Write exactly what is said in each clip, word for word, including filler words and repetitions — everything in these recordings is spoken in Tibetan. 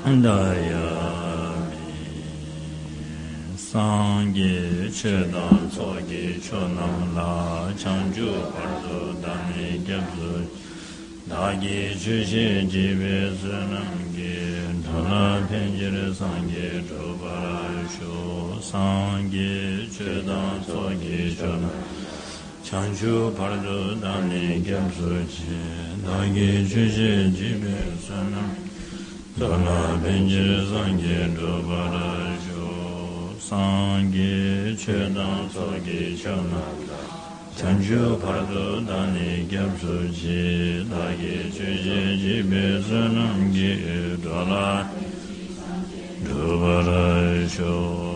མཐའ་ཡས་མས། སངས་རྒྱས་ཆོས་དང་ཚོགས་ཀྱི་མཆོག་རྣམས་ལ། བྱང་ཆུབ་བར་དུ་བདག་ནི་སྐྱབས་སུ། བདག་གིས་ཆོས་བཤད་བགྱིས་པའི་བསོད་ནམས་ཀྱིས། འགྲོ་ལ་ཕན་ཕྱིར་སངས་རྒྱས་འགྲུབ་པར་ཤོག། སངས་རྒྱས་ཆོས་དང་ཚོགས་ཀྱི་མཆོག་རྣམས། བྱང་ཆུབ་བར་དུ་བདག་ནི་སྐྱབས་སུ་མཆི། བདག་གིས་ཆོས་བཤད་བགྱིས་པའི་བསོད་ནམས། འགྲོ་ལ་ཕན་ཕྱིར་སངས་རྒྱས་འགྲུབ་པར་ཤོག། སངས་རྒྱས་ཆོས་དང་ཚོགས་ཀྱི་མཆོག་རྣམས་དང་། བྱང་ཆུབ་བར་དུ་བདག་ནི་སྐྱབས་སུ་མཆི། བདག་གིས་ཆོས་བཤད་བགྱིས་པའི་བསོད་ནམས་ཀྱིས། འགྲོ་ལ་འགྲུབ་པར་ཤོག།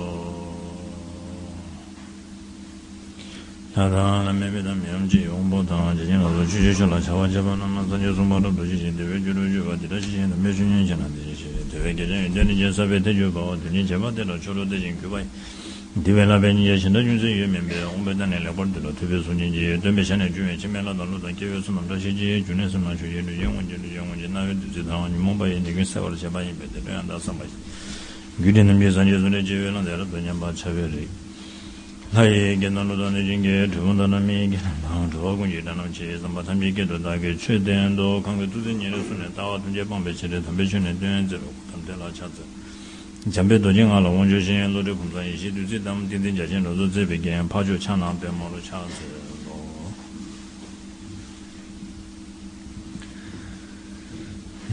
ལྷ་དང་ལྷ་མིན་པའི་དང་མི་འམ་ཅིའི་དབང་པོ་དང་། ཇི་སྙེད་ལ་སོགས་ཆོས་ཀྱི་མཆོག་ལ་ཕྱག་འཚལ་བ་ཅེས་པ་རྣམས་ལ་སངས་རྒྱས་གསུངས་པ་རབ་ཏུ་ཞི་ཞིང་བདེ་བའི་རྒྱུར་གྱུར་པ་འདི་འདྲ་ཞིག་གཞན་དུ་མེད། ཆོས་ཉན་བྱས་ན་དེ་བཞིན་ཞི་བའི་དེ་བས་དགེ་བྱ་ཡོན་ཏན་རིན་ཆེན་གསར་པའི་མཐའ་གྱུར་པའོ། དོན་གཉིས་བྱེད་པ་དེ་ལ་ཆོས་ལུགས་དེ་བཞིན་གུས་པ་ཡིས། འདི་བས་ལྷག་པའི་སྙིང་རྗེ་གཞན་དག་ཅུང་ཟད་ཡོད་མིན་པས། འོངས་པའི་ད་ནི་ལེགས་པར་འདུལ་ལ་ཐུབ་པས་གསུང་བྱིན་གྱིས། སྟོན་པའི་ཞལ་ནས་འབྱུང་བའི་འཆི་མེད་ལྷ་དང་ཀླུ་དང་སྐྱེ་བོའི་ཚོགས་རྣམས་དག་ཤེས་ཀྱིས། འབྱུང་གནས་སེམས་ལ་ཆོས་ཀྱི་སྒྲོན་ཆེན་མངོན་གྱུར་ཏེ། སྐྱེ་བ་ངན་འཇིག་རྟེན་ན་ཡང་ཉོན་མོངས་པ་ཡི་ཉེས་སྐྱོན་སེལ་བར་བྱེད་པ་ཡིན་པས་དེ་སྒྲོན་ཡང་དག་བསམ་པ་ཡིས། རྒྱུད་སྡེ་རྣམ་བསྒྱིངས་སངས་རྒྱས་གསུང་རབ་རྒྱལ་བའི་གླང་དེ་རབ་ཏུ་ཉམས་པར་བྱ་བའི་རིགས། ལྷ་ཡི་སྐད་དང་ཀླུ་དང་གནོད་སྦྱིན་སྐད། གྲུལ་བུམ་དག་དང་མི་ཡི་སྐད་རྣམས་དང་། འགྲོ་བ་ཀུན་གྱི་སྒྲ་རྣམས་ཇི་སྙེད་པ། ཐམས་ཅད་སྐད་དུ་བདག་གིས་ཆོས་བསྟན་ཏོ། གང་གིས་ཐུགས་བརྩེ་ཉེ་རུ་བཟུང་ནས། ལྟ་བ་ཐམས་ཅད་སྤང་བའི་ཕྱིར། དམ་པའི་ཆོས་ནི་སྟོན་མཛད་པ། གོའུ་ཏམ་དེ་ལ་ཕྱག་འཚལ། འཇམ་དཔལ་རྡོ་རྗེའི་ངག་ལ་དབང་ཕྱུག་ཤེས་བློ་གྲོས་ཕུན་སུམ་ཡེ་ཤེས་བདུད་རྩི་དང་། ཏིང་འཛིན་རྒྱ་ཆེན་རོལ་མཚོ་རྩེ་བའི་རྒྱན། འཕགས་མཆོག་ཕྱག་ན་པདྨོ་ལ་ཕྱག་འཚལ་ལོ།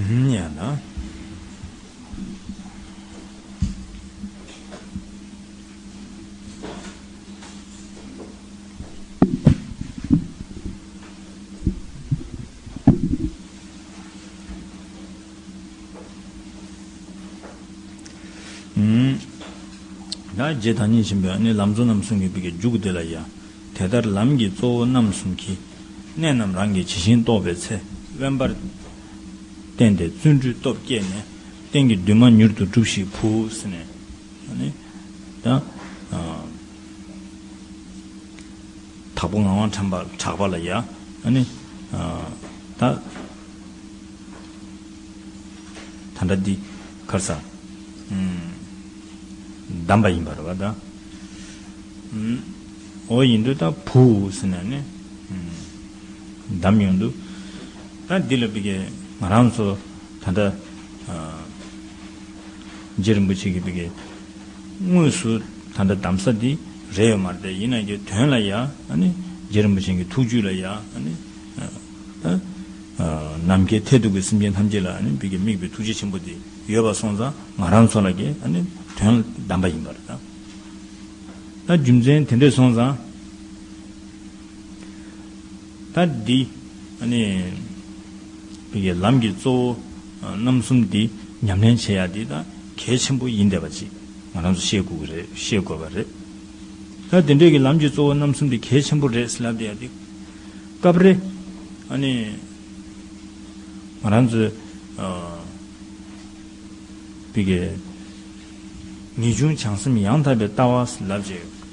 ཡང་ན། ད་རྗེ་བདག་ཉིད་ཆེན་པོས་ནི་ལམ་གཙོ་རྣམ་གསུམ་གྱི་བི་གའི་མཇུག་དེ་ལ་ཡང་། དེ་ལྟར་ལམ་གྱི་གཙོ་བོ་རྣམ་གསུམ་གྱི། གནད་རྣམས་རང་གིས་ཇི་བཞིན་རྟོགས་པའི་ཚེ། དབེན་པར་བསྟེན་ཏེ་བརྩོན་འགྲུས་སྟོབས་བསྐྱེད་ནས། རྟེན་གྱི་འདུན་མ་མྱུར་དུ་སྒྲུབས་ཤིག་བུ་ཟེར་ནས། ནི་ད་དྭགས་པོ་ངག་དབང་ཕྲེང་བ་གྲགས་པ་ལ་ཡ། ནི་ད་ད་ལྟ་འདི་ག་རེ་ཟ། གདམས་པ་ཡིན་པ་རེད་བ་ད། འོ་ཡིན་དུས་ད་བུ་ཟེར་ནས་ནི་གདམས་ཡོང་དུས། ད་འདི་ལ་བི་གའི་ང་རང་ཚོ་ད་ལྟ་རྗེ་རིན་པོ་ཆེ་གི་བི་གའི་དངོས་སུ་ད་ལྟ་གདམས་ས་འདི་རེད་ཡོད་མ་རེད་དེ། ཡིན་ན་ཡང་དོན་ལ་ཡ་ནི་རྗེ་རིན་པོ་ཆེ་གི་ཐུགས་རྒྱུད་ལ་ཡ་ནི། ད་ནམ་མཁའི་མཐས་གཏུགས་པའི་སེམས་ཅན་ཐམས་ཅད་ལ་ནི་བི་གའི་དམིགས་པའི་ཐུགས་རྗེ་ཆེན་པོ་དེ་ཡོད་པ་སོང་ཙང་ང་རང་ཚོ་ལ་གི་ནི་དོན་གདམས་པ་ཡིན་པ་རེད་ད། ད་རྒྱུ་མཚན་དེ་འདྲས་སོང་ཙང་། ད་འདི་ནི་བི་གའི་ལམ་གྱི་གཙོ་བོ་རྣམ་གསུམ་འདི་ཉམས་ལེན་བྱེད་ཡ་འདི་ད་གལ་ཆེན་པོ་ཡིན་བསྡད་པ་ཅིག་ང་རང་ཚོ་ཤེས་དགོས་ཀྱི་རེད། ཤེས་དགོས་པ་རེད། ད་དེ་འདྲས་ཀྱི་ལམ་གྱི་གཙོ་བོ་རྣམ་གསུམ་འདི་གལ་ཆེན་པོ་རེད་ཟེར་ལབ་བསྡད་ཡ་འདི། སྐབས་རེ་ཨ་ནི་ང་རང་ཚོའི་བི་གའི་ངེས་འབྱུང་བྱང་སེམས་ཡང་དག་པའི་ལྟ་བ་ལབ་བྱས།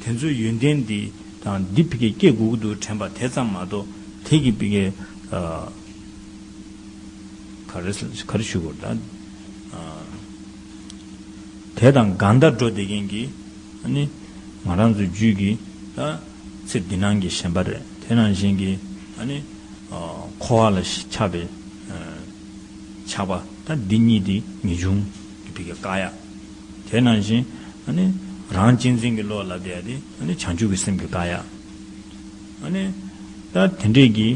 དེ་ཚོའི་ཡོན་ཏན་འདི་དང་འདི་བི་གའི་སྐྱེ་དགོས་ཀྱི་འདུག་དྲན་པ་དེ་ཙམ་མ་གཏོགས། དེ་གི་བི་གའི་ག་རེ་ག་རེ་ཞུ་དགོས་ད། དེ་དང་འགལ་ཟླ་འགྲོ་བསྡད་མཁན་གྱི་ནི་ང་རང་ཚོའི་རྒྱུད་ཀྱི་ད་ཚེ་འདི་སྣང་གི་ཞེན་པ་རེད། དེ་ནང་བཞིན་གྱི་ནི་འཁོར་བ་ལ་ཆགས་པའི་ཆགས་པ། ད་འདི་གཉིས་དེ་ངེས་འབྱུང་གི་བི་གའི་བཀག་ཡ། དེ་ནང་བཞིན་ནི་རང་གཅེས་འཛིན་གྱི་བློ་ལབ་བསྡད་ཡ་དེ་ནི་བྱང་ཆུབ་ཀྱི་སེམས་ཀྱི་བཀག་ཡ། ནི་ད་དེ་འདྲས་ཀྱི་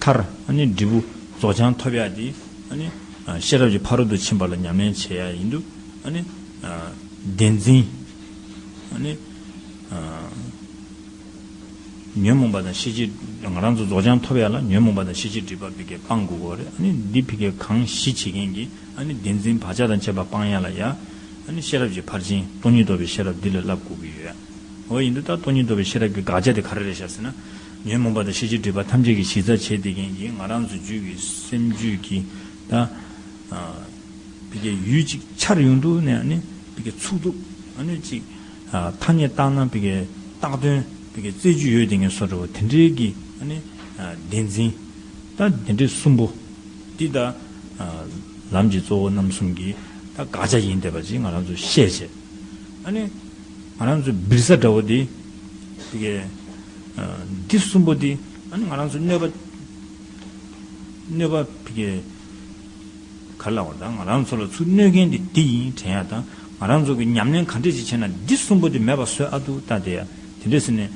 མཐར་ནི་འབྲས་བུ་རྫོགས་བྱང་ཐོབ་ཡ་དེ་ནི་ཤེས་རབ་ཀྱི་ཕ་རོལ་ཏུ་ཕྱིན་པ་ལ་ཉམས་ལེན་བྱེད་ཡ་ཡིན་དུས། ནི་བདེན་འཛིན་ནི། ཉོན་མོངས་པ་དང་ཤེས་བྱའི། ང་རང་ཚོ་རྫོགས་བྱང་ཐོབ་ཡ་ལ་ཉོན་མོངས་པ་དང་ཤེས་བྱའི་སྒྲིབ་པ་བི་གའི་སྤང་དགོས་ཀྱི་རེད། ཨ་ནི་འདི་བི་གའི་གང་ཞི་བྱེད་མཁན་གྱི་ཨ་ནི་བདེན་འཛིན་བག་ཆགས་དང་བཅས་པ་སྤང་ཡ་ལ་ཡ། ཨ་ནི་ཤེས་རབ་ཀྱི་ཕར་ཕྱིན་སྟོང་ཉིད་རྟོགས་པའི་ཤེས་རབ་འདི་ལ་བསླབ་དགོས་ཀྱི་ཡོད། འོ་ཡིན་དུས་ད་སྟོང་ཉིད་རྟོགས་པའི་ཤེས་རབ་ཀྱི་དགག་བྱ་དེ་ག་རེ་རེད་ཤག་ཟེར་ན། ཉོན་མོངས་པ་དང་ཤེས་བྱའི་སྒྲིབ་པ་ཐམས་ཅད་ཀྱི་གཞི་རྩ་བྱེད་བསྡད་མཁན་གྱི་ང་རང་ཚོ་རྒྱུད་ཀྱི་སེམས་རྒྱུད་ཀྱི་ད། བི་གའི་ཡུལ་གཅིག་འཆར་ཡོང་དུས་ནས་ཨ་ནི་བི་གའི་ཚུགས་ཐུབ། ཨ་ནི་གཅིག་ཐ་སྙད་བཏགས་ན་བི་གའི་བཏགས་དོན་བི་གའི་རྩེ་གཅིག་ཡོད་དེ་ངས་སོ་འདྲ་བོ་དེ་འདྲའི་གི་ཨ་ནི་བདེན་འཛིན། ད་དེ་འདྲའི་གསུམ་པོ་འདི་ད་ ལམ་གྱི་གཙོ་བོ་རྣམ་གསུམ་གྱི་ད་དགག་བྱ་ཡིན་བསྡད་པ་ཅིག་ང་རང་ཚོ་ཤེས་བྱས། ཨ་ནི་ང་རང་ཚོ་བིར་ས་འདྲ་བོ་འདི་དེ་གའི་འདི་གསུམ་པོ་འདི་ཨ་ནི་ང་རང་ཚོ་གནོད་པ་གནོད་པ་དེ་གའི་ག་རེ་ལབ་དགོས་རེད། ད་ང་རང་ཚོ་ལ་ཚུར་གནོད་མཁན་དེ་འདི་ཡིན་དྲན་ཡ་དང་། ང་རང་ཚོ་གི་ཉམས་ལེན་ག་འདྲས་ཅིག་བྱས་ན་འདི་གསུམ་པོ་དེ་མེད་པ་བཟོ་ཨ་འདུག་ད་དེ་ཡ་དེ་འདྲས་ཟེར་ནས་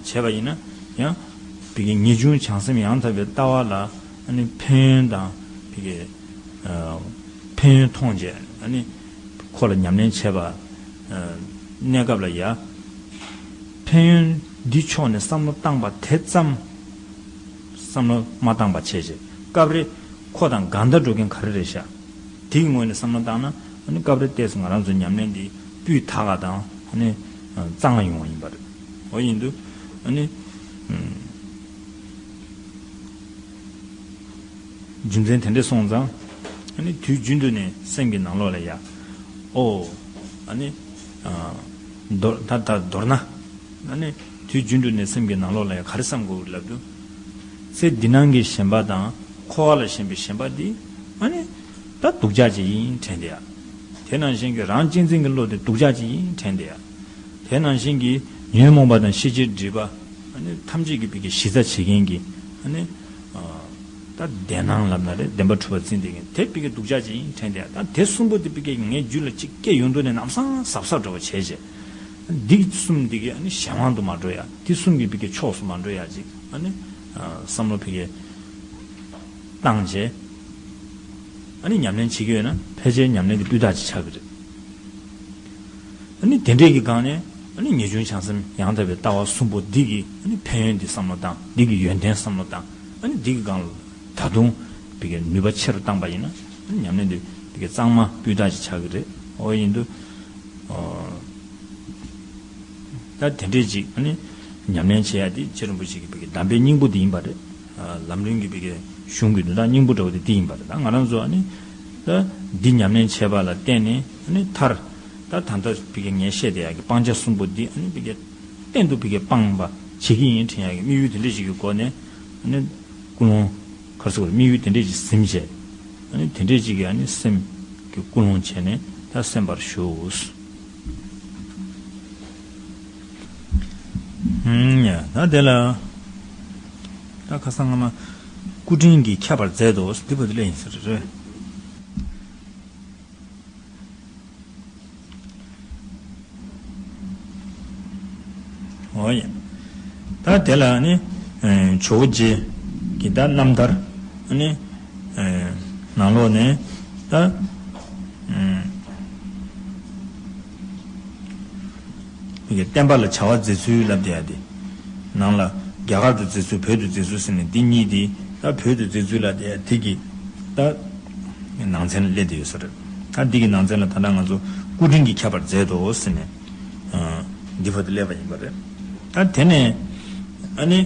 བྱས་པ་ཡིན་ན་ཡང་དེ་གའི་ངེས་འབྱུང་བྱང་སེམས་ཡང་དག་པའི་ལྟ་བ་ལ་ཨ་ནི་ཕན་ཡོན་དང་དེ་གའི་ཕན་ཡོན་མཐོང་རྗེས་ཨ་ནི་ཁོ་ལ་ཉམས་ལེན་བྱས་པ་གནས་སྐབས་ལ་ཡ་ཕན་ཡོན་འདི་ཕྱོགས་ནས་བསམ་བློ་བཏང་པ་དེ་ཙམ་བསམ་བློ་མ་བཏང་པ་བྱས་རྗེས་སྐབས་རེ་ཁོ་དང་འགལ་ཟླ་འགྲོ་མཁན་ག་རེ་རེད་ཤག་དེའི་ངོས་ནས་བསམ་བློ་བཏང་ན་ཨ་ནི་སྐབས་རེ་ཏོག་ཙམ་ང་རང་ཚོའི་ཉམས་ལེན་འདི་སྤུས་དག་ག་དང་ཨ་ནི་གཙང་མ་ཡོང་བ་ཡིན་པ་རེད། འོ་ཡིན་དུས་ཨ་ནི། རྒྱུ་མཚན་དེ་འདྲས་སོང་ཙང་ཨ་ནི་དུས་རྒྱུན་དུ་ནས་སེམས་ཀྱི་ནང་ལོགས་ལ་ཡ། ཨོ། ཨ་ནི། མདོར་ད་ད་མདོར་ན། ཨ་ནི་དུས་རྒྱུན་དུ་ནས་སེམས་ཀྱི་ནང་ལོགས་ལ་ཡ་ག་རེ་བསམ་དགོས་ལབ་དུས། ཚེ་འདི་སྣང་གི་ཞེན་པ་དང་འཁོར་བ་ལ་ཞེན་པའི་ཞེན་པ་འདི་ཨ་ནི་ད་སྡུག་ཅག་ཅིག་ཡིན་དྲན་དེ་ཡ། དེ་ནང་བཞིན་གྱི་རང་གཅེས་འཛིན་གྱི་བློ་དེ་སྡུག་ཅག་ཅིག་ཡིན་དྲན་དེ་ཡ། དེ་ནང་བཞིན་གྱི་ཉོན་མོངས་པ་དང་ཤེས་བྱའི་སྒྲིབ་པ་ཨ་ནི་ཐམས་ཅད་ཀྱི་བི་གའི་གཞི་རྩ་བྱེད་མཁན་གྱི་ཨ་ནི་ད་བདེན་སྣང་ལབ་ན་རེད། བདེན་པ་གྲུབ་པ་འཛིན་བསྡད་མཁན་དེ་བི་གའི་སྡུག་ཅག་ཅིག་ཡིན་དྲན་དེ་ད་དེ་གསུམ་པོ་དེ་བི་གའི་ངའི་རྒྱུད་ལ་གཅིག་སྐྱེ་ཡོང་དུས་ནས་ལམ་སང་གཟབ་གཟབ་འདྲ་བོ་བྱས་བྱས་འདི་གསུམ་འདི་གའི་ཨ་ནི་གཞན་དབང་དུ་མ་འགྲོ་ཡ། འདི་གསུམ་གྱི་བི་གའི་ཕྱོགས་སུ་མ་འགྲོ་ཡ་ཅིག་ཨ་ནི་བསམ་བློ་བི་གའི་བཏང་བྱས། ཨ་ནི་ཉམས་ལེན་བྱེད་ཀྱི་ཡོད་ན་ཕལ་ཆེར་ཉམས་ལེན་དེ་སྤུས་དག་ཅིག་ཆགས་ཀྱི་རེད། ཨ་ནི་དེ་འདྲས་ཀྱི་སྒང་ནས་ཨ་ནི་ངེས་འབྱུང་བྱང་སེམས་ཡང་དག་པའི་ལྟ་བ་གསུམ་པོ་འདི་གི་ཨ་ནི་ཕན་ཡོན་འདི་བསམ་བློ་བཏང་། འདི་གི་ཡོན་ཏན་བསམ་བློ་བཏང་། ཨ་ནི་འདི་གི་སྒང་ལ་ད་དུང་བི་གའི་ནུས་པ་ཆེ་རུ་བཏང་པ་ཡིན་ན་ཨ་ནི་ཉམས་ལེན་འདི་བི་གའི་གཙང་མ་སྤུས་དག་ཅིག་ཆགས་ཀྱི་རེད། འོ་ཡིན་དུས། ད་དེ་འདྲས་ཅིག་ཨ་ནི་ཉམས་ལེན་བྱེད་ཡ་དེ་རྗེ་རིན་པོ་ཆེ་གི་བི་གའི་གདམས་པའི་སྙིང་པོ་དེ་ཡིན་པ་རེད། ལམ་རིམ་གྱི་བི་གའི་གཞུང་གི་དོན་དག་སྙིང་པོ་འདྲ་བོ་དེ་དེ་ཡིན་པ་རེད། ད་ང་རང་ཚོ་ཨ་ནི་ད་འདི་ཉམས་ལེན་བྱས་པ་ལ་བརྟེན་ནས་ཨ་ནི་མཐར་ད་ད་ལྟ་བི་གའི་ངས་བཤད་བསྡད་ཡ་གི་སྤང་བྱ་གསུམ་པོ་འདི་ཨ་ནི་བི་གའི་གཏན་དུ་བི་གའི་སྤང་བ་བྱེད་ཀྱི་ཡིན་དྲན་ཡ་གི་དམིགས་ཡུལ་དེ་འདྲས་ཅིག་གི་སྒོ་ནས་ཨ་ནི་ཀུན་སློང་ག་རེ་ཟེར་དགོས་རེད། དམིགས་ཡུལ་དེ་འདྲས་ཅིག་ཟིན་བྱས་ཨ་ནི་དེ་འདྲས་ཅིག་གི་ཨ་ནི་སེམས་ཀྱི་ཀུན་སློང་བྱས་ནས་ད་གསན་པར་ཞུ། ཨུམ། ཡ། ད་དེ་ལ། ད་ཁ་སང་སྔ་མ། སྐུ་དྲིན་གྱིས་ཁྱབ་པར་མཛད་དོ། འདི་བར་དུ་སླེབས་ཡིན་ཟེར་རེད། འོ་ཡ། ད་དེ་ལ་ནི། ཇོ་བོ་རྗེ་གི་ད་རྣམ་ཐར། ནི། ནང་ལོགས་ནས། ད། བོད་ཀྱི་བསྟན་པ་ལ་བྱ་བ་མཛད་ཚུལ་ལབ་བསྡད་ཡ་དེ། ནང་ལ་རྒྱ་གར་དུ་མཛད་ཚུལ་བོད་དུ་མཛད་ཚུལ་ཟེར་ནས་འདི་གཉིས་དེ་ད་བོད་དུ་མཛད་ཚུལ་ལབ་བསྡད་ཡ་དེ་གི་ད་ནང་ཚན་སླེབས་བསྡད་ཡོད་ས་རེད། ད་འདི་གི་ནང་ཚན་ལ་ད་ལྟ་ང་ཚོ་སྐུ་དྲིན་གྱིས་ཁྱབ་པར་མཛད་དོ་ཟེར་ནས་འདི་བར་དུ་སླེབས་པ་ཡིན་པ་རེད། ད་དེ་ནས་ཨ་ནི་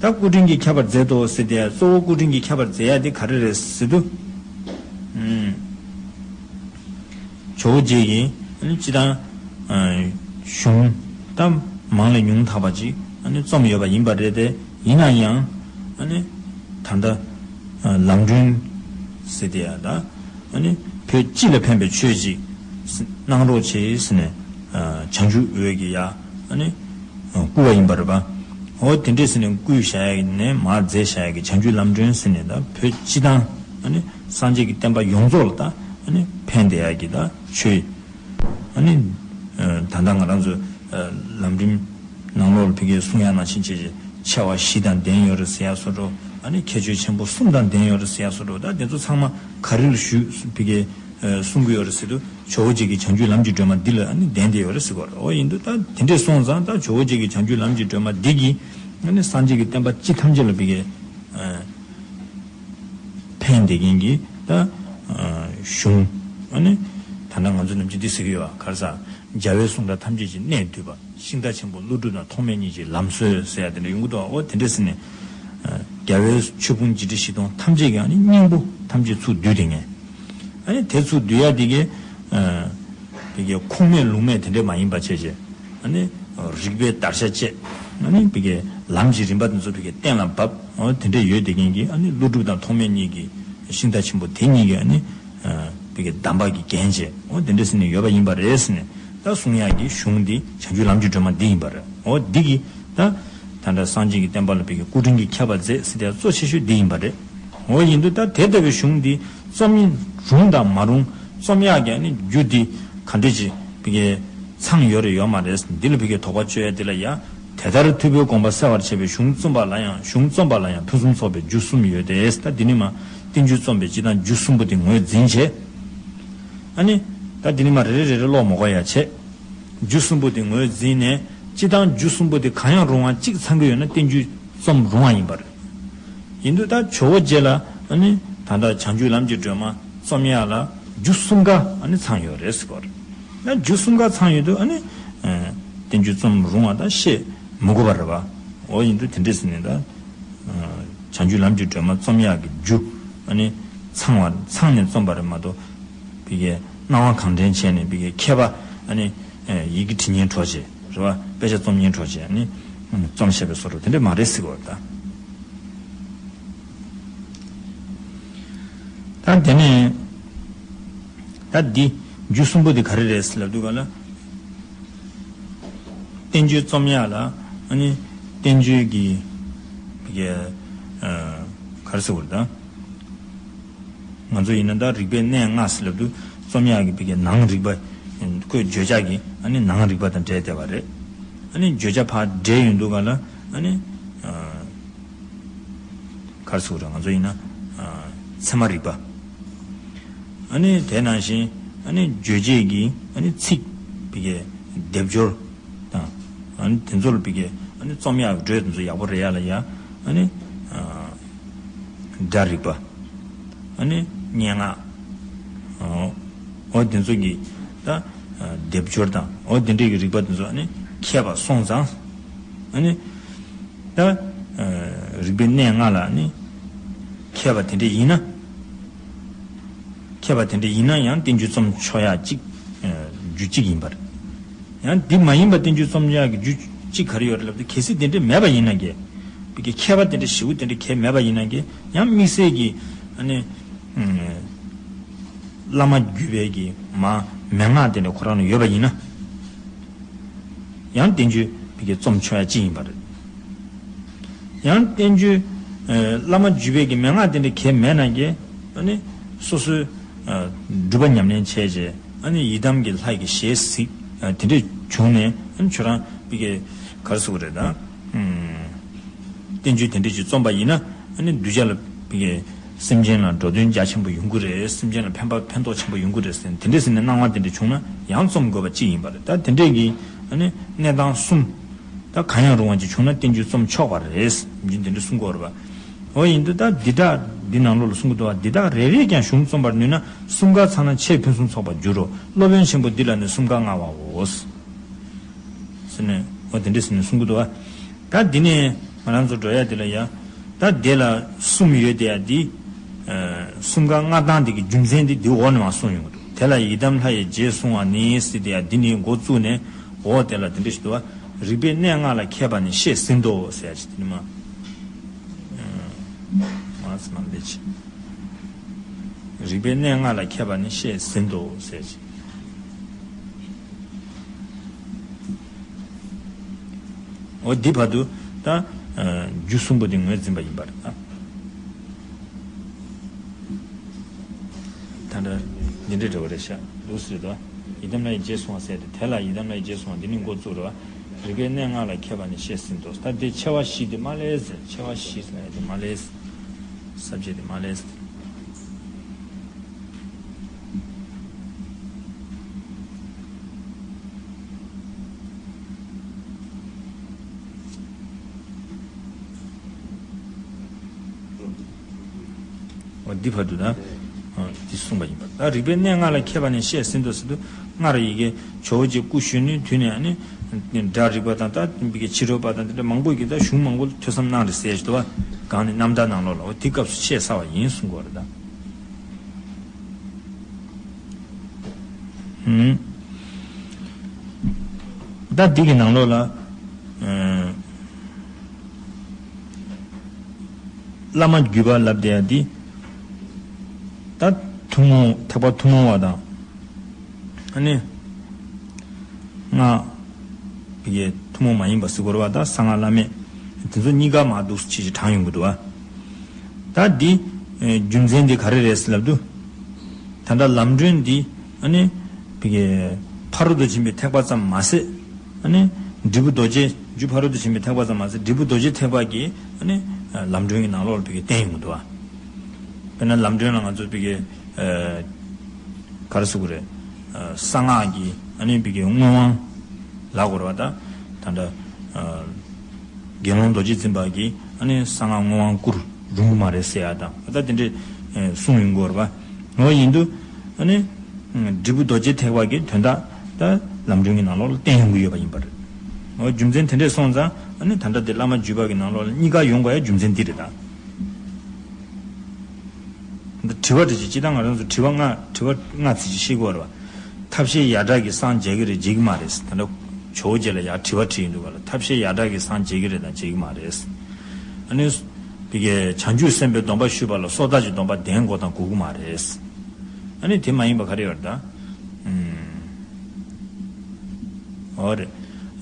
ད་སྐུ་དྲིན་གྱིས་ཁྱབ་པར་མཛད་དོ་ཟེར་བསྡད་ཡ་གཙོ་བོ་སྐུ་དྲིན་གྱིས་ཁྱབ་པར་མཛད་ཡ་དེ་ག་རེ་རེད་ཟེར་དུས། ཇོ་བོ་རྗེ་ཡིས་སྤྱི་བཏང་གཞུང་ད་མང་ལས་ཉུང་དག་པ་ཅིག་རྩོམ་ཡོད་པ་ཡིན་པ་རེད་དེ། ཡིན་ན་ཡང་ད་ལྟ་ལམ་སྒྲོན་ཟེར་དེ་ཡ་ད་བོད་སྤྱི་ལ་ཕན་པའི་ཆོས་ཅིག་གནང་རོགས་བྱེད་ཟེར་ནས་བྱང་ཆུབ་འོད་ཀྱི་ཡ། བསྐུར་བ་ཡིན་པ་རེད་པ། འོ་དེ་འདྲས་ཟེར་ནས་བསྐུར་བཞག་ཡ་ནས་མར་མཛད་བཞག་ཡ་གི་བྱང་ཆུབ་ལམ་སྒྲོན་ཟེར་ནས་ད་བོད་སྤྱི་བཏང་སངས་རྒྱས་ཀྱི་བསྟན་པ་ཡོངས་རྫོགས་ལ་ད་ཕན་བསྡད་ཡ་གི་ད་ཆོས། ད་ལྟ་ང་རང་ཚོ་ལམ་རིམ་ནང་ལོགས་ལ་ཕ་གིའི་གསུང་ཡ་ནང་བཞིན་བྱས་བྱས་ཆེ་བ་བཞི་དང་ལྡན་ཡོད་རེད་ཟེར་ཡ་བཟོ་འདྲ། ཁྱད་ཆོས་ཆེན་པོ་གསུམ་དང་ལྡན་ཡོད་རེད་ཟེར་ཡ་བཟོ་འདྲ། ད་དེ་ཚོ་ཚང་མ་ག་རེ་ལ་ཞུས་ཕ་གིའི། གསུང་གི་ཡོད་རེད་ཟེར་དུས་ཇོ་བོ་རྗེ་གི་བྱང་ཆུབ་ལམ་གྱི་སྒྲོན་མ་འདི་ལ་ལྡན་བསྡད་ཡོད་རེད་ཟེར་གོ་རེད། འོ་ཡིན་དུས་ད་དེ་འདྲས་སོང་ཙང་ད་ཇོ་བོ་རྗེ་གི་བྱང་ཆུབ་ལམ་གྱི་སྒྲོན་མ་འདི་གིས་སངས་རྒྱས་ཀྱི་བསྟན་པ་སྤྱི་ཐམས་ཅད་ལ་ཕ་གིའི་ཕན་བསྡད་མཁན་གྱི་ད་གཞུང་ད་ལྟ་ང་ཚོ་ནམ་རྒྱུན་འདི་ཟེར་གི་ཡོད་པ་ག་རེ་ཟེར། རྒྱལ་བའི་གསུང་སྒྲ་ཐམས་ཅད་ཀྱི་གནད་བསྡུས་པ། ཤིང་རྟ་ཆེན་པོ་ཀླུ་སྒྲུབ་དང་ཐོགས་མེད་གཉིས་ཀྱི་ལམ་སྲོལ་ཟེར་ཡ་དེ་འདྲ་ཡོང་གི་འདུག་འོ་དེ་འདྲས་ཟེར་ནས། རྒྱལ་བའི་ཆོས་ཕུང་བརྒྱད་ཁྲི་བཞི་སྟོང་ཐམས་ཅད་ཀྱི་སྙིང་པོ་ཐམས་ཅད་ཚུར་བསྡུས་ཏེ་ངས། ཨ་ནི་དེ་ཚུར་བསྡུས་ཡ་དེ་གའི། དེ་གའི་ཁུངས་མེད་ལུང་མེད་དེ་འདྲས་མ་ཡིན་པ་བྱས་བྱས། ཨ་ནི་རིགས་པའི་བརྡར་ཤ་བཅད། ཨ་ནི་དེ་གའི་ལམ་གྱི་རིམ་པ་དེ་ཚོ་དེ་གའི་གཏན་ལ་དབབ། འོ་དེ་འདྲས་ཡོད་དེ་མཁན་གྱི་ཨ་ནི་ཀླུ་སྒྲུབ་དང་ཐོགས་མེད་གཉིས་ཀྱི་ཤིང་རྟ་ཆེན་པོ་དེ་གཉིས་ཀྱི་ཨ་ནི། བི་གའི་གདམས་པ་གི་རྒྱན་བྱས། འོ་དེ་འདྲ་ཟེར་ནས་ཡོད་པ་ཡིན་པ་རེད་ཟེར་ནས། ད་གསུང་ཡག་གི་གཞུང་འདི་བྱང་ཆུབ་ལམ་གྱི་སྒྲོན་མ་འདི་ཡིན་པ་རེད། འོ་འདི་གི་ད་ད་ལྟ་སངས་རྒྱས་ཀྱི་བསྟན་པ་ལ་བི་གའི་སྐུ་དྲིན་གྱི་ཁྱབ་པ་མཛད་ཟེར་དེ་གཙོ་ཆེ་ཤོས་འདི་ཡིན་པ་རེད། འོ་ཡིན་དུས་ད་དེ་ལྟ་བུའི་གཞུང་འདི་རྩོམ་རུང་དང་མ་རུང་རྩོམ་ཡག་གི་ཨ་ནི་རྒྱུ་འདི་ག་འདྲ་ཅིག་བི་གའི་ཚང་ཡོད་རེད་ཡོད་མ་རེད། འདི་ལ་བི་གའི་དོགས་པ་གཅོད་ཡ་འདི་ལ་ཡ། དེ་ལྟར་ཐུབ་པའི་དགོངས་པ་གསལ་བར་བྱེད་པའི་གཞུང་རྩོམ་པ་ལ་ཡང་གཞུང་རྩོམ་པ་ལ་ཡང་ཕུན་སུམ་ཚོགས་པའི་རྒྱུ་གསུམ་ཡོད་དེ། ད་འདི་ནི་མ་བསྟན་བཅོས་རྩོམ་པའི་སྤྱི་དང་རྒྱུ་གསུམ་པོ་དེ་ངོས་འཛིན་བྱས། ཨ་ནི་ད་འདི་ནི་མ་རེ་རེ་རེ་རེ་ཀློག་མ་དགོས་ཡ་བྱས། རྒྱུ་གསུམ་པོ་དེ་ངོས་འཛིན་ནས་སྤྱི་དང་རྒྱུ་གསུམ་པོ་དེ་གང་ཡང་རུང་བ་གཅིག་ཚང་གི་ཡོད་ན་བསྟན་བཅོས་རྩོམ་རུང་བ་ཡིན་པ་རེད། ཡིན་དུས་ད་ཇོ་བོ་རྗེ་ལ་ཨ་ནི་ད་ལྟ་བྱང་ཆུབ་ལམ་གྱི་སྒྲོན་མ་རྩོམ་ཡག་ལ་རྒྱུ་གསུམ་ཀ་ཨ་ནི་ཚང་ཡོད་རེད་ཟེར་གོ་རེད། ད་རྒྱུ་གསུམ་ཀ་ཚང་ཡོད་དུས་ཨ་ནི་བསྟན་བཅོས་རྩོམ་རུང་བ་ད་བཤད་མི་དགོས་པ་རེད་པ། འོ་ཡིན་དུས་དེ་འདྲས་ཟེར་ནས་ད་བྱང་ཆུབ་ལམ་གྱི་སྒྲོན་མ་རྩོམ་ཡག་གི་རྒྱུ་ཨ་ནི་ཚང་བ་ཚང་ནས་རྩོམ་པ་རེད་མ་གཏོགས་བི་གའི་སྣང་བ་གང་དྲན་བྱས་ནས་བི་གའི་མཁས་པ་ཨ་ནི་ཡི་གེ་འབྲི་མཁན་གྲོགས་བྱས། རེད་བ། དཔེ་ཆ་རྩོམ་མཁན་གྲོགས་བྱས་ནི་རྩོམ་བྱས་པའི་བཟོ་འདྲ་དེ་འདྲ་མ་རེད་ཟེར་གོ་རེད་ད། ད་དེ་ནས་ད་འདི་རྒྱུ་གསུམ་པོ་འདི་ག་རེ་རེད་ཟེར་ལབ་དུས་ག་ལ། བསྟན་བཅོས་རྩོམ་ཡག་ལ་ཨ་ནི་བསྟན་བཅོས་ཀྱི་བི་གའི་ག་རེ་ཟེར་གོ་རེད་ད། ང་ཚོ་ཡིན་ན་ད་རིག་པའི་གནས་ལྔ་ཟེར་ལབ་དུས་རྩོམ་ཡག་གི་བི་གའི་ནང་རིག་པ། ཁོས་བརྗོད་བྱ་གི་ཨ་ནི་ནང་རིག་པ་དང་འབྲེལ་བསྡད་པ་རེད། ཨ་ནི་བརྗོད་བྱ་ཕར་འབྲེལ་ཡོང་དུས་ག་ལ་ཨ་ནི་ག་རེ་ཟེར་དགོས་རེད། ང་ཚོ་ཡིན་ན་ཚད་མ་རིག་པ། ཨ་ནི་དེ་ནང་བཞིན་ཨ་ནི་རྗོད་བྱེད་ཀྱི་ཨ་ནི་ཚིག་བི་གའི་སྡེབ་སྦྱོར་དང་། ཨ་ནི་དེ་ཚོ་ལ་བི་གའི་ཨ་ནི་རྩོམ་ཡག་གི་འགྲོས་དེ་ཚོ་ཡག་པོ་རེད་ཡ་ལ་ཡ། ཨ་ནི་སྒྲ་རིག་པ། ཨ་ནི་སྙན་ངག་འོ་དེ་ཚོ་གི་ད་སྡེབ་སྦྱོར་དང་འོ་དེ་འདྲས་ཀྱི་རིག་པ་དེ་ཚོ་ཨ་ནི་མཁས་པ་སོང་ཙང་། ཨ་ནི་ད་རིག་པའི་གནས་ལྔ་ལ་ཨ་ནི་མཁས་པ་དེ་འདྲས་ཡིན་ན། མཁས་པ་དེ་འདྲ་ཡིན་ན་ཡང་བསྟན་བཅོས་རྩོམ་ཆོག་ཡག་གཅིག་རྒྱུ་གཅིག་ཡིན་པ་རེད། ཡང་འདི་མ་ཡིན་པ་བསྟན་བཅོས་རྩོམ་ཡག་གི་རྒྱུ་གཅིག་ག་རེ་ཡོད་རེད་ལབ་དུས། གལ་སྲིད་དེ་འདྲ་མེད་པ་ཡིན་ན་གི། བི་གའི་མཁས་པ་དེ་འདྲ་ཞེ་པོ་དེ་འདྲ་གལ་མེད་པ་ཡིན་ན་གི། ཡང་དམིགས་བསལ་གྱི་ཨ་ནི་བླ་མ་བརྒྱུད་པའི་གི་མ་མན་ངག་དེ་འདྲ་ཁོ་རང་ལ་ཡོད་པ་ཡིན་ན། ཡང་བསྟན་བཅོས་བི་གའི་རྩོམ་ཆོག་ཡག་གཅིག་ཡིན་པ་རེད། ཡང་བསྟན་བཅོས་བླ་མ་བརྒྱུད་པའི་གི་མན་ངག་དེ་འདྲ་གལ་མེད་ན་གི། ཨ་ནི་སོ་སོའི་སྒྲུབ་པ་ཉམས་ལེན་བྱས་རྗེས་ཨ་ནི་ཡི་དམ་གྱི་ལྷ་ཡི་གི་ཞལ་གཟིགས་དེ་འདྲ་བྱུང་ནས། ཨ་ནི་ཁྱོད་རང་བི་གའི་ག་རེ་ཟེར་དགོས་རེད་ད། བསྟན་བཅོས་དེ་འདྲ་ཅིག་རྩོམ་པ་ཡིན་ན་ཨ་ནི་གདུལ་བྱ་ལ་བི་གའི་སེམས་ཅན་ལ་འགྲོ་དོན་རྒྱ་ཆེན་པོ་ཡོང་གི་རེད། སེམས་ཅན་ལ་ཕན་པ་ཕན་ཐོགས་ཆེན་པོ་ཡོང་གི་རེད་ཟེར་དེ་འདྲ་ཟེར་ནས་སྣང་བ་དེ་འདྲ་བྱུང་ན་ཡང་རྩོམ་དགོས་པ་གཅིག་ཡིན་པ་རེད། ད་དེ་འདྲས་ཀྱི་ཨ་ནི་གནས་སྟངས་གསུམ། ད་གང་ཡང་རུང་བ་ཅིག་བྱུང་ན་བསྟན་བཅོས་རྩོམ་ཆོག་པ་རེད། མི་འདི་འདྲ་གསུང་གི་ཡོད་རེད་པ། འོ་ཡིན་དུས་ད་འདི་དག་འདི་ནང་ལོགས་ལ་གསུང་གི་འདུག་པ། འདི་དག་རེ་རེས་ཀྱང་གཞུང་རྩོམ་པར་ནུས་ན། གསུམ་ཀ་ཚང་ན་ཆེས་ཕུན་སུམ་ཚོགས་པར་འགྱུར་རོ། སློབ་དཔོན་ཆེན་པོ་འདི་ལ་ནི་གསུམ་ཀ་མངའ་བའོ། ཟེར་ནས་འོ་དེ་འདྲས་ཟེར་ནས་གསུང་གི་འདུག་པ། ད་འདི་ནས་ང་རང་ཚོ་འགྲོ་ཡ་དེ་ལ་ཡ། ད་དེ་ལ་གསུམ་ཡོད་དེ་ཡ་འདི། གསུམ་ཀ་མངའ་སྟངས་དེ་གི་རྒྱུ་མཚན་དེ་འདི་འོག་ནས་མར་གསུངས་ཡོང་གི་འདུག་དེ་ལ་ཡི་དམ་ལྷ་ཡིས་རྗེས་བཟུང་བ་ནི་ཟེར་དེ་ཡ་འདི་ནས་འགོ་བཙུགས་ནས། འོ་དེ་ལ་དེ་འདྲ་ཞིག་འདུག་པ། རིག་པའི་གནས་ལྔ་ལ་མཁས་པ་ནི་བཤད་ཟིན་ཏོ་ཟེར་ཡ་ཅིག་དེ་ནི་མ། མ་ཟེར་མ་ལས་ཅིག་རིག་པའི་གནས་ལྔ་ལ་མཁས་པ་ནི་བཤད་ཟིན་ཏོ་ཟེར་ཅིག་འོ་འདི་བར་དུ་ད་རྒྱུ་གསུམ་པོ་འདི་ངོས་འཛིན་པ་ཡིན་པར་ད། ད་ལྟ་འདི་འདྲའི་འདྲ་བ་རེད་ཤག་འདུག་ཟེར་དོ། ཡི་དམ་ལྷ་ཡིས་རྗེས་བཟུང་བ་ཟེར་ཏེ་དེ་ལ་ཡི་དམ་ལྷ་ཡིས་རྗེས་བཟུང་བ་འདི་ནི་འགོ་བཙུགས་རེད་བ། རིག་པའི་གནས་ལྔ་ལ་མཁས་པ་ནི་བཤད་ཟིན་ཏོ། ད་འདི་ཆེ་བ་བཞི་འདི་མ་ལས་ཟེར། ཆེ་བ་བཞི་ཟེར་ཡ་འདི་མ་ལས་ཟེར། ས་བཅད་འདི་མ་ལས་ཟེར། འོ་འདི་བར་དུ་ན། འདི་གསུངས་པ་ཡིན་པ། ད་རིག་པའི་གནས་ལྔ་ལ་མཁས་པ་ནི་བཤད་ཟིན་ཏོ་ཟེར་དུས། སྔར་ཡི་གེ་ཇོ་བོ་རྗེ་སྐུ་གཞོན་ནུའི་དུས་ནས་ནི་སྒྲ་རིག་པ་དང་། ད་བི་གའི་ཕྱི་རོལ་པ་དང་དེ་འདྲ་མང་པོ་གིས་ད་གཞུང་མང་པོ་ཐོས་བསམ་གནང་རེད་ཟེར་ཞིག་འདུག་བ། གང་ནི་རྣམ་ཐར་ནང་ལོགས་ལ་འོ་དེ་སྐབས་སུ་བཤད་ཚར་བ་ཡིན་གསུང་གི་ཡོད་རེད་ད། ད་འདི་གི་ནང་ལོགས་ལ། བླ་མ་བརྒྱུད་པ་ལབ་བསྡད་ཡ་འདི། ད་ཐུ། ཐུན་མོང་ཐེག་པ་ཐུན་མོང་བ་དང་། ཨ་ནི། སྔགས། ཕ་གི་ཐུན་མོང་མ་ཡིན་པ་ཟེར་དགོས་རེད་བ། ད་གསང་སྔགས་བླ་མེད། དེ་ཚོ་གཉིས་ཀ་མར་འདུག་སེ་ཅིག་དྲངས་ཡོང་གི་འདུག་བ། ད་འདི། རྒྱུ་མཚན་འདི་ག་རེ་རེད་ཟེར་ལབ་དུས། ད་ལྟ་ལམ་སྒྲོན་འདི། ཨ་ནི། ཕ་གི། ཕ་རོལ་ཏུ་ཕྱིན་པའི་ཐེག་པ་ཙམ་མ་ཟད། ཨ་ནི། འབྲས་བུ་རྡོ་རྗེ། རྒྱུ་ཕ་རོལ་ཏུ་ཕྱིན་པའི་ཐེག་པ་ཙམ་མ་ཟད་འབྲས་བུ་རྡོ་རྗེ་ཐེག་པ་གི། ཨ་ནི། ལམ་སྒྲོན་གྱི་ནང་ལོགས་ལ་ཕ་གི་བསྟན་ཡོང་གི་འདུག་བ། དཔེར་ན་ལམ་སྒྲོན་ལ་ང་ཚོ་ཕ་གི། ག་རེ་ཟེར་དགོས་རེད། གསང་སྔགས་ཀྱི་ཨ་ནི་ཕ་གི་མངོན་དབང་ལབ་དགོས་རེད་བ། ད་ད་ལྟ་དགེ་སློང་རྡོ་རྗེ་འཛིན་པ་གིས་ཨ་ནི་གསང་སྔགས་མངོན་དབང་བསྐུར་རུང་གི་མ་རེད་ཟེར་ཡ་དང་ད་དེ་འདྲས་གསུངས་ཡོང་གི་ཡོད་རེད་བ། འོ་ཡིན་དུས་ཨ་ནི་འབྲས་བུ་རྡོ་རྗེ་ཐེག་པ་གི་དོན་དག་ད་ལམ་སྒྲོན་གྱི་ནང་ལོགས་ལ་བསྟན་ཡོང་གི་ཡོད་པ་ཡིན་པ་རེད། འོ་རྒྱུ་མཚན་དེ་འདྲས་སོང་ཙང་ཨ་ནི་ད་ལྟ་དེ་བླ་མ་བརྒྱུད་པ་གི་ནང་ལོགས་ལ་གཉིས་ཀ་ཡོང་དགོས་ཡ་རྒྱུ་མཚན་འདི་རེད་ད། འདི་དྲི་བ་འདྲ་ཅིག་སྤྱིར་བཏང་ང་རང་ཚོ་དྲི་བ་ལྔ་དྲི་བ་ལྔ་ཚིག་ཅིག་ཤེས་དགོས་རེད་བ། ཐབས་ཤེས་ཡ་བྲག་གིས་སངས་རྒྱས་ཀྱི་རེད་རྒྱས་ཀྱི་མ་རེད། ད་ལྟ་ཇོ་བོ་རྗེ་ལ་ཡ་དྲི་བ་དྲིས་ཡིན་འདུག་ག་ལ། ཐབས་ཤེས་ཡ་བྲག་གིས་སངས་རྒྱས་ཀྱི་རེད་དང་རྒྱས་ཀྱི་མ་རེད། ཨ་ནི། དེ་གའི་བྱང་ཆུབ་སེམས་དཔའི་སྡོམ་པ་ཞུས་པ་ལ་སོ་ཐར་གྱི་སྡོམ་པ་ལྡན་དགོས་དང་དགོས་ཀྱི་མ་རེད། ཨ་ནི་དེ་མ་ཡིན་པ་ག་རེ་ཡོད་རེད་ད། ཨུམ། འོ་རེད།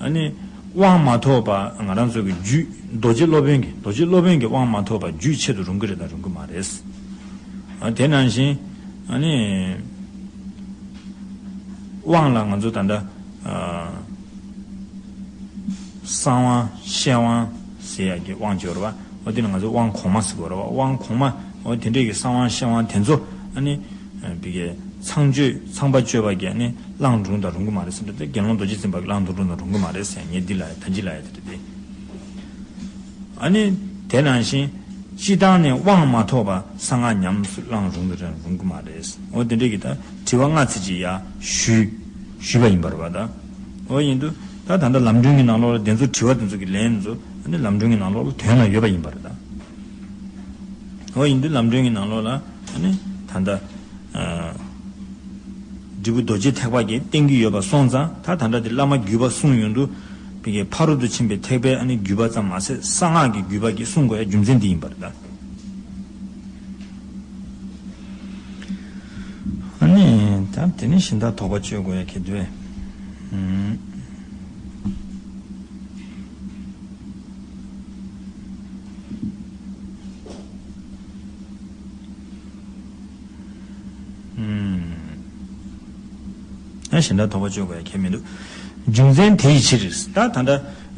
ཨ་ནི། དབང་མ་ཐོབ་པ་ང་རང་ཚོ་གི་རྒྱུད་རྡོ་རྗེ་སློབ་དཔོན་གྱི་རྡོ་རྗེ་སློབ་དཔོན་གྱི་དབང་མ་ཐོབ་པ་རྒྱུད་ཆད་དུ་རུང་གི་རེད་དང་རུང་གི་མ་རེད། ཨ་དེ་ནང་བཞིན། ཨ་ནི། དབང་ལ་ང་ཚོ་ད་ལྟ། ཨ། གསང་དབང་ཤེར་དབང་ཟེར་ཡག་གི་དབང་ཅིག་ཡོད་རེད་བ། འོ་དེ་ནི་ང་ཚོ་དབང་གོང་མ་ཟེར་གྱི་ཡོད་རེད་བ། དབང་གོང་མ་འོ་དེ་འདྲས་ཀྱི་གསང་དབང་ཤེར་དབང་དེ་ཚོ་ཨ་ནི། ཨ། བི་གའི་ཚངས་སྤྱོད་ཚངས་པ་སྤྱོད་པ་གིས་ཨ་ནི་བླང་རུང་དང་རུང་གི་མ་རེད་ཟེར་འདུག་དགེ་སློང་རྡོ་རྗེ་འཛིན་པ་གིས་བླང་དུ་རུང་དང་རུང་གི་མ་རེད་ཟེར་ངས་འདི་ལ་ད་འཇི་ལ་ཡ་དེ་རེད་དེ། ཨ་ནི། དེ་ནང་བཞིན། སྤྱིར་བཏང་ནས་དབང་མ་ཐོབ་པ་གསང་སྔགས་ཉམས་སུ་བླང་རུང་དང་རུང་གི་མ་རེད། འོ་དེ་འདྲས་ཀྱི་ད་དྲི་བ་ལྔ་ཚིག་ཅིག་ཡ་ཞུས། ཞུས་པ་ཡིན་པ་རེད་བ་ད། འོ་ཡིན་དུས་ད་ད་ལྟ་ལམ་སྒྲོན་གྱི་ནང་ལོགས་ལ་དེ་ཚོ་དྲི་བ་དེ་ཚོ་གི་ལན་ཚོ་ཨ་ནི་ལམ་སྒྲོན་གྱི་ནང་ལོགས་ལ་དོན་ལ་ཡོད་པ་ཡིན་པ་རེད་ད། འོ་ཡིན་དུས་ལམ་སྒྲོན་གྱི་ནང་ལོགས་ལ་ཨ་ནི་ད་ལྟ། ཨ། འབྲས་བུ་རྡོ་རྗེ་ཐེག་པ་གིས་བསྟན་གྱི་ཡོད་པ་སོང་ཙང་ད་ད་ལྟ་དེ་བླ་མ་བརྒྱུད་པ་གསུངས་ཡོང་དུས་བི་གའི་ཕ་རོལ་ཏུ་ཕྱིན་པའི་ཐེག་པའི་ཨ་ནི་བརྒྱུད་པ་ཙམ་མ་ཟད་གསང་སྔགས་ཀྱི་བརྒྱུད་པ་གིས་གསུང་དགོས་ཡ་རྒྱུ་མཚན་འདི་ཡིན་པ་རེད་ད། ཨ་ནི་ད་དེ་ནི་གཞན་དག་དོགས་པ་གཅོད་དགོས་ཡ་གལ་འདུག་ཨེ། ཨུམ། ཨུམ། ཨ་གཞན་དག་དོགས་པ་གཅོད་དགོས་ཡ་གལ་མི་འདུག་རྒྱུ་མཚན་དེ་ཡི་ཕྱིར་ད་ད་ལྟ།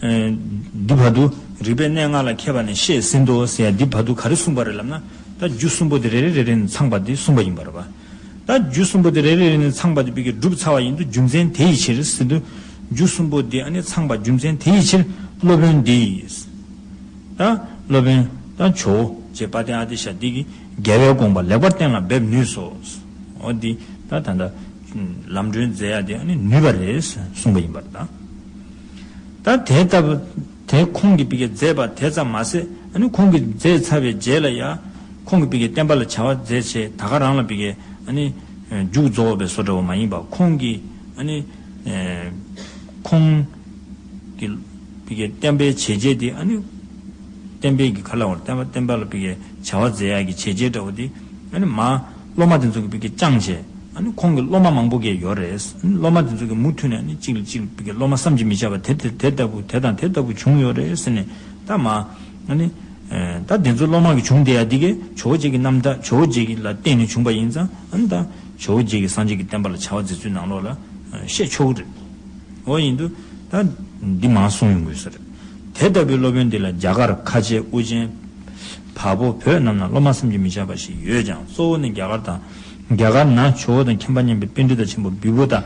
ཨེ། འདི་བར་དུ་རིགས་པའི་གནས་ལྔ་ལ་མཁས་པ་ནས་བཤད་ཟིན་ཏོ་ཟེར་ཡ་འདི་བར་དུ་ག་རེ་གསུངས་པ་རེད་ལབ་ན་ད་རྒྱུ་གསུམ་པོ་དེ་རེ་རེ་རེ་རེ་ནས་ཚང་པ་འདི་གསུངས་པ་ཡིན་པ་རེད་པ། ད་རྒྱུ་གསུམ་པོ་དེ་རེ་རེ་རེ་ནས་ཚང་པ་དེ་བི་གའི་གྲུབ་ཚར་བ་ཡིན་དུས་རྒྱུ་མཚན་དེ་ཡི་ཕྱིར་ཟེར་དུས། རྒྱུ་གསུམ་པོ་དེ་ཨ་ནི་ཚང་པ་རྒྱུ་མཚན་དེ་ཡི་ཕྱིར་སློབ་དཔོན་འདི་ཡིས། ད་སློབ་དཔོན་ད་ཇོ་བོ་རྗེ་དཔལ་ལྡན་ཨ་ཏི་ཤ་འདི་གིས་རྒྱལ་བའི་དགོངས་པ་ལེགས་པར་གཏན་ལ་འབེབས་ནུས་སོ། འོ་འདི་ད་ད་ད་ལམ་སྒྲོན་མཛད་ཡ་དེ་ཨ་ནི་ནུས་པ་རེད་གསུངས་པ་ཡིན་པ་རེད་ད། ད་དེ་ལྟ་བུ་དེ་ཁོང་གིས་བི་གའི་མཛད་པ་དེ་ཙམ་མ་ཟད་ཨ་ནི་ཁོང་གིས་མཛད་ཚར་བའི་རྗེས་ལ་ཡ་ཁོང་གིས་བི་གའི་བསྟན་པ་ལ་བྱ་བ་མཛད་བྱས་ད་ག་རང་ལ་བི་གའི་ཨ་ནི་མཇུག་རྫོགས་པའི་བཟོ་འདྲ་བོ་མ་ཡིན་པ་ཁོང་གིས་ཨ་ནི་ཁོང་གི་བི་གའི་བསྟན་པའི་བྱས་རྗེས་དེ་ཨ་ནི་བསྟན་པའི་གི་ག་ལ་བར་བསྟན་པ་བསྟན་པ་ལ་བི་གའི་བྱ་བ་མཛད་ཡ་གི་བྱས་རྗེས་འདྲ་བོ་དེ་ཨ་ནི་མ་སློབ་མ་དེ་ཚོ་གིས་བི་གའི་བསྐྱངས་བྱས། ཨ་ནི་ཁོང་གི་སློབ་མ་མང་པོ་གས་ཡོད་རེད། ཨ་ནི་སློབ་མ་དེ་ཚོ་གིས་མུ་མཐུད་ནས་ཨ་ནི་གཅིག་ལ་གཅིག་ལ་བི་གའི་སློབ་མ་བསམ་གྱིས་མི་ཁྱབ་པ་དེ་དེ་དེ་ལྟ་བུ་དེ་དང་དེ་ལྟ་བུ་བྱུང་ཡོད་རེད་ཟེར་ནས་ད་མ་ཨ་ནི་ད་དེ་ཚོ་སློབ་མ་གིས་བྱུང་བསྡད་ཡ་འདི་གས་ཇོ་བོ་རྗེ་གི་རྣམ་ཐར་ཇོ་བོ་རྗེ་གི་ལ་བརྟེན་ནས་བྱུང་པ་ཡིན་ཙང་ཨ་ནི་ད་ཇོ་བོ་རྗེ་གི་སངས་རྒྱས་ཀྱི་བསྟན་པ་ལ་བྱ་བ་མཛད་ཚུལ་ནང་ལོགས་ལ་བཤད་ཆོག་གི་རེད། འོ་ཡིན་དུས་ད་འདི་མ་གསུང་ཡོང་དགོས་ས་རེད། དེ་ལྟ་བུའི་སློབ་དཔོན་འདི་ལ་རྒྱ་གར་ཁ་ཆེ་དབུ་ཅན་བལ་པོ་བོད་རྣམས་ན་སློབ་མ་བསམ་གྱིས་མི་ཁྱབ་པ་ཞིག་ཡོད་ཀྱང་གཙོ་བོ་ནི་རྒྱ་གར་དང་རྒྱ་གར་ན་ཇོ་བོ་དང་མཁྱེན་པ་མཉམ་པའི་པཎྜི་ཏ་ཆེན་པོ་བི་བྷུ་ཏ།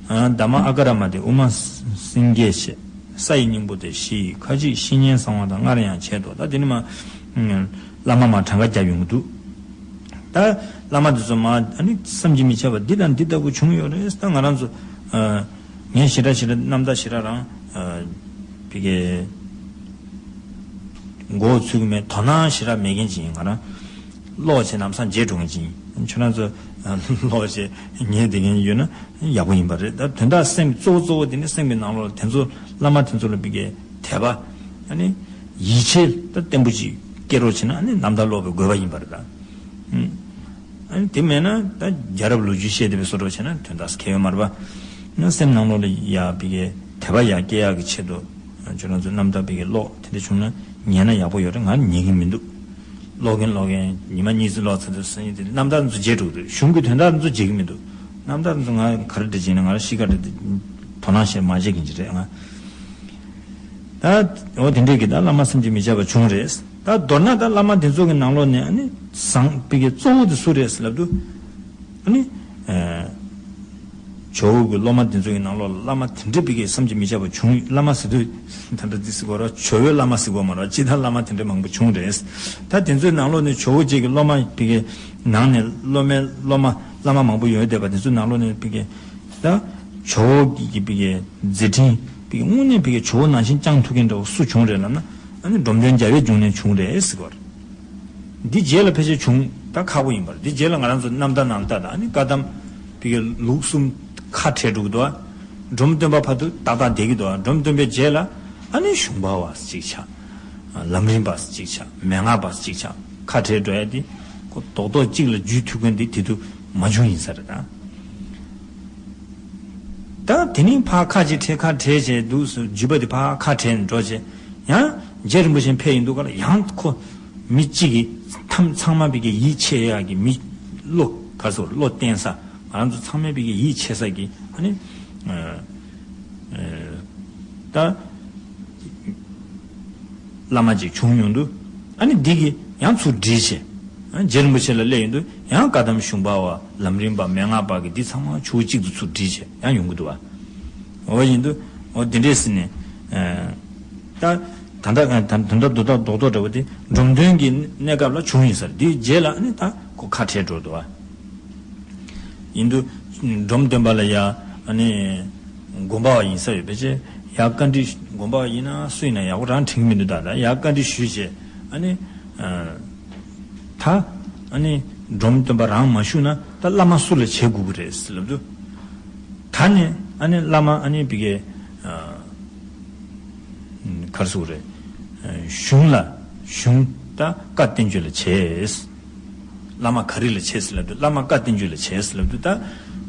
ཨ། དྷརྨ་ཨ་ག་ར་མ་སྟེ་ཨུ་མ་སེང་གེ་ཞེས་ས་ཡི་སྙིང་པོ་སྟེ་བཞི་ཡི་ཁ་ཅིག་བཤེས་གཉེན་གསང་བ་དང་སྔར་ཡང་བྱས་ཏོ། ད་དེ་ནི་མ་བླ་མ་མ་གྲངས་ཀ་རྒྱབ་ཡོང་གི་འདུག་ད་བླ་མ་དེ་ཚོ་མ་ཨ་ནི་བསམ་གྱིས་མི་ཁྱབ་པ་འདི་དང་འདི་ལྟ་བུ་བྱུང་ཡོད་རེད། ད་ང་རང་ཚོ་ཨ། ངས་ཞེ་དྲག་ཞེ་དྲག་རྣམ་ཐར་ཞེ་དྲག་རང་ཨ། བི་གའི་མགོ་ཚུགས་ཀྱི་མེད། དོ་སྣང་ཞེ་དྲག་མེད་མཁན་ཅིག་ཡིན། ང་རང་ཀློག་བྱས་ལམ་སང་བརྗེད་འགྲོ་མཁན་ཅིག་ཡིན། ཁྱོད་རང་ཚོ་ཀློག་བྱས་ཉན་བསྡད་མཁན་ཡོད་ན་ཡག་པོ་ཡིན་པ་རེད། ད་དོན་དག་སེམས་གཙོ་བོ་གཙོ་བོ་དེ་ནི་སེམས་ཀྱི་ནང་ལོགས་ལ་དེ་ཚོ་བླ་མ་དེ་ཚོ་ལ་བི་གའི་དད་པ་ཨ་ནི་ཡིད་ཆེས་ད་བརྟན་པོ་ཅིག་སྐྱེ་རོགས་བྱེད་ན་ཨ་ནི་རྣམ་ཐར་ཀློག་པའི་དགོས་པ་ཡིན་པ་རེད་ད། ཨུམ། ཨ་ནི་དེ་མེད་ན་ད་རྒྱལ་རབས་ལོ་རྒྱུས་བཤད་བསྡད་པའི་བཟོ་འདྲ་བྱས་ན་དོན་དག་ཁེལ་ཡོད་མ་རེད་པ། ན་སེམས་ནང་ལོགས་ལ་ཡ་ཕ་གི་དད་པ་ཡར་སྐྱེ་ཡག་གི་ཆེད་དུ་ཁྱོད་རང་ཚོ་རྣམ་དག་ཕ་གི་ཀློག་དེ་འདྲ་བྱུང་ན་ཉན་ན་ཡག་པོ་ཡོད་རེད། ང་ཉན་གི་མི་འདུག་ཀློག་གིན་ཀློག་གིན་ཉི་མ་གཉིས་ཙམ་ཀློག་ཚར་དུས་སང་ཉིན་དེ་རྣམ་དག་ཚོ་བརྗེད་འགྲོ་གི་འདུག་གཞུང་གི་དོན་དག་ཚོ་བརྗེད་གི་མི་འདུག་རྣམ་དག་ཚོ་ང་ག་རེ་འདྲ་བྱས་ན་ང་རང་གཤིས་ཀ་འདྲ་དོ་སྣང་བྱས་མ་བྱེད་མཁན་ཅིག་རེད་ང་། ད་འོ་དེ་འདྲས་ཀྱི་ད་བླ་མ་བསམ་གྱིས་མི་ཁྱབ་པ་བྱུང་རེད། ད་མདོར་ན་ད་བླ་མ་དེ་ཚོ་གི་ནང་ལོགས་ནས་ཨ་ནི་བཟང་པོ་གི་གཙོ་བོ་དེ་སུ་རེད་ལབ་དུས། ཨ་ནི། ཨ། ཇོ་བོ་གི་སློབ་མ་དེ་ཚོ་གི་ནང་ལོགས་ལ་བླ་མ་དེ་འདྲས་པའི་གི་བསམ་གྱིས་མི་ཁྱབ་པ་བྱུང་། བླ་མ་ཟེར་དུས་ད་ལྟ་འདི་ཟེར་དགོས་ར། ཇོ་བོའི་བླ་མ་ཟེར་དགོས་མ་ར། སྤྱིར་བཏང་བླ་མ་དེ་འདྲས་མང་པོ་བྱུང་རེད། ད་དེ་ཚོའི་ནང་ལོགས་ནས་ཇོ་བོ་རྗེ་གི་སློབ་མ་པའི་གི་ནང་ནས་སློབ་མའི་སློབ་མ་བླ་མ་མང་པོ་ཡོད་བསྡད་པ་དེ་ཚོའི་ནང་ལོགས་ནས་པའི་གི་ད་ཇོ་བོ་གི་པའི་གི་མཛད་འཕྲིན་པའི་གི་དངོས་གནས་པའི་གི་ཇོ་བོ་ནང་བཞིན་བསྐྱངས་ཐུབ་མཁན་འདྲ་བོ་སུ་བྱུང་རེད་ལབ་ན། ཨ་ནི་འབྲོམ་སྟོན་རྒྱལ་བའི་འབྱུང་གནས་བྱུང་རེད་ཟེར་གི་རེད། འདི་རྗེས་ལ་ཕལ་ཆེར་བྱུང་ད་ཁག་པོ་ཡིན་པ་རེད། འདི་རྗེས་ལ་ང་རང་ཚོ་རྣམ་ཐར་ནང་ལྟར་དང་ཨ་ནི་བཀའ་གདམས་པའི་གི་ལུགས་གསུམ་ཁ་བྲལ་འགྲོ་གི་འདུག་ཨ། འབྲོམ་སྟོན་པ་བར་དུ་ཏག་ཏག་བསྡད་ཀྱི་འདུག་ཨ། འབྲོམ་སྟོན་པའི་རྗེས་ལ་ཨ་ནི་གཞུང་པ་བ་གཅིག་ཆགས། ལམ་རིམ་པ་གཅིག་ཆགས། མན་ངག་པ་གཅིག་ཆགས། ཁ་བྲལ་འགྲོ་ཡ་དེ་ཁོ་རྡོག་རྡོག་གཅིག་ལ་འཇུས་ཐུབ་མཁན་དེ་དེ་དུས་མ་བྱུང་ཡིན་ས་རེད་ད། ད་དེ་ནས་ཕར་ཁ་ཅིག་བྲལ་ཁ་བྲལ་བྱས་འདུག་སེ་འཇུས་པ་དེ་ཕར་ཁ་བྲལ་ནས་འགྲོ་བྱས། ཡང་རྗེ་རིན་པོ་ཆེ་ཕེབས་ཡིན་འདུག་ག་ལ་ཡང་ཁོ་མི་གཅིག་གིས་ཐམས་ཚང་མ་པའི་གི་ཡིད་ཆེས་ཡག་གི་མི་བློ་ག་ཚོད་བློ་བརྟན་ས་ང་རང་ཚོ་ཚང་མས་པའི་གི་ཡིད་ཆེས་ས་གི་ཨ་ནི་ཨ་ཨ་ད་བླ་མ་ཅིག་བྱུང་ཡོང་དུས་ཨ་ནི་འདི་གི་ཡང་ཚུར་བསྒྲིལ་བྱས། ཨ་རྗེ་རིན་པོ་ཆེ་ལ་སླེབས་ཡོང་དུས་ཡང་བཀའ་གདམས་གཞུང་པ་བ་ལམ་རིམ་པ་མན་ངག་པ་གི་འདི་ཚང་མ་ཆུ་བོ་གཅིག་ཏུ་ཚུར་བསྒྲིལ་བྱས་ཡང་ཡོང་གི་འདུག་བ། འོ་ཡིན་དུས་འོ་འདི་འདྲས་ཟེར་ནས་ཨ་ད་ད་ལྟ་ད་ད་ལྟ་རྡོག་རྡོག་རྡོག་རྡོག་འདྲ་བོ་དེ་འབྲོམ་སྟོན་གྱི་གནས་སྐབས་ལ་བྱུང་ཡིན་ས་རེད། འདིའི་རྗེས་ལ་ཨ་ནི་ད་ཁོ་ཁ་བྲལ་འགྲོ་འདུག་བ། ཡིན་དུས་འབྲོམ་སྟོན་པ་ལ་ཡ་ཨ་ནི་དགོན་པ་བ་ཡིན་ས་ཡོད་པས་ཅེ་ཡ་བཀའ་འདྲི་དགོན་པ་བ་ཡིན་ན་སུ་ཡིན་ན་ཡག་པོ་རང་དྲན་གྱི་མི་འདུག་ད་ད་ཡ་བཀའ་འདྲི་ཞུས་བྱས་ཨ་ནི་ཨ་ད་ཨ་ནི་འབྲོམ་སྟོན་པ་རང་མ་བཞུགས་ན་ད་བླ་མ་སུ་ལ་བྱེད་དགོས་ཀྱི་རེད་ལབ་དུས། ད་ནི་ཨ་ནི་བླ་མ་ཨ་ནི་བི་གའི་ཨ་གར་སུ་རེད། གཞུང་ལ་གཞུང་ད་བཀའ་བསྟན་བཅོས་ལ་བྱས། བླ་མ་ག་རེ་ལ་བྱས་ཟེར་ལབ་དུས་བླ་མ་བཀའ་བསྟན་བཅོས་ལ་བྱས་ཟེར་ལབ་དུས་ད་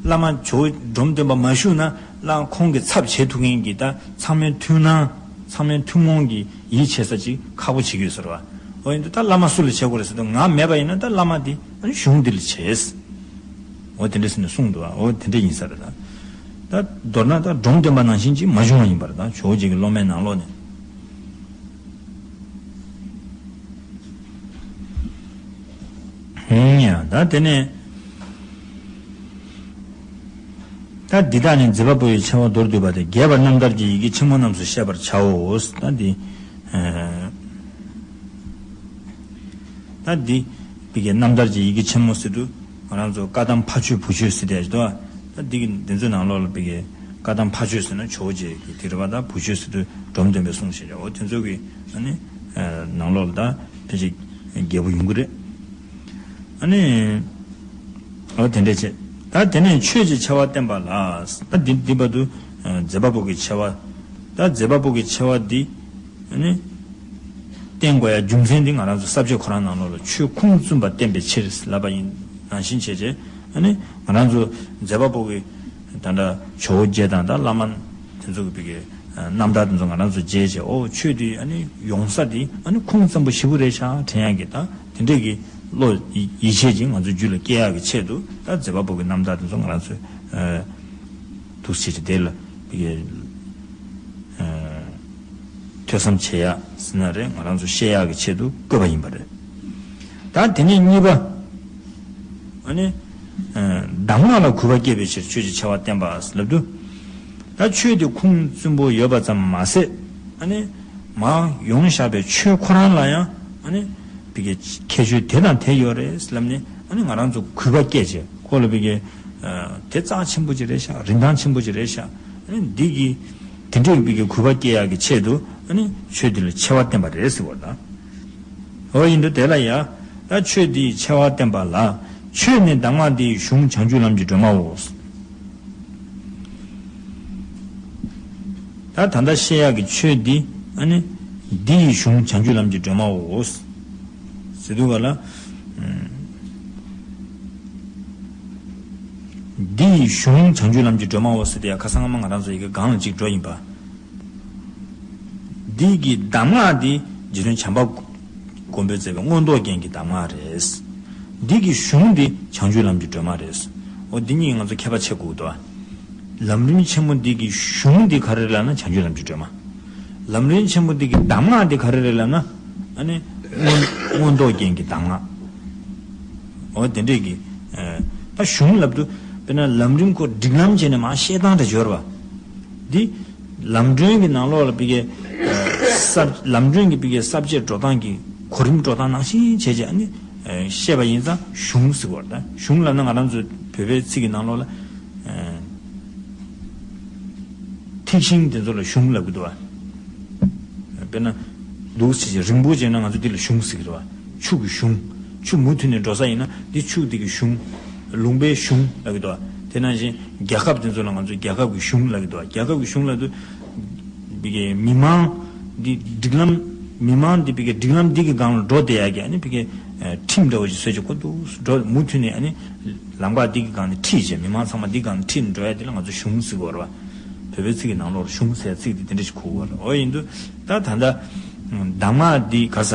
བླ་མ་ཇོ་བོ་འབྲོམ་སྟོན་པ་མ་བཞུགས་ན་བླ་ཁོང་གི་ཚབ་བྱེད་ཐུབ་མཁན་གྱི་ད་ཚང་མའི་མཐུན་སྣང་ཚང་མའི་ཐུན་མོང་གི་ཡིད་ཆེས་ས་ཅིག་ཁག་པོ་བྱེད་ཀྱི་ཡོད་ཟེར་བ། འོ་ཡིན་དུས་ད་བླ་མ་སུ་ལ་བྱེད་དགོས་རེད་ཟེར་དུས་ང་མེད་པ་ཡིན་ན་ད་བླ་མ་དེ་གཞུང་འདི་ལ་བྱས། འོ་དེ་འདྲ་ཟེར་ནས་གསུངས་འདུག་བ། འོ་དེ་འདྲ་ཡིན་ས་རེད་ད། ད་མདོར་ན་ད་འབྲོམ་སྟོན་པ་ནང་བཞིན་ཅིག་མ་བྱུང་བ་ཡིན་པ་རེད་ད་ཇོ་བོ་རྗེ་གི་སློབ་མའི་ནང་ལོགས་ནས། ཧུང་ཡ་ད་དེ་ནས་ད་འདི་དག་ནི་མཛད་པ་པོ་ཡི་ཆེ་བ་མདོར་བསྡུས་པ་སྟེ་རྒྱས་པར་རྣམ་ཐར་གྱི་ཡི་གེ་ཆེན་མོ་རྣམས་སུ་བཤད་པར་བྱའོ། ད་འདི་ད་འདི་བི་གའི་རྣམ་ཐར་གྱི་ཡི་གེ་ཆེན་མོ་ཟེར་དུས་ང་རང་ཚོ་བཀའ་གདམས་ཕ་ཆོས་བུ་ཆོས་ཟེར་དེ་ཡོད་དོ། ད་འདི་གི་འདི་ཚོའི་ནང་ལོགས་ལ་བི་གའི་བཀའ་གདམས་ཕ་ཆོས་ཟེར་ན་ཇོ་བོ་རྗེ་གི་དེ་རེད་པ། ད་བུ་ཆོས་ཟེར་དུས་འབྲོམ་སྟོན་པའི་གསུང་བཤད་ཡོད། འོ་དེ་ཚོ་གི་ཨ་ནི་ནང་ལོགས་ལ་ད་ཕལ་ཆེར་རྒྱས་པོ་ཡོང་གི་རེད། ཨ་ནི། འོ་དེ་འདྲས་བྱས། ད་དེ་ནས་ཆོས་ཀྱི་ཆེ་བ་བསྟན་པ་ལ། ད་འདི་འདི་བར་དུ་ཨ་མཛད་པ་པོ་གི་ཆེ་བ། ད་མཛད་པ་པོ་གི་ཆེ་བ་འདི་ཨ་ནི་བསྟན་དགོས་ཡ་རྒྱུ་མཚན་འདི་ང་རང་ཚོ་ས་བཅད་ཁོ་རང་ནང་ལོགས་ལ་ཆོས་ཁུངས་བཙུན་པ་བསྟན་པའི་ཕྱིར་ལབ་པ་ཡིན་ནང་བཞིན་བྱས་བྱས་ཨ་ནི་ང་རང་ཚོ་མཛད་པ་པོ་གི་ད་ལྟ་ཇོ་བོ་རྗེ་དང་ད་བླ་མ་དེ་ཚོ་གི་བི་གའི་རྣམ་ཐར་དེ་ཚོ་ང་རང་ཚོ་མཇལ་བྱས་ཨོ་ཆོས་འདི་ཨ་ནི་ཡོང་ས་འདི་ཨ་ནི་ཁུངས་བཙུན་པོ་ཞེ་པོ་རེད་ཤག་དྲན་ཡག་གི་ད་དེ་འདྲས་ཀྱི་བློ་ཡིད་ཆེས་ཀྱིས་ང་ཚོ་རྒྱུད་ལ་སྐྱེ་ཡག་གི་ཆེད་དུ་ད་མཛད་པ་པོ་གི་རྣམ་ཐར་དེ་ཚོ་ང་རང་ཚོས་ཐུགས་རྗེ་ཆེ་དེ་ལ་བི་གའི་ཐོས་བསམ་བྱེད་ཡག་ཟེར་ན་རེད། ང་རང་ཚོ་ཤེས་ཡག་གི་ཆེད་དུ་བཀོད་པ་ཡིན་པ་རེད། ད་དེ་ནས་གཉིས་པ། ཨ་ནི། གདམས་ངག་ལ་གུས་པ་སྐྱེས་པའི་ཕྱིར་ཆོས་ཀྱི་ཆེ་བ་བསྟན་པ་ལབ་དུས། ད་ཆོས་དེ་ཁུངས་བཙུན་པོ་ཡོད་པ་ཙམ་མ་ཟད། ཨ་ནི། མར་ཡོང་བཞག་པའི་ཆོས་ཁོ་རང་ལ་ཡང་། ཨ་ནི། བི་གའི་ཁྱད་ཆོས་དེ་དང་དེ་ཡོད་རེད་ལབ་ནས། ཨ་ནི་ང་རང་ཚོ་གུས་པ་སྐྱེས་བྱས་ཁོ་ལ་བི་གའི། དེ་རྩ་ཆེན་པོ་ཅིག་རེད་ཤག་རིན་ཐང་ཆེན་པོ་ཅིག་རེད་ཤག་ཨ་ནི་འདི་གི། དེ་འདྲའི་བི་གའི་གུས་པ་སྐྱེ་ཡག་གི་ཆེད་དུ། ཨ་ནི་ཆོས་འདི་ལ་ཆེ་བ་བསྟན་པ་རེད་ཟེར་བ་དང་། འོ་ཡིན་དུས་དེ་ལ་ཡ། ད་ཆོས་འདི་ཡི་ཆེ་བ་བསྟན་པ་ལ། ཆོས་ནི་གདམས་ངག་འདི་ཡི་གཞུང་བྱང་ཆུབ་ལམ་གྱི་སྒྲོན་མའོ། ད་ད་ལྟ་བཤད་ཡག་གི་ཆོས་འདི་ཨ་ནི་འདི་ཡི་གཞུང་བྱང་ཆུབ་ལམ་གྱི་སྒྲོན་མའོ། ཟེར་དུས་ག་ལ། འདི་ཡི་གཞུང་བྱང་ཆུབ་ལམ་གྱི་སྒྲོན་མའོ་ཟེར་དེ་ཡང་ཁ་སང་སྔ་མ་ང་རང་ཚོ་ཡི་གེ་སྒང་ལ་གཅིག་འགྲོ་ཡིན་པ། འདི་གི་གདམས་ངག་འདི་རྗེ་བཙུན་བྱམས་པ་མགོན་པོས་མཛད་པའི་མངོན་རྟོགས་རྒྱན་གྱི་གདམས་ངག་རེད། འདི་གི་གཞུང་འདི་བྱང་ཆུབ་ལམ་གྱི་སྒྲོན་མ་རེད། འོ་འདི་གཉིས་ང་ཚོ་ཁྱད་པར་ཕྱེ་དགོས་འདུག་ལམ་རིམ་ཆེན་མོ་འདི་གི་གཞུང་འདི་ག་རེ་རེད་ལབ་ན་བྱང་ཆུབ་ལམ་གྱི་སྒྲོན་མ། ལམ་རིམ་ཆེན་མོ་འདི་གི་གདམས་ངག་འདི་ག་རེ་རེད་ལབ་ན། ཨ་ནི་མངོན་མངོན་རྟོགས་རྒྱན་གྱི་གདམས་ངག་འོ་དེ་འདྲས་ཀྱི། ཨ་ད་གཞུང་ལབ་དུས་དཔེར་ན་ལམ་རིམ་ཁོ་སྒྲིག་ལམ་བྱས་ནས་མར་བཤད་སྟངས་འདྲ་འབྱོར་བ། འདི་ལམ་སྒྲོན་གྱི་ནང་ལོགས་ལ་ཕ་གིའི་ས་ལམ་སྒྲོན་གྱི་ཕ་གིའི་ས་བཅད་འགྲོ་སྟངས་ཀྱི་གོ་རིམ་འགྲོ་སྟངས་ནང་བཞིན་བྱས་བྱས་ཨ་ནི་བཤད་པ་ཡིན་ཙང་གཞུང་ཟེར་བ་རེད། ད་གཞུང་ལབ་ན་ང་རང་ཚོའི་བོད་པའི་ཚིག་གི་ནང་ལོགས་ལ། ཐེག་ཆེན་དེ་ཚོ་ལ་གཞུང་ལབ་ཀྱི་འདུག་བ། དཔེར་ན། འདུག་སེ་བྱས་རིང་པོ་བྱས་ན་ང་ཚོ་འདི་ལ་གཞུང་ཟེར་གྱི་རེད་བ། ཆུ་གི་གཞུང་། ཆུ་མུ་མཐུད་ནས་འགྲོ་ས་ཡིན་ན་འདི་ཆུ་འདི་གི་གཞུང་། ལུང་པའི་གཞུང་ལབ་ཀྱི་འདུག་བ། དེ་ནང་བཞིན་རྒྱལ་ཁབ་དེ་ཚོ་ལ་ང་ཚོ་རྒྱལ་ཁབ་ཀྱི་གཞུང་ལབ་ཀྱི་འདུག་བ། རྒྱལ་ཁབ་ཀྱི་གཞུང་ལབ་དུས། བི་གའི་མི་མང་འདི་སྒྲིག་ལམ། མི་མང་འདི་བི་གའི་སྒྲིག་ལམ་འདི་གི་སྒང་ལ་འགྲོ་བསྡད་ཡ་གི་ཨ་ནི་བི་གའི་ཁྲིམས་འདྲ་བོ་ཞིག་བཟོས་ཀྱི་ཁོ་འདུག་འགྲོ་མུ་མཐུད་ནས་ཨ་ནི། ལམ་ཁ་འདི་གི་སྒང་ནས་ཁྲིད་བྱས་མི་མང་ཚང་མ་འདི་སྒང་ནས་ཁྲིད་ནས་འགྲོ་ཡ་དེ་ལ་ང་ཚོ་གཞུང་ཟེར་གྱི་ཡོད་རེད་བ། བོད་པའི་ཚིག་གི་ནང་ལོགས་གཞུང་ཟེར་ཚིག་དེ་དེ་འདྲ་ཞིག་གོ་གི་ཡོད་རེད། འོ་ཡིན་དུས་ད་ད་ལྟ་གདམས་ངག་འདི་ག་ས་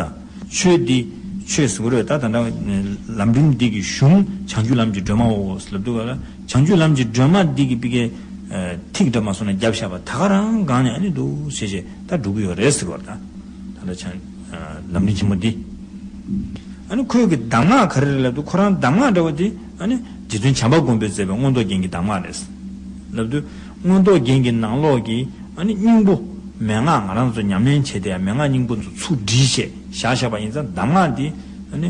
ཆོས་འདི་ཆོས་ཟེར་གྱི་རེད། ད་ད་ལྟ་ལམ་རིམ་འདི་གི་གཞུང་བྱང་ཆུབ་ལམ་གྱི་སྒྲོན་མའོ་ལབ་འདུག་ག་ལ། བྱང་ཆུབ་ལམ་གྱི་སྒྲོན་མ་འདི་གི་བི་གའི་ཐིག་འདྲ་མ་སོང་ན་རྒྱབ་བཞག་པ་ད་ག་རང་སྒང་ནས་ཨ་ནི་འདུག་ཟེར་བྱས་ད་འགྲོ་གི་ཡོད་རེད་ཟེར་གྱི་ཡོད་རེད། ད་ད་ལྟ་བྱང་ལམ་རིམ་ཆེན་མོ་འདི། ཨ་ནི་ཁོའི་གི་གདམས་ངག་ག་རེ་རེད་ལབ་དུས་ཁོ་རང་གདམས་ངག་འདྲ་བོ་དེ་ཨ་ནི་རྗེ་བཙུན་བྱམས་པ་མགོན་པོས་མཛད་པའི་མངོན་རྟོགས་རྒྱན་གྱི་གདམས་ངག་རེད། ལབ་དུས་མངོན་རྟོགས་རྒྱན་གྱི་ནང་ལོགས་ཀྱི་ཨ་ནི་སྙིང་པོ་མན་ངག་ང་རང་ཚོ་ཉམས་ལེན་བྱས་ཏེ་ཡང་མན་ངག་སྙིང་པོ་ཚོ་ཚུར་བསྒྲིལ་བྱས་བཞག་བཞག་པ་ཡིན་ཙང་གདམས་ངག་འདི་ཨ་ནི་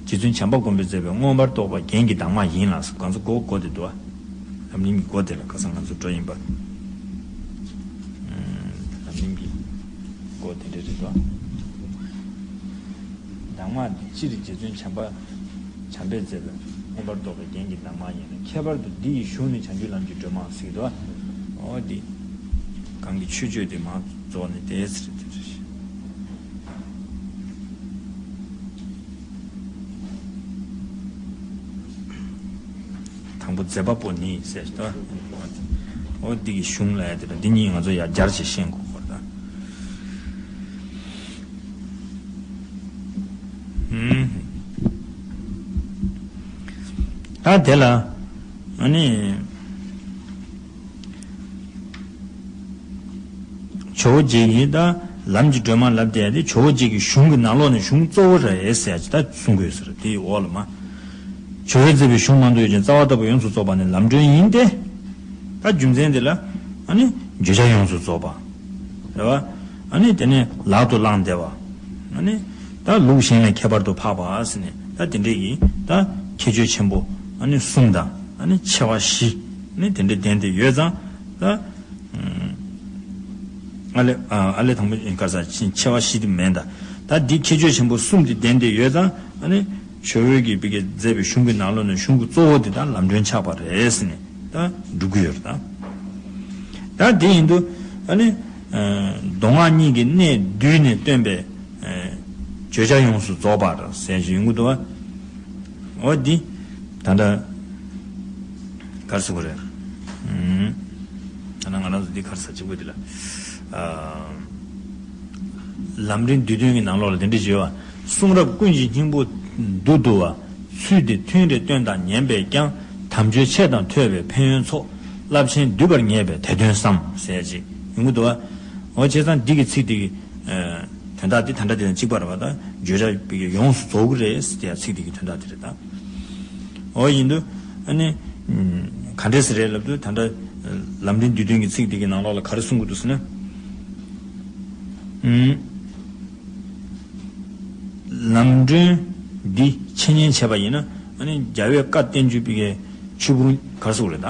རྗེ་བཙུན་བྱམས་པ་མགོན་པོས་མཛད་པའི་མངོན་པར་རྟོགས་པ་རྒྱན་གྱི་གདམས་ངག་ཡིན་ལ་སོགས་གང་ཚོ་གོ་གོ་དེ་འདུག་ཨ། ལམ་རིམ་གྱི་སྒོ་དེ་ལ་ཁ་སང་ང་ཚོ་འགྲོ་ཡིན་པ། ལམ་རིམ་གྱི་སྒོ་དེ་འདྲ་རེད་དོ། གདམས་ངག་འདི་སྤྱིར་རྗེ་བཙུན་བྱམས་པ་བྱམས་པས་མཛད་པའི་མངོན་པར་རྟོགས་པའི་རྒྱན་གྱི་གདམས་ངག་ཡིན་ལ་ཁྱད་པར་དུ་འདི་ཡི་གཞུང་ནི་བྱང་ཆུབ་ལམ་གྱི་སྒྲོན་མ་ཟེར་གྱི་འདུག་ཨ། འོ་འདི། གང་གི་མཆོད་བརྗོད་དེ་མ་རྫོགས་ནས་དེའི་ཚེ་རེད་དེ་རེད། དང་པོ་མཛད་པ་པོ་ནི་ཟེར་ཞིག་ད། འོ་འདི་གི་གཞུང་ལ་ཡ་དེ་ལ་འདི་གཉིས་ང་ཚོ་ཡ་སྦྱར་བྱས་ཤེས་དགོས་སྐོར་ད། ད་དེ་ལ་ཨ་ནི། ཇོ་བོ་རྗེ་ཡིས་ད་ལམ་གྱི་སྒྲོན་མ་ལབ་བསྡད་དེ་ཇོ་བོ་རྗེ་གི་གཞུང་གི་ནང་ལོགས་ནས་གཞུང་གཙོ་བོ་རེད་ཟེར་ཡ་ཅིག་ད་གསུང་དགོས་ཟེར་དེའི་འོག་ལ་མ། ཇོ་བོས་མཛད་པའི་གཞུང་མང་དུ་ཡོད་ཅིང་རྩ་བ་ལྟ་བུ་ཡོངས་སུ་རྫོགས་པ་ནི་ལམ་སྒྲོན་ཡིན་ཏེ། ད་རྒྱུ་མཚན་དེ་ལ་ཨ་ནི་བརྗོད་བྱ་ཡོངས་སུ་རྫོགས་པ། རེད་བ། ཨ་ནི་དེ་ནས་ལག་ཏུ་བླངས་བསྡད་པ། ཨ་ནི་ད་ལུགས་གཞན་ལས་ཁྱད་པར་དུ་འཕགས་པ་ཟེར་ནས་ད་དེ་འདྲས་ཀྱི་ད་ཁྱད་ཆོས་ཆེན་པོ་ཨ་ནི་གསུམ་དང་ཨ་ནི་ཆེ་བ་བཞི་ཨ་ནི་དེ་འདྲས་ལྡན་ཏེ་ཡོད་ཙང་ད། ཨ་ལེ་ཨ་ལེ་དང་པོ་ག་ས་ཆེ་བ་བཞི་དེ་མེད་ད། ད་འདི་ཁྱད་ཆོས་ཆེན་པོ་གསུམ་དེ་ལྡན་ཏེ་ཡོད་ཙང་ཨ་ནི་ཇོ་བོས་ཀྱིས་བི་གའི་མཛད་པའི་གཞུང་གི་ནང་ལོགས་ནས་གཞུང་གི་གཙོ་བོ་དེ་དག་ལམ་སྒྲོན་ཆགས་པ་རེད་ཟེར་ནས་ད་སྒྲུབ་ཀྱི་ཡོད་རེད་ད། ད་དེ་ཡིན་དུས་ཨ་ནི་མདོ་སྔགས་གཉིས་ཀྱི་གནད་བསྡུས་ནས་སྟོན་པའི་བརྗོད་བྱ་ཡོངས་སུ་རྫོགས་པར་ཟེར་ཞིག་ཡོང་གི་འདུག་བ། འོ་འདི། ད་ལྟ། གར་སོང་གི་རེད། ད་ལྟ་ང་རང་ཚོ་འདི་གར་ས་གཅིག་པོ་འདི་ལ། ལམ་རིམ་བསྡུས་དོན་གྱི་ནང་ལོགས་ལ་དེ་འདྲ་བརྗོད་པ། གསུང་རབ་ཀུན་གྱི་སྙིང་པོ་མདོ་བསྡུ་བ། ཚུལ་འདི་ཐུན་རེ་བཏོན་དང་ཉན་པས་ཀྱང་། དམ་ཆོས་འཆད་དང་ཐོས་པས་ཕན་ཡོན་ཚོགས། རླབས་ཆེན་བསྡུས་པར་ངེས་པས་དེ་དོན་བསམ། ཟེར་ཅིག་ཡོང་གི་འདུག་བ། འོ་བྱས་ཙང་འདི་གི་ཚིག་འདི་གི། དོན་དག་འདི་ད་ལྟ་དེ་དང་གཅིག་པ་རེད་བ་ད། བརྗོད་བྱ་བི་གའི་ཡོངས་སུ་རྫོགས་ཀྱི་རེད་ཟེར་དེ་ཚིག་འདི་གི་དོན་དག་དེ་རེད་ད། འོ་ཡིན་དུས་ཨ་ནི། ག་འདྲས་ཟེར་རེད་ལབ་དུས་ད་ལྟ་ལམ་རིམ་བསྡུས་དོན་གྱི་ཚིག་འདི་གི་ནང་ལོགས་ལ་ག་རེ་གསུང་གི་འདུག་ཟེར་ན། ལམ་སྒྲོན་འདི་འཆད་ཉན་བྱས་པ་ཡིན་ན་ཨ་ནི་རྒྱལ་བའི་བཀའ་བསྟན་བཅོས་བི་གའི་ཆོས་ཕུང་ག་རེ་ཟེར་དགོས་རེད་ད།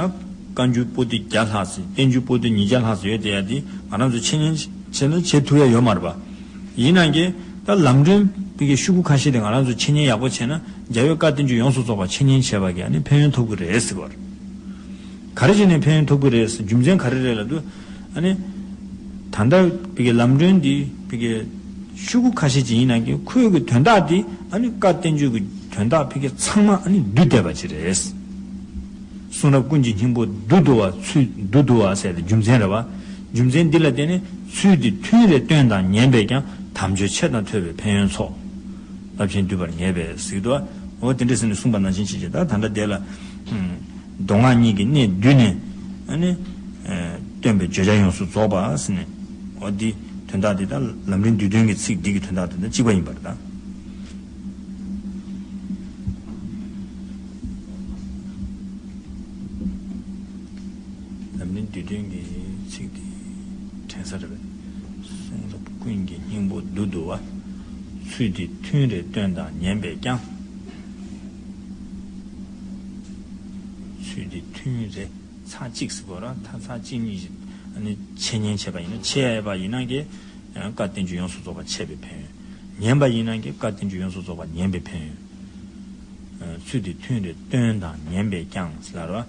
བཀའ་འགྱུར་པོ་ཏི་བརྒྱ་ལྷག་ཙམ་བསྟན་འགྱུར་པོ་ཏི་ཉིས་བརྒྱ་ལྷག་ཙམ་ཡོད་དེ་ཡ་དེ་ང་རང་ཚོ་འཆད་ཉན་བྱས་ན་བྱེད་ཐུབ་ཡ་ཡོད་མ་རེད་པ། ཡིན་ནའང་གི་ད་ལམ་སྒྲོན་བི་གའི་ཤོག་གུ་ཁ་ཤས་དེ་ང་རང་ཚོ་འཆད་ཉན་ཡག་པོ་བྱས་ན་རྒྱལ་བའི་བཀའ་བསྟན་བཅོས་ཡོངས་སུ་རྫོགས་པ་འཆད་ཉན་བྱས་པ་གི་ཨ་ནི་ཕན་ཡོན་ཐོབ་གི་རེད་ཟེར་གི་རེད། ག་རེ་བྱས་ནས་ཕན་ཡོན་ཐོབ་གི་རེད་ཟེར་རྒྱུ་མཚན་ག་རེ་རེད་ལབ་དུས་ཨ་ནི། ད་ལྟ་བི་གའི་ལམ་སྒྲོན་འདི་བི་གའི་ཤོག་གུ་ཁ་ཤས་ཅིག་ཡིན་ནའང་གི་ཁོའི་གི་དོན་དག་འདི་ཨ་ནི་བཀའ་བསྟན་བཅོས་ཀྱི་དོན་དག་བི་གའི་ཚང་མ་ཨ་ནི་བསྡུས་བསྡད་པ་ཅིག་རེད། གསུང་རབ་ཀུན་གྱི་སྙིང་པོ་བསྡུ་བསྡུ་བ་ཚུལ་བསྡུ་བསྡུ་བ་ཟེར་ཏེ་རྒྱུ་མཚན་རེད་བ། རྒྱུ་མཚན་འདི་ལ་བརྟེན་ནས་ཚུལ་འདི་ཐུན་རེ་བཏོན་དང་ཉན་པས་ཀྱང་དམ་ཆོས་ཆེ་དང་ཐོས་པའི་ཕན་ཡོན་ཚོགས། རླབས་ཆེན་བསྡུས་པར་ངེས་པས་ཟེར་གྱི་འདུག་བ། འོ་དེ་འདྲ་ཟེར་ནས་གསུངས་པ་ནང་བཞིན་བྱས་ཀྱི་ད་ད་ལྟ་དེ་ལ། ཨུམ། མདོ་སྔགས་གཉིས་ཀྱི་གནད་བསྡུས་ནས། ཨ་ནི། ཨ། སྟོན་པའི་བརྗོད་བྱ་ཡོངས་སུ་རྫོགས་པ་ཟེར་ནས། འོ་འདི་དོན་དག་འདི་དང་ལམ་རིམ་བསྡུས་དོན་གྱི་ཚིག་འདི་གི་དོན་དག་དེ་དང་གཅིག་པ་ཡིན་པར་ད། ལམ་རིམ་བསྡུས་དོན་གྱི་ཚིག་འདི་དྲན་ས་རེད་པས། གསུང་རབ་ཀུན་གྱི་སྙིང་པོ་བསྡུ་བསྡུ་བ། ཚུལ་འདི་ཐུན་རེ་བཏོན་དང་ཉན་པས་ཀྱང་། ཚུལ་འདི་ཐུན་རེ་ཚར་གཅིག་ཟེར་དགོས་ར་ད་ཚར་གཅིག་གཉིས་ཤིག་ཨ་ནི་འཆད་ཉན་བྱས་པ་ཡིན་ན་འཆད་པ་ཡིན་ན་གི། བཀའ་བསྟན་བཅོས་ཡོངས་སུ་རྫོགས་པ་འཆད་པའི་ཕན་ཡོན། ཉན་པ་ཡིན་ན་གི་བཀའ་བསྟན་བཅོས་ཡོངས་སུ་རྫོགས་པ་ཉན་པའི་ཕན་ཡོན། ཚུལ་འདི་ཐུན་རེ་བཏོན་དང་ཉན་པས་ཀྱང་ཟེར་ལ་རོ།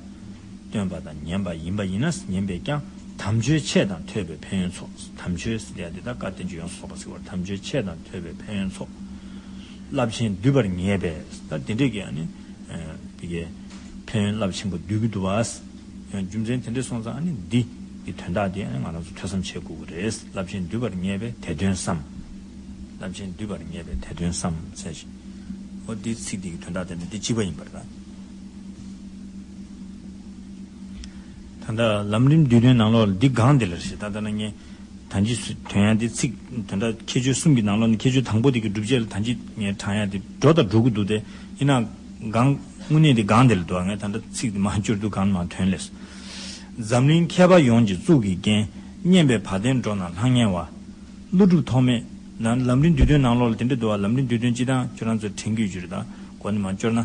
བཏོན་པ་དང་ཉན་པ་ཡིན་པ་ཡིན་ན་ཉན་པས་ཀྱང་དམ་ཆོས་ཆེ་དང་ཐོས་པའི་ཕན་ཡོན་ཚོགས། དམ་ཆོས་ཟེར་ཡ་འདི་དག་བཀའ་བསྟན་བཅོས་ཡོངས་སུ་རྫོགས་པ་ཟེར་བར་དམ་ཆོས་ཆེ་དང་ཐོས་པའི་ཕན་ཡོན་ཚོགས། རླབས་ཆེན་བསྡུས་པར་ངེས་པས་ད་དེ་འདྲས་ཀྱི་ཨ་ནི། དེ་གའི་ཕན་ཡོན་རླབས་ཆེན་པོ་བསྡུས་ཀྱི་འདུག་བ། རྒྱུ་མཚན་དེ་འདྲས་སོང་ཙང་ཨ་ནི་འདི་གི་དོན་དག་དེ་ཨ་ནི་ང་རང་ཚོ་ཐོས་བསམ་བྱེད་དགོས་ཀྱི་རེད། རླབས་ཆེན་བསྡུས་པར་ངེས་པས་དེ་དོན་བསམ། རླབས་ཆེན་བསྡུས་པར་ངེས་པས་དེ་དོན་བསམ་ཟེར་ཞིང་། འོ་འདི་ཚིག་འདི་གི་དོན་དག་དེ་ནི་འདི་གཅིག་པ་ཡིན་པར་ལ། ད་ལྟ་ལམ་རིམ་བསྡུས་དོན་ནང་ལོགས་ལ་འདི་སྒང་འདི་ལ་རེད་ད་ལྟ་ན་ངས། ད་ཅི་སུ་དོན་ཡང་འདི་ཚིག་དོན་དག་ཁྱད་ཆོས་གསུམ་གྱི་ནང་ལོགས་ནས་ཁྱད་ཆོས་དང་པོ་དེ་གི་སྒྲུབ་བྱེད་ལ་ད་ཅི་ངས་དྲང་ཡ་དེ་འགྲོ་དང་འགྲོ་གི་འདུག་སྟེ་ཡིན་ན་སྒང་དངོས་གནས་དེ་སྒང་དེ་ལ་འདུག་ངས་ད་ལྟ་ཚིག་དེ་མ་བསྐྱུར་དུས་སྒང་མ་ཐོན་ལས། འཛམ་གླིང་མཁས་པ་ཡོངས་ཀྱི་གཙུག་གི་རྒྱན། སྙན་པའི་བ་དན་འགྲོ་རྣམས་ལྷང་ངེ་བ། ཀླུ་སྒྲུབ་ཐོགས་མེད། ན་ལམ་རིམ་བསྡུས་དོན་ནང་ལོགས་ལ་དེ་འདྲ་འདུག་བ། ལམ་རིམ་བསྡུས་དོན་སྤྱི་དང་ཁྱོད་རང་ཚོ་དྲན་གྱི་ཡོད་རེད་ད། གོ་ནས་མ་སྐྱོར་ན།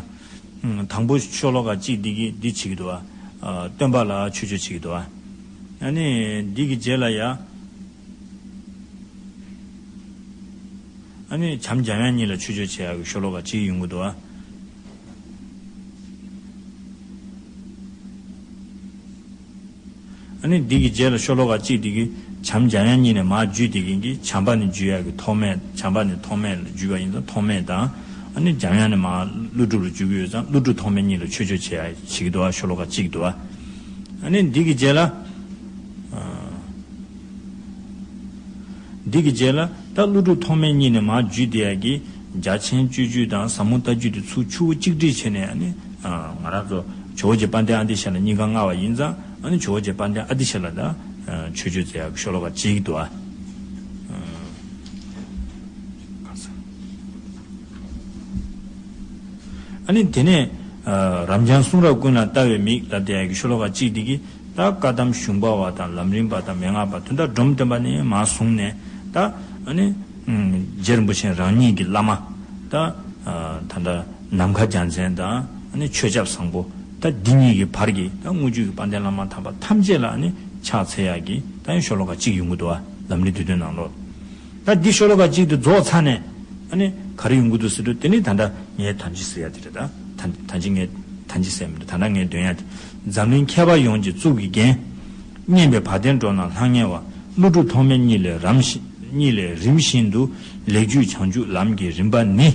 དང་པོ་ཤོ་ལོ་ཀ་གཅིག་འདི་གི་འདི་བྱེད་ཀྱི་འདུག་བ། སྟོན་པ་ལ་ཆོས་སྤྱོད་བྱེད་ཀྱི་འདུག་བ། ཨ་ནི་འདི་གི་རྗེས་ལ་ཡ། ཨ་ནི་བྱམས་འཇམ་དབྱངས་གཉིས་ལ་ཆོས་སྤྱོད་བྱེད་ཡག་གི་ཤོ་ལོ་ཀ་གཅིག་ཡོང་གི་འདུག་བ། ཨ་ནི་འདི་གི་རྗེས་ལ་ཤོ་ལོ་ཀ་གཅིག་འདི་གི་བྱམས་འཇམ་དབྱངས་གཉིས་ནས་མར་བརྒྱུད་དེ་གི་གི་བྱམས་པ་ནས་བརྒྱུད་ཡག་གི་ཐོགས་མེད། བྱམས་པ་ནས་ཐོགས་མེད་ལ་བརྒྱུད་པ་ཡིན་ཙང་ཐོགས་མེད་དང་། ཨ་ནི་འཇམ་དབྱངས་ནས་མར་ཀླུ་སྒྲུབ་ལ་བརྒྱུད་ཀྱི་ཡོད་ཙང་ཀླུ་སྒྲུབ་ཐོགས་མེད་གཉིས་ལ་ཆོས་སྤྱོད་བྱེད་ཡག་བྱེད་ཀྱི་འདུག་བ། ཤོ་ལོ་ཀ་གཅིག་འདུག་བ། ཨ་ནི་འདི་གི་རྗེས་ལ། འདི་གི་རྗེས་ལ་ད་ཀླུ་སྒྲུབ་ཐོགས་མེད་གཉིས་ནས་མར་བརྒྱུད་དེ་ཡག་གི་རྒྱ་ཆེན་སྤྱོད་བརྒྱུད་དང་ཟབ་མོ་ལྟ་བརྒྱུད་དེ་ཚུར་ཆུ་བོ་གཅིག་སྒྲིལ་བྱས་ནས་ཨ་ནི། ང་རང་ཚོ་ཇོ་བོ་རྗེ་དཔལ་ལྡན་ཨ་ཏི་ཤ་ལ་གཉིས་ཀ་མངའ་བ་ཡིན་ཙང་ཨ་ནི་ཇོ་བོ་རྗེ་དཔལ་ལྡན་ཨ་ཏི་ཤ་ལ་ད་ཆོས་སྤྱོད་མཛད་ཡག་གི་ཤོ་ལོ་ཀ་གཅིག་འདུག་ཨ། ཨ་ནི་དེ་ནས་རབ་འབྱམས་གསུང་རབ་ཀུན་ལ་ལྟ་བའི་མིག་ལབ་བསྡད་ཡག་གི་ཤོ་ལོ་ཀ་གཅིག་འདི་གི་ད་བཀའ་གདམས་གཞུང་པ་བ་དང་ལམ་རིམ་པ་དང་མན་ངག་པ་དོན་དག་སྒྲོམ་སྟོན་པ་ནས་མར་བཟུང་ནས་ད་ཨ་ནི་རྗེ་རིན་པོ་ཆེ་རང་ཉིད་ཀྱི་བླ་མ་ད་ད་ལྟ་ནམ་མཁའ་རྒྱལ་མཚན་དང་ཨ་ནི་ཆོས་སྐྱབས་བཟང་པོ་ད་འདི་གཉིས་ཀྱི་བར་གྱི་ད་དངོས་བརྒྱུད་ཀྱི་དཔལ་ལྡན་བླ་མ་དམ་པ་ཐམས་ཅད་ལ་ཨ་ནི་ཕྱག་འཚལ་ཡག་གི་ད་ཡང་ཤོ་ལོ་ཀ་གཅིག་ཡོང་གི་འདུག་བ། ལམ་རིམ་བསྡུས་དོན་ནང་ལོགས། ད་འདི་ཤོ་ལོ་ཀ་གཅིག་དེ་རྫོགས་ཚར་ནས་ཨ་ནི་ག་རེ་ཡོང་གི་འདུག་ཟེར་དུས་དེ་ནི་ད་ལྟ་ངས་ཐམས་ཅད་ཟེར་ཡ་དེ་རེད་ད། ད་ད་ཅི་ངས་ཐམས་ཅད་ཟེར་མི་འདུག་ད་ལྟ་ངས་འདོན་ཡ་དེ། འཛམ་གླིང་མཁས་པ་ཡོངས་ཀྱི་གཙུག་གི་རྒྱན། སྙན་པའི་བ་དན་འགྲོ་རྣམས་ལྷང་ངེ་བ། ཀླུ་སྒྲུབ་ཐོགས་མེད་གཉིས་ལས་རིམ་བཞིན་གཉིས་ལས་རིམ་བཞིན་དུ་ལེགས་བརྒྱུད་བྱང་ཆུབ་ལམ་གྱི་རིམ་པ་ནི།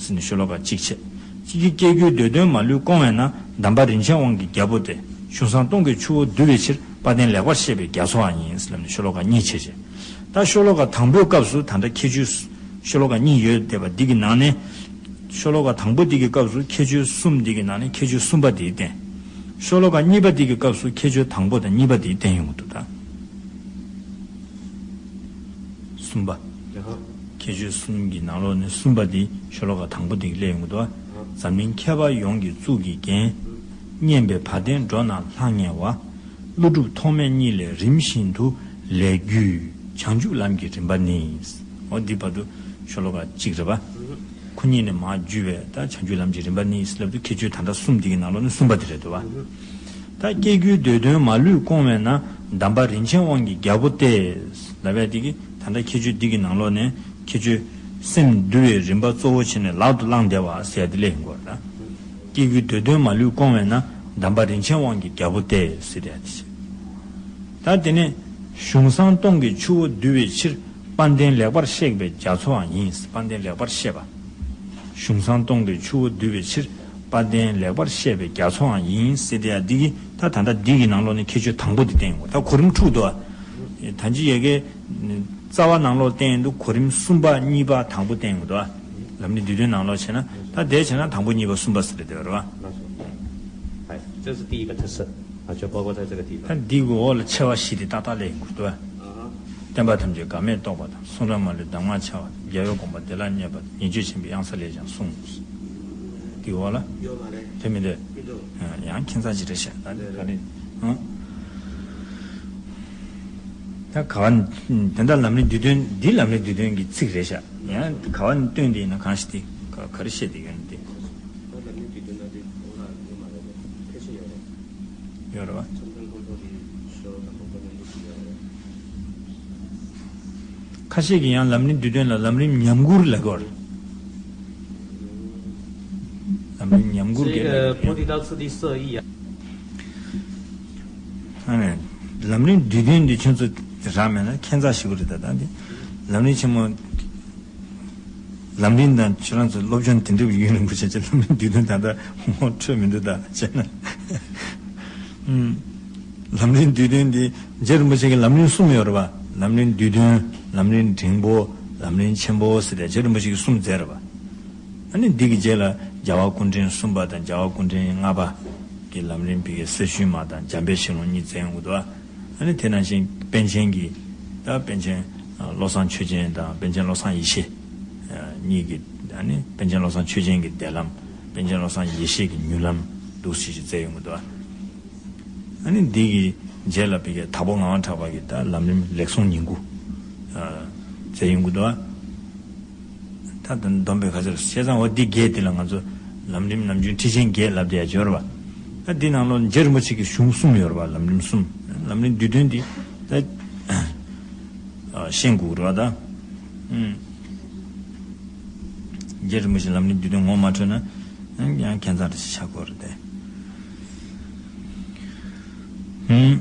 ཟེར་ནས་ཤོ་ལོ་ཀ་གཅིག་བྱས། གཅིག་གིས་སྐྱེ་རྒྱུའི་འདོད་དོན་མ་ལུས་སྐོང་བས་ན་གདམས་པ་རིན་ཆེན་དབང་གི་རྒྱལ་པོ་སྟེ་གཞུང་བསྲང་སྟོང་གི་ཆུ་བོ་བསྡུ་བའི་ཕྱིར་དཔལ་ལྡན་ལེགས་པར་བཤད་པའི་རྒྱ་མཚོའང་ཡིན་ཟེར་ལབ་ནས་ཤོ་ལོ་ཀ་གཉིས་བྱས་བྱས། ད་ཤོ་ལོ་ཀ་དང་པོའི་སྐབས་སུ་ད་ལྟ་ཁྱད་ཆོས་ཤོ་ལོ་ཀ་གཉིས་ཡོད་བསྡད་པ་འདི་གི་ནང་ནས། ཤོ་ལོ་ཀ་དང་པོ་འདི་གི་སྐབས་སུ་ཁྱད་ཆོས་གསུམ་འདི་གི་ནང་ནས་ཁྱད་ཆོས་གསུམ་པ་འདི་བསྟན། ཤོ་ལོ་ཀ་གཉིས་པ་འདི་གི་སྐབས་སུ་ཁྱད་ཆོས་དང་པོ་དང་གཉིས་པ་འདི་བསྟན་ཡོང་གི་འདུག་ད། གསུམ་པ། ཁྱད་ཆོས་གསུམ་གྱི་ནང་ལོགས་ནས་གསུམ་པ་འདི་ཤོ་ལོ་ཀ་དང་པོ་འདི་གི་སླེབས་ཡོང་གི་འདུག་འཛམ་གླིང་མཁས་པ་ཡོངས་ཀྱི་གཙུག་གི་རྒྱན། སྙན་པའི་བ་དན་འགྲོ་རྣམས་ལྷང་ངེ་བ། ཀླུ་སྒྲུབ་ཐོགས་མེད་གཉིས་ལས་རིམ་བཞིན་དུ་ལས་རྒྱུད་བྱང་ཆུབ་ལམ་གྱི་རིམ་པ་ནི། འོ་འདི་བར་དུ་ཤོ་ལོ་ཀ་གཅིག་རེད་པ། ཁོ་གཉིས་ནས་མར་བརྒྱུད་པའི་ད་བྱང་ཆུབ་ལམ་གྱི་རིམ་པ་ནི་ལབ་དུས་ཁྱད་ཆོས་ད་ལྟ་གསུམ་འདི་གི་ནང་ལོགས་ནས་གསུམ་པ་དེ་རེད་འདུག་བ། ད་སྐྱེ་རྒྱུའི་འདོད་དོན་མ་ལུས་སྐོང་བས་ན་གདམས་པ་རིན་ཆེན་དབང་གི་རྒྱལ་པོ་སྟེ། ལབ་ཡ་འདི་གི་ད་ལྟ་ཁྱད་ཆོས་འདི་གི་ནང་ལོགས་ནས་ཁྱད་ཆོས་སེམས་འདུལ་བའི་རིམ་པ་གཙོ་བོ་བྱས་ནས་ལག་ཏུ་བླངས་བསྡད་པ་ཟེར་ཡ་འདི་ལས་ཡིན་དགོས་རེད་ད། སྐྱེ་རྒྱུའི་འདོད་དོན་མ་ལུས་སྐོང་བས་ན་གདམས་པ་རིན་ཆེན་དབང་གི་རྒྱལ་པོ་སྟེ་ཟེར་ཡ་འདི་བྱས། ད་དེ་ནས་གཞུང་བསྲང་སྟོང་གི་ཆུ་བོ་བསྡུ་བའི་ཕྱིར་དཔལ་ལྡན་ལེགས་པར་གཤེགས་པའི་རྒྱ་མཚོའང་ཡིན། དཔལ་ལྡན་ལེགས་པར་གཤེགས་པ། གཞུང་བསྲང་སྟོང་གི་ཆུ་བོ་བསྡུ་བའི་ཕྱིར་ དཔལ་ལྡན་ལེགས་པར་བཤད་པའི་རྒྱ་མཚོའང་ཡིན་ཟེར་དེ་ཡ་འདི་གི་ད་ད་ལྟ་འདི་གི་ནང་ལོགས་ནས་ཁྱད་ཆོས་དང་པོ་དེ་བསྟན་ཡོད། ད་གོ་རིམ་འཁྲུགས་འདུག་ཨ། ད་ཅི་ཡ་གི་རྩ་བ་ནང་ལོགས་བསྟན་འདུག་གོ་རིམ་གསུམ་པ་གཉིས་པ་དང་པོ་བསྟན་ཡོད་འདུག་ཨ། ལམ་རིམ་བསྡུས་དོན་ནང་ལོགས་བྱས་ན་ད་དེ་བྱས་ན་དང་པོ་གཉིས་པ་གསུམ་པ་ཟེར་དེ་རེད་བ། 哎，这是第一个特色啊，就包括在这个地方。 ད་འདི་གི་འོག་ལ་ཆེ་བ་བཞི་དེ་ཏག་ཏག་སླེབས་ཡོང་གི་འདུག་ཨ། བསྟན་པ་ཐམས་ཅད་འགག་མེད་རྟོགས་པ་དང་། གསུང་རབ་མ་ལུས་གདམས་ངག་འཆར་བ་དང་། རྒྱལ་བའི་དགོངས་པ་བདེ་བླག་བརྙེས་པ་དང་། ཉེས་སྤྱོད་ཆེན་པོའི་གཡང་ས་ལས་ཀྱང་གསུངས། དེའི་འོག་ལ། ཡོད་མ་རེད། དེ་མི་འདོད། མི་འདུག་ཡང་ཁྱད་མཚར་ཅིག་རེད་ཤག་ད་ག་རེ། ད་ག་བ་དེ་འདྲ་ལམ་རིམ་བསྡུས་དོན་འདི་ལམ་རིམ་བསྡུས་དོན་གྱི་ཚིག་རེད་ཤག་ཡང་ག་བ་བསྟན་དེ་ཡིན་ན་གང་ཞིག་དེ་ག་རེ་བཤད་དེ་ཡོད་ན་དེ། ད་ལམ་རིམ་བསྡུས་དོན་ན་དེ་འོ་ལ་ཡོད་མ་རེད། ཕལ་ཆེར་ཡོད་རེད། ཡོད་རེད་བ། ཆམ་ཚང་ཁོང་ཚོ་གི་ཤོ་དང་ཁོང་ཚོ་མཉམ་དུ་ཞིག་ཡོད་རེད། ཁ་ཤས་ཀྱིས་ཡང་ལམ་རིམ་བསྡུས་དོན་ལ་ལམ་རིམ་ཉམས་མགུར་ལབ་ཀྱི་ཡོད་རེད། ལམ་རིམ་ཉམས་མགུར་གྱི་ལམ་རིམ། 这个菩提道次第色一啊。 ཨ་ནི་ལམ་རིམ་བསྡུས་དོན་འདི་ཁྱོད་ཚོ་རག་མེད་ན་ཁྱད་མཚར་ཞིག་རེད། ད་ད་འདི་ལམ་རིམ་ཆེན་མོ། ལམ་རིམ་དང་ཁྱོད་རང་ཚོ་སློབ་སྦྱོང་དེ་འདྲ་ཡུན་རིང་པོ་བྱས་ཀྱི་ལམ་རིམ་བསྡུས་དོན་ད་ལྟ་ངོ་འཕྲོད་མི་འདུག་ད་བྱས་ན། ཨུམ། ལམ་རིམ་བསྡུས་དོན་འདི་རྗེ་རིན་པོ་ཆེ་གི་ལམ་རིམ་གསུམ་ཡོད་རེད་པ། ལམ་རིམ་བསྡུས་དོན། ལམ་རིམ་འབྲིང་པོ། ལམ་རིམ་ཆེན་པོ་ཟེར་ཏེ་རྗེ་རིན་པོ་ཆེ་གིས་གསུམ་མཛད་རེད་པ། ཨ་ནི་འདི་གི་རྗེས་ལ་རྒྱལ་བ་སྐུ་ཕྲེང་གསུམ་པ་དང་རྒྱལ་བ་སྐུ་ཕྲེང་ལྔ་པ་གི་ལམ་རིམ་བི་གའི་གསེར་ཞུན་མ་དང་འཇམ་དཔལ་ཞལ་ལུང་གཉིས་མཛད་ཡོང་གི་འདུག་ཨ་ནི་དེ་ནང་བཞིན་པཎ་ཆེན་གྱི་ད་པཎ་ཆེན་བློ་བཟང་ཆོས་རྒྱན་དང་པཎ་ཆེན་བློ་བཟང་ཡེ་ཤེས་གཉིས་ཀྱི་ཨ་ནི་པཎ་ཆེན་བློ་བཟང་ཆོས་རྒྱན་གྱི་བདེ་ལམ། པཎ་ཆེན་བློ་བཟང་ཡེ་ཤེས་ཀྱི་མྱུར་ལམ་འདུག་སེ་ཞིག་མཛད་ཡོང་གི་འདུག་ཨ་ནི་འདི་གི་རྗེས་ལ་བི་གའི་དྭགས་པོ་ངག་དབང་གྲགས་པ་གི་ད་ལམ་རིམ་ལེགས་གསུང་ཉིང་ཁུ་མཛད་ཡོང་གི་འདུག་ཨ། ད་དུང་བསྡོམས་པའི་ཁ་ཚར་བཤད་ཙང་འོ་འདི་བརྒྱད་འདི་ལ་ང་ཚོ་ལམ་རིམ་ནམ་རྒྱུན་ཁྲིད་ཆེན་བརྒྱད་ལབ་བསྡད་ཡ་ཅིག་ཡོད་རེད་པ། ད་འདི་ནང་ལོགས་རྗེ་རིན་པོ་ཆེ་གི་གཞུང་གསུམ་ཡོད་རེད་པ། ལམ་རིམ་གསུམ། ལམ་རིམ་བསྡུས་དོན་འདི་ད་ཤེས་དགོས་རེད་པ་ད། ཨུམ། རྗེ་རིན་པོ་ཆེ་ལམ་རིམ་བསྡུས་དོན་ངོ་མ་འཕྲོད་ན་ཡང་ཁྱད་མཚར་ཞིག་ཆགས་ཀྱི་ཡོད་རེད་དེ། ཨུམ།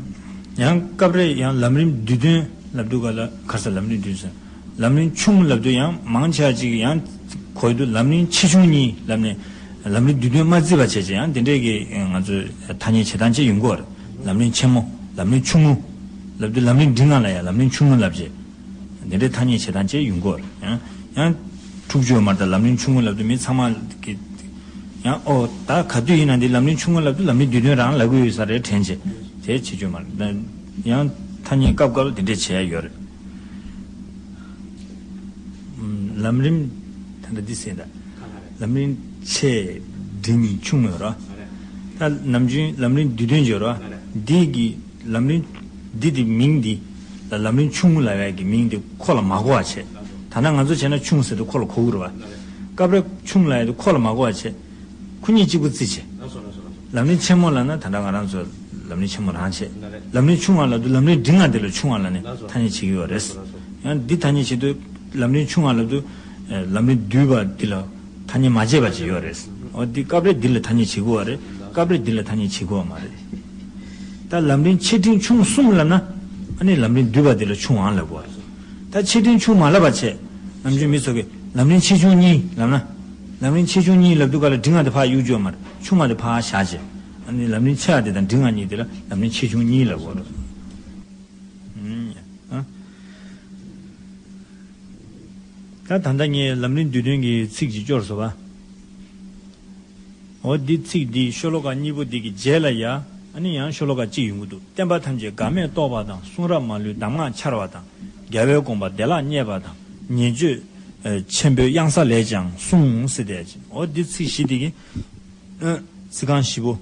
ཡང་སྐབས་རེ་ཡང་ལམ་རིམ་བསྡུས་དོན་ལབ་དུས་ག་ལ་ག་ས་ལམ་རིམ་བསྡུས་དོན་ཟེར། ལམ་རིམ་ཆུང་ལབ་དུས་ཡང་མང་ཆེ་བ་ཅིག་ཡང་གོ་དུས་ལམ་རིམ་ཆེ་ཆུང་གཉིས་ལབ་ནས་ལམ་རིམ་བསྡུས་དོན་མ་བརྩིས་པ་བྱས་བྱས་ཡང་དེ་འདྲས་ཀྱི་ང་ཚོས་ཐ་སྙད་བྱེད་སྟངས་བཅས་ཡོང་གི་ཡོད་རེད། ལམ་རིམ་ཆེན་མོ། ལམ་རིམ་ཆུང་ངུ་ལབ་དུས་ལམ་རིམ་འབྲིང་ང་ལ་ཡང་ལམ་རིམ་ཆུང་ངུ་ལབ་བྱས། འདི་འདྲའི་ཐ་སྙད་བྱེད་སྟངས་བཅས་ཡོང་གི་ཡོད་རེད། ཡང་ཡང་འཁྲུག་རྒྱུ་ཡོད་མ་རེད། ད་ལམ་རིམ་ཆུང་ངུ་ལབ་དུས་མི་ཚང་མ་གི་ཡང་ཨོ་ད་ག་དུས་ཡིན་ན་འདི་ལམ་རིམ་ཆུང་ངུ་ལབ་དུས་ལམ་རིམ་བསྡུས་དོན་རང་ལབ་ཀྱི་ཡོད་ས་རེད་དྲན་བྱས་དེ་བྱེད་རྒྱུ་མ་རེད། ད་ཡང་ཐ་སྙད་སྐབས་སྐབས་ལ་དེ་འདྲས་བྱེད་ཡ་ཡོད་རེད། ལམ་རིམ་ད་ལྟ་འདི་ཟེར་ད། ལམ་རིམ་ཆེ་འབྲིང་ཆུང་ཡོད་རེད། ད་ནམ་རྒྱུན་ལམ་རིམ་བསྡུས་དོན་བརྗོད་རོགས། འདི་གི་ལམ་རིམ་འདི་དེ་མིང་འདི་ལ་ལམ་རིམ་ཆུང་ངུ་ལབ་ཡག་གི་མིང་དེ་ཁོ་ལ་མ་གོ་བ་བྱས། ད་ལྟ་ང་ཚོ་བྱས་ན་ཆུང་ཟེར་དུས་ཁོ་ལ་གོ་གི་རེད་བ། སྐབས་རེ་ཆུང་ལབ་ཡག་དེ་ཁོ་ལ་མ་གོ་བ་བྱས། ཁོ་གཉིས་གཅིག་པུ་བརྩིས་བྱས། ལམ་རིམ་ཆེན་མོ་ལབ་ན་ད་ལྟ་ང་རང་ཚོ་ལམ་རིམ་ཆེན་མོ་རང་བྱས། ལམ་རིམ་ཆུང་བ་ལབ་དུས་ལམ་རིམ་འབྲིང་བ་དེ་ལ་ཆུང་བ་ལབ་ནས་ཐ་སྙད་བྱེད་ཀྱི་ཡོད་རེད། ཡང་འདི་ཐ་སྙད་བྱེད་དུས་ལམ་རིམ་ཆུང་བ་ལབ་དུས་ལམ་རིམ་བསྡུས་པ་འདི་ལ། ཐ་སྙད་མ་བྱས་པ་ཅིག་ཡོད་རེད། འོ་འདི་སྐབས་རེ་འདི་ལ་ཐ་སྙད་བྱེད་དགོས་པ་རེད། སྐབས་རེ་འདི་ལ་ཐ་སྙད་བྱེད་དགོས་པ་མ་རེད། ད་ལམ་རིམ་ཆེ་འབྲིང་ཆུང་གསུམ་ལབ་ན། ཨ་ནི་ལམ་རིམ་བསྡུས་པ་འདི་ལ་ཆུང་བའང་ལབ་དགོས་པ་རེད། ད་ཆེ་འབྲིང་ཆུང་མ་ལབ་པ་བྱས། ནམ་རྒྱུན་མི་ཚོ་གིས་ལམ་རིམ་ཆེ་ཆུང་གཉིས་ལབ་ན། ལམ་རིམ་ཆེ་ཆུང་གཉིས་ལབ་དུས་ག་ལ་འབྲིང་བ་དེ་ཕར་གཡུག་རྒྱུ་ཡོད་མ་རེད། ཆུང་བ་དེ་ཕར་བཞག་བྱས། ཨ་ནི་ལམ་རིམ་ཆེ་བ་དེ་དང་འབྲིང་བ་གཉིས་དེ་ལ་ལམ་རིམ་ཆེ་ཆུང་གཉིས་ལབ་དགོས་རེད། ཨ། ད་ད་ལྟ་ངས་ལམ་རིམ་བསྡུས་དོན་གྱི་ཚིག་ཅིག་སྐྱོར་སོང་བ། འོ་འདི་ཚིག་འདི་ཤོ་ལོ་ཀ་གཉིས་པོ་འདི་གི་རྗེས་ལ་ཡ། ཨ་ནི་ཡང་ཤོ་ལོ་ཀ་གཅིག་ཡོང་གི་འདུག་བསྟན་པ་ཐམས་ཅད་འགག་མེད་རྟོགས་པ་དང་། གསུང་རབ་མ་ལུས་གདམས་ངག་འཆར་བ་དང་། རྒྱལ་བའི་དགོངས་པ་བདེ་བླག་བརྙེས་པ་དང་། ཉེས་སྤྱོད་ཆེན་པོའི་གཡང་ས་ལས་ཀྱང་གསུངས་ཟེར་ཏེ། འོ་འདི་ཚིག་བཞི་འདི་གི། ཚིག་རྐང་བཞི་པོ།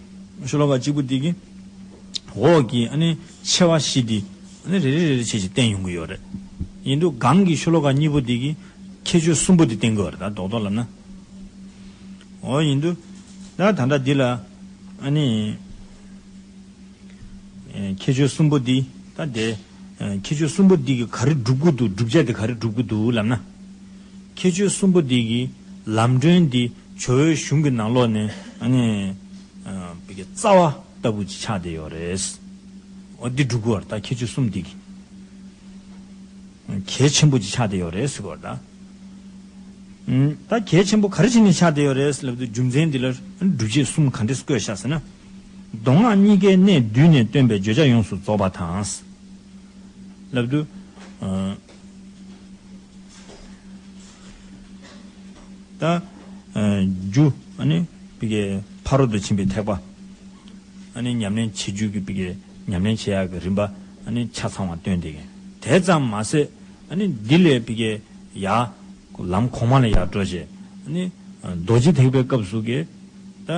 ཤོ་ལོ་ཀ་གཅིག་པོ་འདི་གི། འོག་གི་ཨ་ནི་ཆེ་བ་བཞི་འདི། ཨ་ནི་རེ་རེ་རེ་རེ་བྱས་བྱས་བསྟན་ཡོང་གི་ཡོད་རེད། ཡིན་དུས་སྒང་གི་ཤོ་ལོ་ཀ་གཉིས་པོ་འདི་གི། ཁྱད་ཆོས་གསུམ་པོ་འདི་བསྟན་གི་ཡོད་རེད། ད་རྡོག་རྡོག་ལབ་ན། འོ་ཡིན་དུས། ད་ད་ལྟ་འདི་ལ། ཨ་ནི། ཁྱད་ཆོས་གསུམ་པོ་འདི། ད་དེ། ཁྱད་ཆོས་གསུམ་པོ་འདི་གི་ག་རེ་སྒྲུབ་ཀྱི་འདུག་བསྒྲུབ་བྱ་དེ་ག་རེ་སྒྲུབ་ཀྱི་འདུག་ལབ་ན། ཁྱད་ཆོས་གསུམ་པོ་འདི་གི་ལམ་སྒྲོན་འདི་ཇོ་བོའི་གཞུང་གི་ནང་ལོགས་ནས་ཨ་ནི། བི་གའི་རྩ་བ་ལྟ་བུ་ཅིག་ཆགས་བསྡད་ཡོད་རེད། འོ་འདི་སྒྲུབ་དགོས་པ་རེད། ད་ཁྱད་ཆོས་གསུམ་འདི་གི། གལ་ཆེན་པོ་ཅིག་ཆགས་བསྡད་ཡོད་རེད་ཟེར་དགོས་རེད་ད། ད་གལ་ཆེན་པོ་ག་རེ་བྱས་ནས་ཆགས་བསྡད་ཡོད་རེད་ལབ་དུས། རྒྱུ་མཚན་འདི་ལ་སྒྲུབ་བྱེད་གསུམ་ག་འདྲས་བཀོད་བཞག་ཟེར་ན། མདོ་སྔགས་གཉིས་ཀའི་གནད་བསྡུས་ནས་སྟོན་པའི་བརྗོད་བྱ་ཡོངས་སུ་རྫོགས་པ་དང་། ལབ་དུས། ད། རྒྱུ་ཨ་ནི་ཕ་རོལ་ཏུ་ཕྱིན་པའི་ཐེག་པ། ཨ་ནི་ཉམས་ལེན་བྱེད་རྒྱུ་གི་ཕ་གི་ཉམས་ལེན་བྱེད་ཡག་གི་རིམ་པ་ཨ་ནི་ཆ་ཚང་བ་སྟོན་བསྡད་མཁན། དེ་ཙམ་མ་ཟད་ཨ་ནི་འདི་ལས་ཕ་གི་ཡར་ལམ་གོང་མ་ལ་ཡར་འགྲོ་བྱས། ཨ་ནི་རྡོ་རྗེ་ཐེག་པའི་སྐབས་སུ་གི་ད་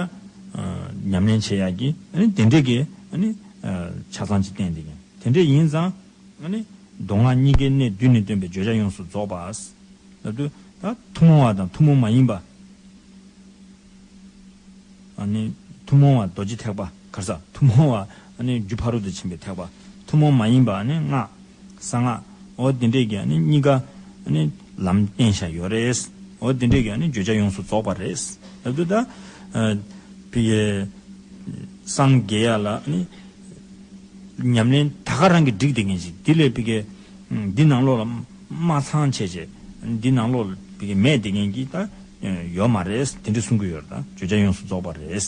ཉམས་ལེན་བྱེད་ཡག་གི་ཨ་ནི་དེ་འདྲས་ཀྱི་ཨ་ནི་ཆ་ཚང་ཅིག་བསྟན་བསྡད་མཁན། དེ་འདྲས་ཡིན་ཙང་ཨ་ནི་མདོ་སྔགས་གཉིས་ཀའི་གནད་བསྡུས་ནས་སྟོན་པའི་བརྗོད་བྱ་ཡོངས་སུ་རྫོགས་པ། ལབ་དུས་ད་ཐུན་མོང་བ་དང་ཐུན་མོང་མ་ཡིན་པ། ཨ་ནི་ཐུན་མོང་བ་རྡོ་རྗེ་ཐེག་པ། ག་རེ་ཟ། ཐུན་མོང་བ་ཨ་ནི་རྒྱུ་ཕ་རོལ་ཏུ་ཕྱིན་པའི་ཐེག་པ། ཐུན་མོང་མ་ཡིན་པ་ཨ་ནི་སྔགས། གསང་སྔགས། འོ་དེ་འདྲས་ཀྱི་ཨ་ནི་གཉིས་ཀ་ཨ་ནི་ལམ་བསྟན་བཞག་ཡོད་རེད། འོ་དེ་འདྲས་ཀྱི་ཨ་ནི་བརྗོད་བྱ་ཡོངས་སུ་རྫོགས་པ་རེད། ལབ་དུས་ད་ཕ་གི་སངས་རྒྱས་ཡག་ལ་ཨ་ནི་ཉམས་ལེན་ད་ག་རང་གིས་འགྲིག་བསྡད་མཁན་ཞིག་འདི་ལས་ཕ་གི་འདི་ནང་ལོགས་ལ་མ་ཚང་བྱས་བྱས། འདི་ནང་ལོགས་ལ་ཕ་གི་མེད་བསྡད་མཁན་གྱི་ད་ཡོད་མ་རེད། དེ་འདྲ་གསུང་གི་ཡོད་རེད། ད་བརྗོད་བྱ་ཡོངས་སུ་རྫོགས་པ་རེད།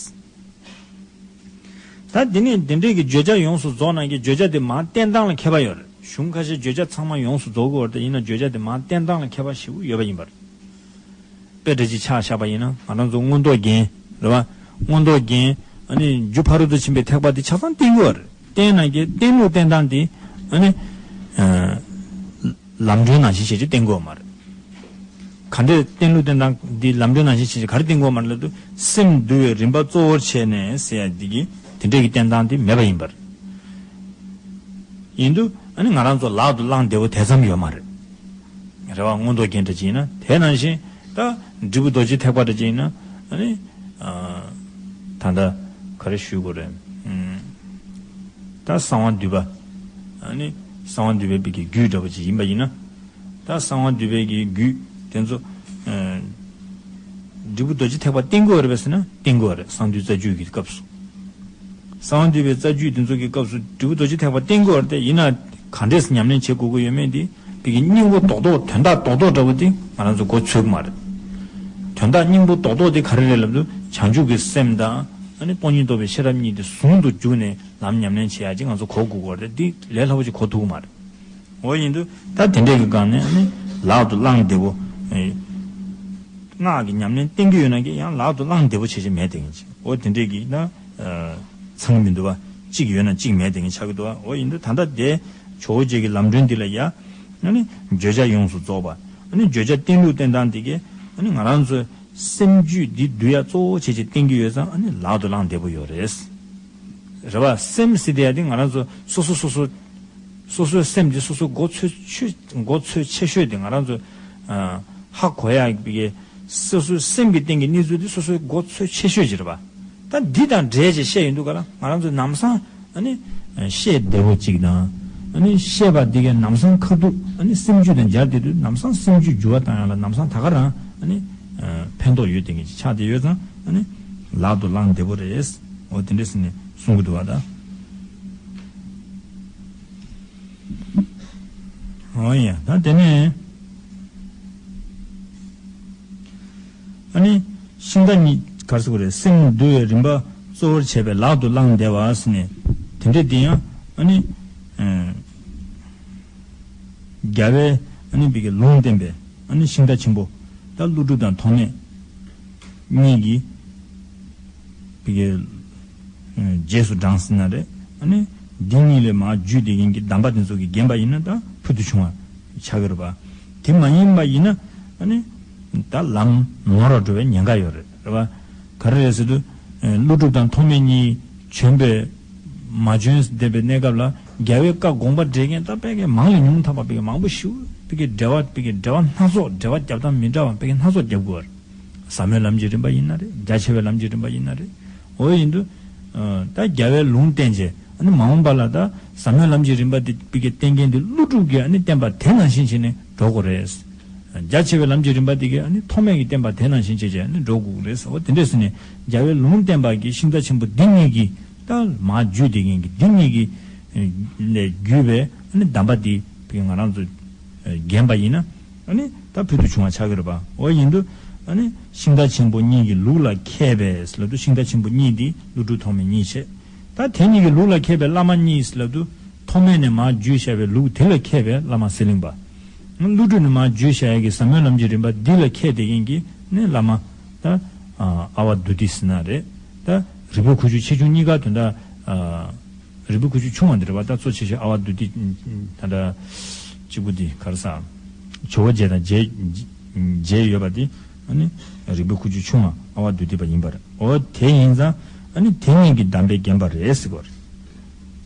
ད་འདི་ནས་འདི་འདྲས་ཀྱི་བརྗོད་བྱ་ཡོངས་སུ་རྫོགས་ནང་གི་བརྗོད་བྱ་དེ་མར་བསྟན་སྟངས་ལ་ཁྱད་པར་ཡོད་རེད། གཞུང་ཁ་ཤས་བརྗོད་བྱ་ཚང་མ་ཡོངས་སུ་རྫོགས་ཀྱི་ཡོད་རེད། ད་ཡིན་ན་བརྗོད་བྱ་དེ་མར་བསྟན་སྟངས་ལ་ཁྱད་པར་ཞེ་པོ་ཡོད་པ་ཡིན་པ་རེད། དཔེ་འདྲ་ཅིག་ཆ་བཞག་པ་ཡིན་ན་ང་རང་ཚོ་མངོན་རྟོགས་རྒྱན་རེད་བ། མངོན་རྟོགས་རྒྱན་ཨ་ནི་རྒྱུ་ཕ་རོལ་ཏུ་ཕྱིན་པའི་ཐེག་པ་དེ་ཆ་ཚང་བསྟན་གྱི་ཡོད་རེད། བསྟན་ནང་གི་བསྟན་ལུགས་བསྟན་སྟངས་དེ་ཨ་ནི། ལམ་སྒྲོན་ནང་བཞིན་བྱས་ཅིག་བསྟན་དགོས་མ་རེད། ག་འདྲས་བསྟན་ལུགས་བསྟན་སྟངས་འདི་ལམ་སྒྲོན་ནང་བཞིན་བྱས་ཅིག་ག་རེ་བསྟན་དགོས་མ་རེད་ལབ་དུས། སེམས་འདུལ་བའི་རིམ་པ་གཙོ་བོར་བྱས་ནས་ཟེར་ཡ་འདི་གི་དེ་འདྲས་ཀྱི་བསྟན་སྟངས་འདི་མེད་པ་ཡིན་པར། ཡིན་དུས་ཨ་ནི་ང་རང་ཚོ་ལག་ཏུ་བླངས་བདེ་བོ་དེ་ཙམ་ཡོད་མ་རེད། རེད་བ། མངོན་རྟོགས་རྒྱན་འདྲ་ཅིག་ཡིན་ན། དེ་ནང་བཞིན་ད་འབྲས་བུ་རྡོ་རྗེ་ཐེག་པ་འདྲ་ཅིག་ཡིན་ན་ཨ་ནི། ད་ལྟ་ག་རེ་ཞུ་དགོས་རེད། ད་གསང་བ་འདུས་པ། ཨ་ནི་གསང་བ་འདུས་པའི་ཕ་གི་རྒྱུད་འདྲ་པོ་ཅིག་ཡིན་པ་ཡིན་ན། ད་གསང་བ་འདུས་པའི་གི་རྒྱུད་དེ་ཚོ། འབྲས་བུ་རྡོ་རྗེ་ཐེག་པ་བསྟན་དགོས་རེད་པས་ཟེར་ན་བསྟན་དགོས་རེད། གསང་འདུས་རྩ་རྒྱུད་ཀྱི་སྐབས་སུ། གསང་བ་འདུས་པའི་རྩ་རྒྱུད་དེ་ཚོ་གི་སྐབས་སུ་འབྲས་བུ་རྡོ་རྗེ་ཐེག་པ་བསྟན་དགོས་རེད། དེ་ཡིན་ན་ག་འདྲས་སེ་ཉམས་ལེན་བྱེད་དགོས་ཀྱི་ཡོད་མེད་དེ་ཕ་གི་སྙིང་པོ་རྡོག་རྡོག་དོན་དག་རྡོག་རྡོག་འདྲ་པོ་དེ་ང་རང་ཚོ་མགོ་ཚོད་ཀྱི་མ་རེད། དོན་དག་སྙིང་པོ་རྡོག་རྡོག་དེ་ག་རེ་རེད་ལབ་དུས། བྱང་ཆུབ་ཀྱི་སེམས་དང་ཨ་ནི་སྟོང་ཉིད་རྟོགས་པའི་ཤེས་རབ་གཉིས་དེ་ཟུང་དུ་འཇུག་ནས་ལམ་ཉམས་ལེན་བྱེད་ཡག་ཅིག་ང་ཚོ་གོ་དགོས་ཀྱི་རེད། འདི་ལས་སླ་པོ་ཅིག་གོ་ཐུབ་ཀྱི་མ་རེད། འོ་ཡིན་དུས་ད་དེ་འདྲས་ཀྱི་སྒང་ནས་ནི་ལག་ཏུ་བླངས་བདེ་བོ། ཨེ། སྔགས་ཀྱི་ཉམས་ལེན་བསྟན་གྱི་ཡོད་ན་ཀྱང་ཡང་ལག་ཏུ་བླངས་བདེ་བོ་བྱེད་ཀྱི་མེད་དེ་ཡིན་ཅིག་འོ་དེ་འདྲས་ཀྱི་ན། ཚང་གི་མི་འདུག་བ། གཅིག་ཡོད་ན་གཅིག་མེད་དེ་ཡིན་ཆགས་ཀྱི་འདུག་བ། འོ་ཡིན་དུས་ད་ལྟ་དེ་ཇོ་བོ་རྗེ་གི་ལམ་སྒྲོན་འདི་ལ་ཡ། ཨ་ནི་བརྗོད་བྱ་ཡོངས་སུ་རྫོགས་པ། ཨ་ནི་བརྗོད་བྱ་བསྟན་ལུགས་བསྟན་སྟངས་འདི་གས་ཨ་ནི་ང་རང་ཚོའི་སེམས་རྒྱུད་འདི་འདུལ་ཡ་གཙོ་བོ་བྱས་བྱས་བསྟན་གྱི་ཡོད་ཙང་ཨ་ནི་ལག་ཏུ་བླངས་བདེ་པོ་ཡོད་རེད། རེད་བ། སེམས་ཟེར་དེ་ཡ་དེ་ང་རང་ཚོ་སོ་སོ་སོ་སོ། སོ་སོའི་སེམས་དེ་སོ་སོའི་མགོ་ཚོས་ཆེ། མགོ་ཚོས་ཆེ་ཤོས་དེ་ང་རང་ཚོ། ཧ་གོ་ཡ་གི་སོ་སོའི་སེམས་ཀྱི་སྟེང་གི་གནས་ཚུལ་དེ་སོ་སོའི་མགོ་ཚོས་ཆེ་ཤོས་ཅིག་རེད་བ། ད་འདི་དང་འབྲེལ་བྱས་བཤད་ཡོང་དུས་ག་ལ་ང་རང་ཚོ་ལམ་སང་ཨ་ནི་བཤད་བདེ་བོ་གཅིག་དང་། ཨ་ནི་བཤད་པ་འདི་གའི་ལམ་སང་ཁ་ཐུག་ཨ་ནི་སེམས་རྒྱུད་དང་སྦྱར་བསྡད་དུས་ལམ་སང་སེམས་རྒྱུད་འགྱུར་བ་བཏང་ཡ་ལ་ལམ་སང་ད་ག་རང་ཨ་ནི་ཕན་ཐོགས་ཡོད་དེ་ངེས་ཅིག་ཆགས་བསྡད་ཡོད་ཙང་ཨ་ནི་ལག་ཏུ་བླངས་བདེ་བོ་རེད། འོ་དེ་འདྲས་ཟེར་ནས་གསུང་གི་འདུག་བ་ད། འོ་ཡ་ད་དེ་ནས། ཨ་ནི། ཤིང་རྟ་གཉིས་གར་སོགས་རེད། སེམས་འདུལ་བའི་རིམ་པ་གཙོ་བོར་བྱས་པའི་ལག་ཏུ་བླངས་བདེ་བ་ཟེར་ནས། དེ་འདྲའི་དེ་ཡང་ཨ་ནི། རྒྱལ་བའི་ཨ་ནི་བི་གའི་ལུང་བསྟན་པའི་ཨ་ནི་ཤིང་རྟ་ཆེན་པོ། ད་ཀླུ་སྒྲུབ་དང་ཐོགས་མེད་གཉིས་ཀྱིས་བི་གའི་རྗེས་སུ་འབྲངས་ཟེར་ན་རེད། ཨ་ནི་འདི་གཉིས་ལས་མར་བརྒྱུད་དེ་ཡིན་གྱི་གདམས་པ་དེ་ཚོ་གིས་བརྒྱན་པ་ཡིན་ན་ད་ཕུལ་དུ་བྱུང་བ་ཆགས་ཀྱི་རེད་པ། དེ་མ་ཡིན་པ་ཡིན་ན་ཨ་ནི་ད་ལམ་ནོར་བ་འགྲོ་བའི་ཉེན་ཁ་ཡོད་རེད། རེད་པ། ག་རེ་རེད་ཟེར་དུས། ཀླུ་སྒྲུབ་དང་ཐོགས་མེད་གཉིས་བྱོན་པའི་མ་བྱོན་བསྡད་པའི་གནས་སྐབས་ལ་རྒྱལ་བའི་བཀའ་དགོངས་པ་འགྲེལ་མཁན་ད་དཔེ་གའི་མང་ལས་ཉུང་མཐའ་བར་དཔེ་གའི་མང་པོ་ཞིག་དཔེ་གའི་འགྲེལ་བ་དཔེ་གའི་འགྲེལ་བ་སྣ་ཚོགས་འགྲེལ་བ་རྒྱབ་སྟངས་མི་འདྲ་བ་དཔེ་གའི་སྣ་ཚོགས་རྒྱབ་དགོས་པ་རེད། ཟབ་མོའི་ལམ་གྱི་རིམ་པ་ཡིན་ན་རེད། རྒྱ་ཆེ་བའི་ལམ་གྱི་རིམ་པ་ཡིན་ན་རེད། འོ་ཡིན་དུས། ད་རྒྱལ་བའི་ལུང་བསྟན་བྱས་ཨ་ནི་མ་འོངས་པ་ལ་ད་ཟབ་མོའི་ལམ་གྱི་རིམ་པ་འདི་དཔེ་གའི་བསྟན་མཁན་འདི་ཀླུ་སྒྲུབ་ཀྱིས་ཨ་ནི་བསྟན་པ་དེ་ནང་བཞིན་བྱས་ནས་འགྲོ་དགོས་རེད། རྒྱ་ཆེ་བའི་ལམ་གྱི་རིམ་པ་འདི་གའི་ཨ་ནི་ཐོགས་མེད་ཀྱི་བསྟན་པ་དེ་ནང་བཞིན་བྱས་བྱས་ཨ་ནི་འགྲོ་དགོས་རེད། འོ་དེ་འདྲས་ཟེར་ནས་རྒྱལ་བའི་ལུང་བསྟན་པ་གི་ཤིང་རྟ་ཆེན་པོ་འདི་གཉིས་ཀྱིས་ད་མར་བརྒྱུད་དེ་མཁན་གྱི་འདི་གཉིས་ཀྱི་ལས་བརྒྱུད་པའི་ཨ་ནི་གདམས་པ་འདི་དཔེ་གའི་ང་རང་ཚོ་བརྒྱན་པ་ཡིན་ན། ཨ་ནི་ད་ཕུལ་དུ་བྱུང་བ་ཆགས་ཀྱི་རེད་པ། འོ་ཡིན་དུས་ཨ་ནི་ཤིང་རྟ་ཆེན་པོ་གཉིས་ཀྱི་ལུགས་ལ་མཁས་པས་ལབ་དུས་ཤིང་རྟ་ཆེན་པོ་གཉིས་འདི་ཀླུ་སྒྲུབ་ཐོགས་མེད་གཉིས་བྱས། ད་དེ་གཉིས་ཀྱི་ལུགས་ལ་མཁས་པའི་བླ་མ་གཉིས་ལབ་དུས་ཐོགས་མེད་ནས་མར་བརྒྱུད་བཞག་པའི་ལུགས་དེ་ལ་མཁས་པའི་བླ་མ་གསེར་གླིང་པ། ཀླུ་སྒྲུབ་ནས་མར་བརྒྱུད་བཞག་ཡ་གི་ཟབ་མོའི་ལམ་གྱི་རིམ་པ་འདི་ལ་མཁས་དེ་མཁན་གྱི་ནི་བླ་མ་ད་ཨ་བ་དྷཱུ་ཏི་ཟེར་ན་རེད། ད་རིལ་བུ་ཁུ་བྱུག་ཆེ་ཆུང་གཉིས་ཀ་དོན་དག་རིལ་བུ་ཁུ་བྱུག་ཆུང་བ་འདི་རེད་པ། ད་གཙོ་ཆེ་ཤོས་ཨ་བ་དྷཱུ་ཏི་ད་ལྟ་གཅིག་པུ་འདི་ག་རེ་ཟ། ཇོ་བོ་རྗེ་དང་རྗེ་རྗེ་ཡོད་པ་འདི་ཨ་ནི་རིལ་བུ་ཁུ་བྱུག་ཆུང་བ་ཨ་བ་དྷཱུ་ཏི་པ་ཡིན་པ་རེད། འོ་དེ་ཡིན་ཙང་ཨ་ནི་དེ་གཉིས་ཀྱི་གདམས་པས་བརྒྱན་པ་རེད་ཟེར་གོ་རེད།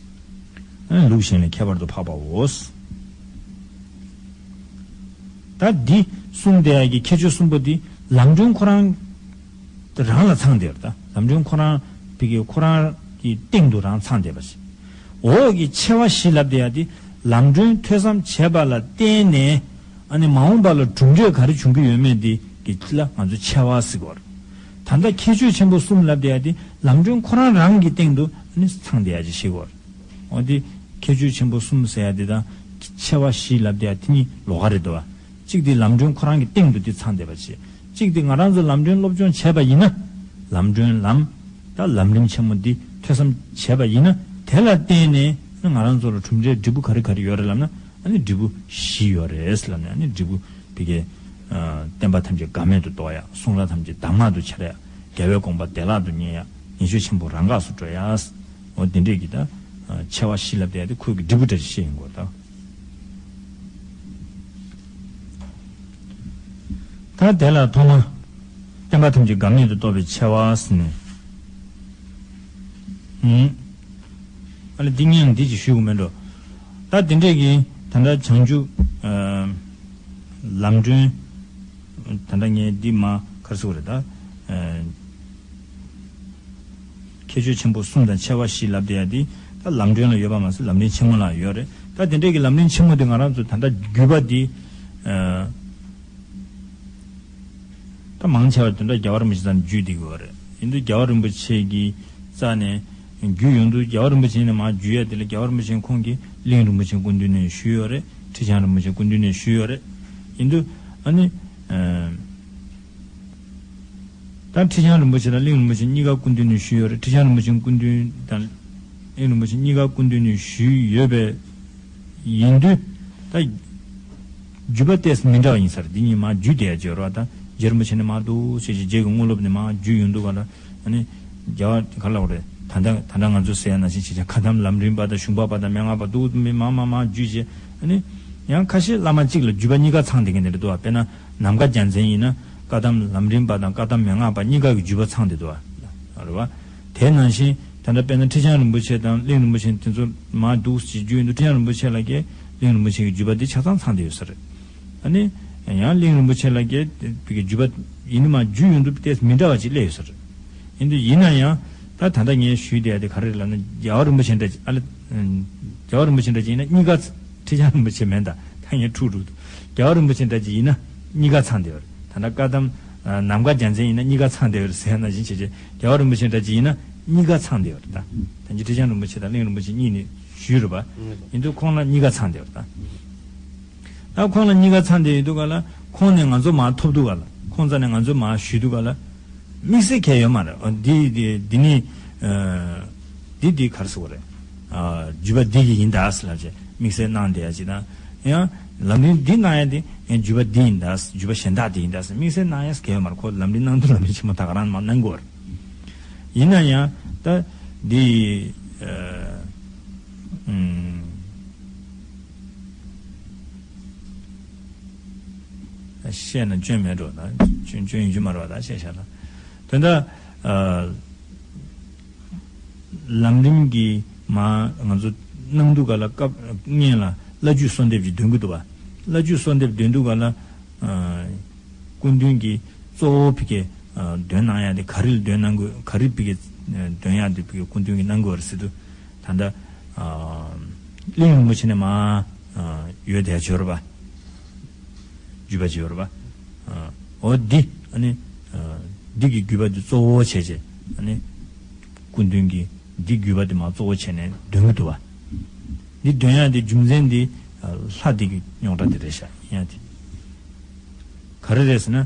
ཨ་ནི་ལུགས་གཞན་ལས་ཁྱད་པར་དུ་འཕགས་པའོ། ད་འདི་གསུམ་དེ་ཡ་གི་ཁྱད་ཆོས་གསུམ་པོ་འདི་ལམ་སྒྲོན་ཁོ་རང་རང་ལ་ཚང་བསྡད་པ་རེད། ད་ལམ་སྒྲོན་ཁོ་རང་བི་གི་ཁོ་རང་གི་སྟེང་དུ་རང་ཚང་བསྡད་པ་ཞིག་འོག་གི་ཆེ་བ་བཞི་ལབ་བསྡད་ཡ་དེ་ལམ་སྒྲོན་ཐོས་བསམ་བྱས་པ་ལ་བརྟེན་ནས་ཨ་ནི་མ་འོངས་པ་ལ་གྲུབ་འབྲས་ག་རེ་འབྱུང་གི་ཡོད་མེད་དེ་གི་ལ་ང་ཚོ་ཆེ་བ་ཟེར་གོ་རེད། ད་ལྟ་ཁྱད་ཆོས་ཆེན་པོ་གསུམ་ལབ་བསྡད་ཡ་དེ་ལམ་སྒྲོན་ཁོ་རང་རང་གི་སྟེང་དུ་ཨ་ནི་ཚང་བསྡད་ཡ་ཅིག་ཤེས་དགོས་རེད། འོ་དེ་ཁྱད་ཆོས་ཆེན་པོ་གསུམ་ཟེར་ཡ་དེ་དང་ཆེ་བ་བཞི་ལབ་བསྡད་ཡ་དེ་གཉིས་ལོགས་ཀ་རེད་འདུག་བ། གཅིག་དེ་ལམ་སྒྲོན་ཁོ་རང་གི་སྟེང་དུ་དེ་ཚང་བསྡད་པ་བྱས། གཅིག་དེ་ང་རང་ཚོ་ལམ་སྒྲོན་སློབ་སྦྱོང་བྱས་པ་ཡིན་ན་ལམ་སྒྲོན་ལམ་ད་ལམ་རིམ་ཆེན་མོ་འདི་ཐོས་བསམ་བྱས་པ་ཡིན་ན་དེ་ལ་བརྟེན་ནས་ང་རང་ཚོ་ལ་གྲུབ་འབྲས་འབྲས་བུ་ག་རེ་ག་རེ་ཡོད་རེད་ལབ་ན་ཨ་ནི་འབྲས་བུ་བཞི་ཡོད་རེད་ལབ་ནས་ཨ་ནི་འབྲས་བུ་བི་གའི་བསྟན་པ་ཐམས་ཅད་འགག་མེད་དུ་གཏོང་ཡ། གསུང་རབ་ཐམས་ཅད་གདམས་ངག་ཏུ་འཆར་ཡ། རྒྱལ་བའི་དགོངས་པ་བདེ་བླག་ཏུ་རྙེད་ཡ། ཉེས་སྤྱོད་ཆེན་པོ་རང་འགགས་སུ་འགྲོ་ཡ། འོ་དེ་འདྲས་ཀྱི་ད་ཆེ་བ་བཞི་ལབ་བསྡད་ཡ་དེ་ཁོས་ཀྱི་འབྲས་བུ་འདྲ་ཞིག་བཤད་ཡིན་དགོས་ད། ད་དེ་ལ་ཐོག་མ་བསྟན་པ་ཐམས་ཅད་འགག་མེད་དུ་གཏོང་བའི་ཆེ་བ་ཟེར་ནས། ཨ་ལས་འདི་ངས་འདི་ཅིག་ཞུ་དགོས་མེད་འགྲོ། ད་དེ་འདྲས་ཀྱི་ད་ལྟ་བྱང་ཆུབ་ལམ་སྒྲོན། ད་ལྟ་ངས་འདི་མ་ག་རེ་ཟེར་དགོས་རེད་ད། ཁྱད་ཆོས་ཆེན་པོ་གསུམ་དང་ཆེ་བ་བཞི་ལབ་བསྡད་ཡ་འདི་ད་ལམ་སྒྲོན་ལ་ཡོད་པ་མ་ཟད་ལམ་རིམ་ཆེན་མོ་ལ་ཡོད་རེད། ད་དེ་འདྲས་ཀྱི་ལམ་རིམ་ཆེན་མོ་འདི་ང་རང་ཚོ་ད་ལྟ་བརྒྱུད་པ་འདི། ད་མང་ཆེ་བ་དོན་དག་རྒྱལ་བ་རིན་པོ་ཆེ་ཚང་བརྒྱུད་བསྡད་ཀྱི་ཡོད་རེད། ཡིན་དུས་རྒྱལ་བ་རིན་པོ་ཆེ་གི་རྩ་ནས་བརྒྱུད་ཡོང་དུས་རྒྱལ་བ་རིན་པོ་ཆེ་ནས་མར་བརྒྱུད་ཡ་དེ་ལ་རྒྱལ་བ་རིན་པོ་ཆེ་ཁོང་གིས་གླིང་རིན་པོ་ཆེ་སྐུ་མདུན་ནས་ཞུས་ཡོད་རེད། ཁྲི་བྱང་རིན་པོ་ཆེ་སྐུ་མདུན་ནས་ཞུས་ཡོད་རེད། ཡིན་དུས་ཨ་ནི། ད་ཁྲི་བྱང་རིན་པོ་ཆེ་དང་གླིང་རིན་པོ་ཆེ་གཉིས་ཀ་སྐུ་མདུན་ནས་ཞུས་ཡོད་རེད། ཁྲི་བྱང་རིན་པོ་ཆེ་སྐུ་མདུན་དང་། གླིང་རིན་པོ་ཆེ་གཉིས་ཀ་སྐུ་མདུན་ནས་ཞུས་ཡོད་པས། ཡིན་དུས། ད། བརྒྱུད་པ་ཏོག་ཙམ་མི་འདྲ་བ་ཡིན་ས་རེད། འདི་གཉིས་མར་བརྒྱུད་བསྡད་ཡ་ཅིག་ཡོད་རེད་བ། ད་རྗེ་རིན་པོ་ཆེ་ནས་མར་འདུག་བྱས་བྱས་རྗེ་གི་དངོས་སློབ་ནས་མར་བརྒྱུད་ཡོང་དུས་ག་ལ། ཨ་ནི། རྒྱལ་བ་ག་ལ་བ་རེད། ད་ལྟ་ད་ལྟ་ང་ཚོ་ཟེར་ཡ་ནང་བཞིན་བྱས་བྱས་བཀའ་གདམས་ལམ་རིམ་པ་དང་ཞུང་པ་པ་དང་མན་ངག་པ་འདུག་མི་མར་མར་མར་བརྒྱུད་བྱས། ཨ་ནི། ཡང་ཁ་ཤས་བླ་མ་གཅིག་ལ་བརྒྱུད་པ་གཉིས་ཀ་ཚང་བསྡད་མཁན་དེ་འདྲ་འདུག་བ། དཔེར་ན་ནམ་མཁའ་རྒྱལ་མཚན་ཡིན་ན་བཀའ་གདམས་ལམ་རིམ་པ་དང་བཀའ་གདམས་མན་ངག་པ་གཉིས་ཀ་གི་བརྒྱུད་པ་ཚང་བསྡད་འདུག་བ། རེད་བ། དེ་ནང་བཞིན་ད་ལྟ་དཔེར་ན་ཁྲི་བྱང་རིན་པོ་ཆེ་དང་གླིང་རིན་པོ་ཆེ་དེ་ཚོ་མར་འདུག་ཅེས་བརྒྱུད་ཡོང་དུས་ཁྲི་བྱང་རིན་པོ་ཆེ་ལ་གས་གླིང་རིན་པོ་ཆེ་གི་བརྒྱུད་པ་འདི་ཆ་ཚང་ཚང་བསྡད་ཡོད་ས་རེད། ཨ་ནི། ཡང་གླིང་རིན་པོ་ཆེ་ལ་གས་བི་གི་བརྒྱུད་པ་ཡིན་ནི་མ་བརྒྱུད་ཡོང་དུས་ཏོག་ཙམ་མི་འདྲ་བ་ཅིག་སླེབས་ཡོད་ས་རེད། ཡིན་དུས་ཡིན་ན་ཡང་ད་ད་ལྟ་ངས་ཞུས་བསྡད་ཡ་དེ་ག་རེ་རེད་ལབ་ན་རྒྱལ་བ་རིན་པོ་ཆེ་འདྲ་ཅིག་ཨ་ལ། རྒྱལ་བ་རིན་པོ་ཆེ་འདྲ་ཅིག་ཡིན་ན་གཉིས་ཀ་ཁྲི་བྱང་རིན་པོ་ཆེ་མིན་ད། ད་ངས་འཁྲུག་འགྲོ་འདུག་རྒྱལ་བ་རིན་པོ་ཆེ་འདྲ་ཅིག་ཡིན་ན་གཉིས་ཀ་ཚང་བསྡད་ཡོད་རེད། ད་ལྟ་བཀའ་གདམས་ནམ་མཁའ་རྒྱལ་མཚན་ཡིན་ན་གཉིས་ཀ་ཚང་བསྡད་ཡོད་རེད་ཟེར་ཡ་ནང་བཞིན་བྱས་བྱས་རྒྱལ་བ་རིན་པོ་ཆེ་འདྲ་ཅིག་ཡིན་ན་གཉིས་ཀ་ཚང་བསྡད་ཡོད་རེད་ད། ད་ཅི་ཁྲི་བྱང་རིན་པོ་ཆེ་དང་གླིང་རིན་པོ་ཆེ་གཉིས་ནས་ཞུས་རེད་པ། ཡིན་དུས་ཁོང་ལ་གཉིས་ཀ་ཚང་བསྡད་ཡོད་རེད་ད། ད་ཁོང་ལ་གཉིས་ཀ་ཚང་བསྡད་ཡོད་དུས་ག་ལ་ཁོང་ནས་ང་ཚོ་མར་ཐོབ་དུས་ག་ལ་ཁོང་རྩ་ནས་ང་ཚོ་མར་ཞུས་དུས་ག་ལ། དམིགས་བསལ་གལ་ཡོད་མ་རེད། འོ་འདི་འདི་འདི་ནི། འདི་འདི་ག་རེ་ཟེར་དགོས་རེད། བརྒྱུད་པ་འདི་གི་ཡིན་ད་ཟེར་ལབ་བྱས་དམིགས་བསལ་གནང་བསྡད་ཡ་ཅིག་དང་། ཡང་ལམ་རིམ་འདི་གནང་ཡ་འདི་ཡང་བརྒྱུད་པ་འདི་ཡིན་ད་ཟེར་བརྒྱུད་པ་གཞན་དག་འདི་ཡིན་ད་ཟེར་དམིགས་བསལ་གནང་ཡ་ཟེར་གལ་ཡོད་མ་རེད། ཁོ་ལམ་རིམ་གནང་དུས་ལམ་རིམ་ཆེན་མོ་ད་ག་རང་མར་གནང་དགོས་རེད། ཡིན་ན་ཡང་ད་འདི། བཤད་ན་སྐྱོན་མེད་འགྲོ་ན་སྐྱོན་སྐྱོན་ཡིན་རྒྱུ་མ་རེད་བ། ད་བཤད་བཞག་ན་དོན་དག་ཨ། ལམ་རིམ་གྱི་མ་ང་ཚོ་གནང་དུས་ག་ལ་སྐབས་སྔོན་ལ་བླ་བརྒྱུད་གསོལ་འདེབས་ཀྱི་འདོན་གྱི་འདུག་བ། བླ་བརྒྱུད་གསོལ་འདེབས་འདོན་དུས་ག་ལ་ཨ། སྐུ་མདུན་གྱི་གཙོ་བོ་ཕ་གི་ཨ། འདོན་གནང་ཡ་དེ་ག་རེ་འདོན་གནང་དགོས་ག་རེ་ཕ་གི་འདོན་ཡ་དེ་ཕ་གི་སྐུ་མདུན་གྱི་གནང་དགོས་རེད་ཟེར་དུས་ད་ལྟ་ཨ། གླིང་རིན་པོ་ཆེ་ནས་མ་ཨ། ཡོད་དེ་ཡ་བྱོས་ར་བ། བརྒྱུད་པ་བྱེད་པར་བ། འོ་འདི་ཨ་ནི་འདི་གི་བརྒྱུད་པ་འདི་གཙོ་བོ་བྱས་བྱས་ཨ་ནི་སྐུ་མདུན་གྱི་འདི་བརྒྱུད་པ་འདི་མ་གཙོ་བོ་བྱས་ནས་འདོན་གྱི་འདུག་བ། འདི་འདོན་ཡ་འདི་རྒྱུ་མཚན་འདི་ལྷ་འདི་གི་རྙོག་དྲ་འདི་རེད་ཤག་ཡིན་ཡ་འདི། ག་རེ་རེད་ཟེར་ན།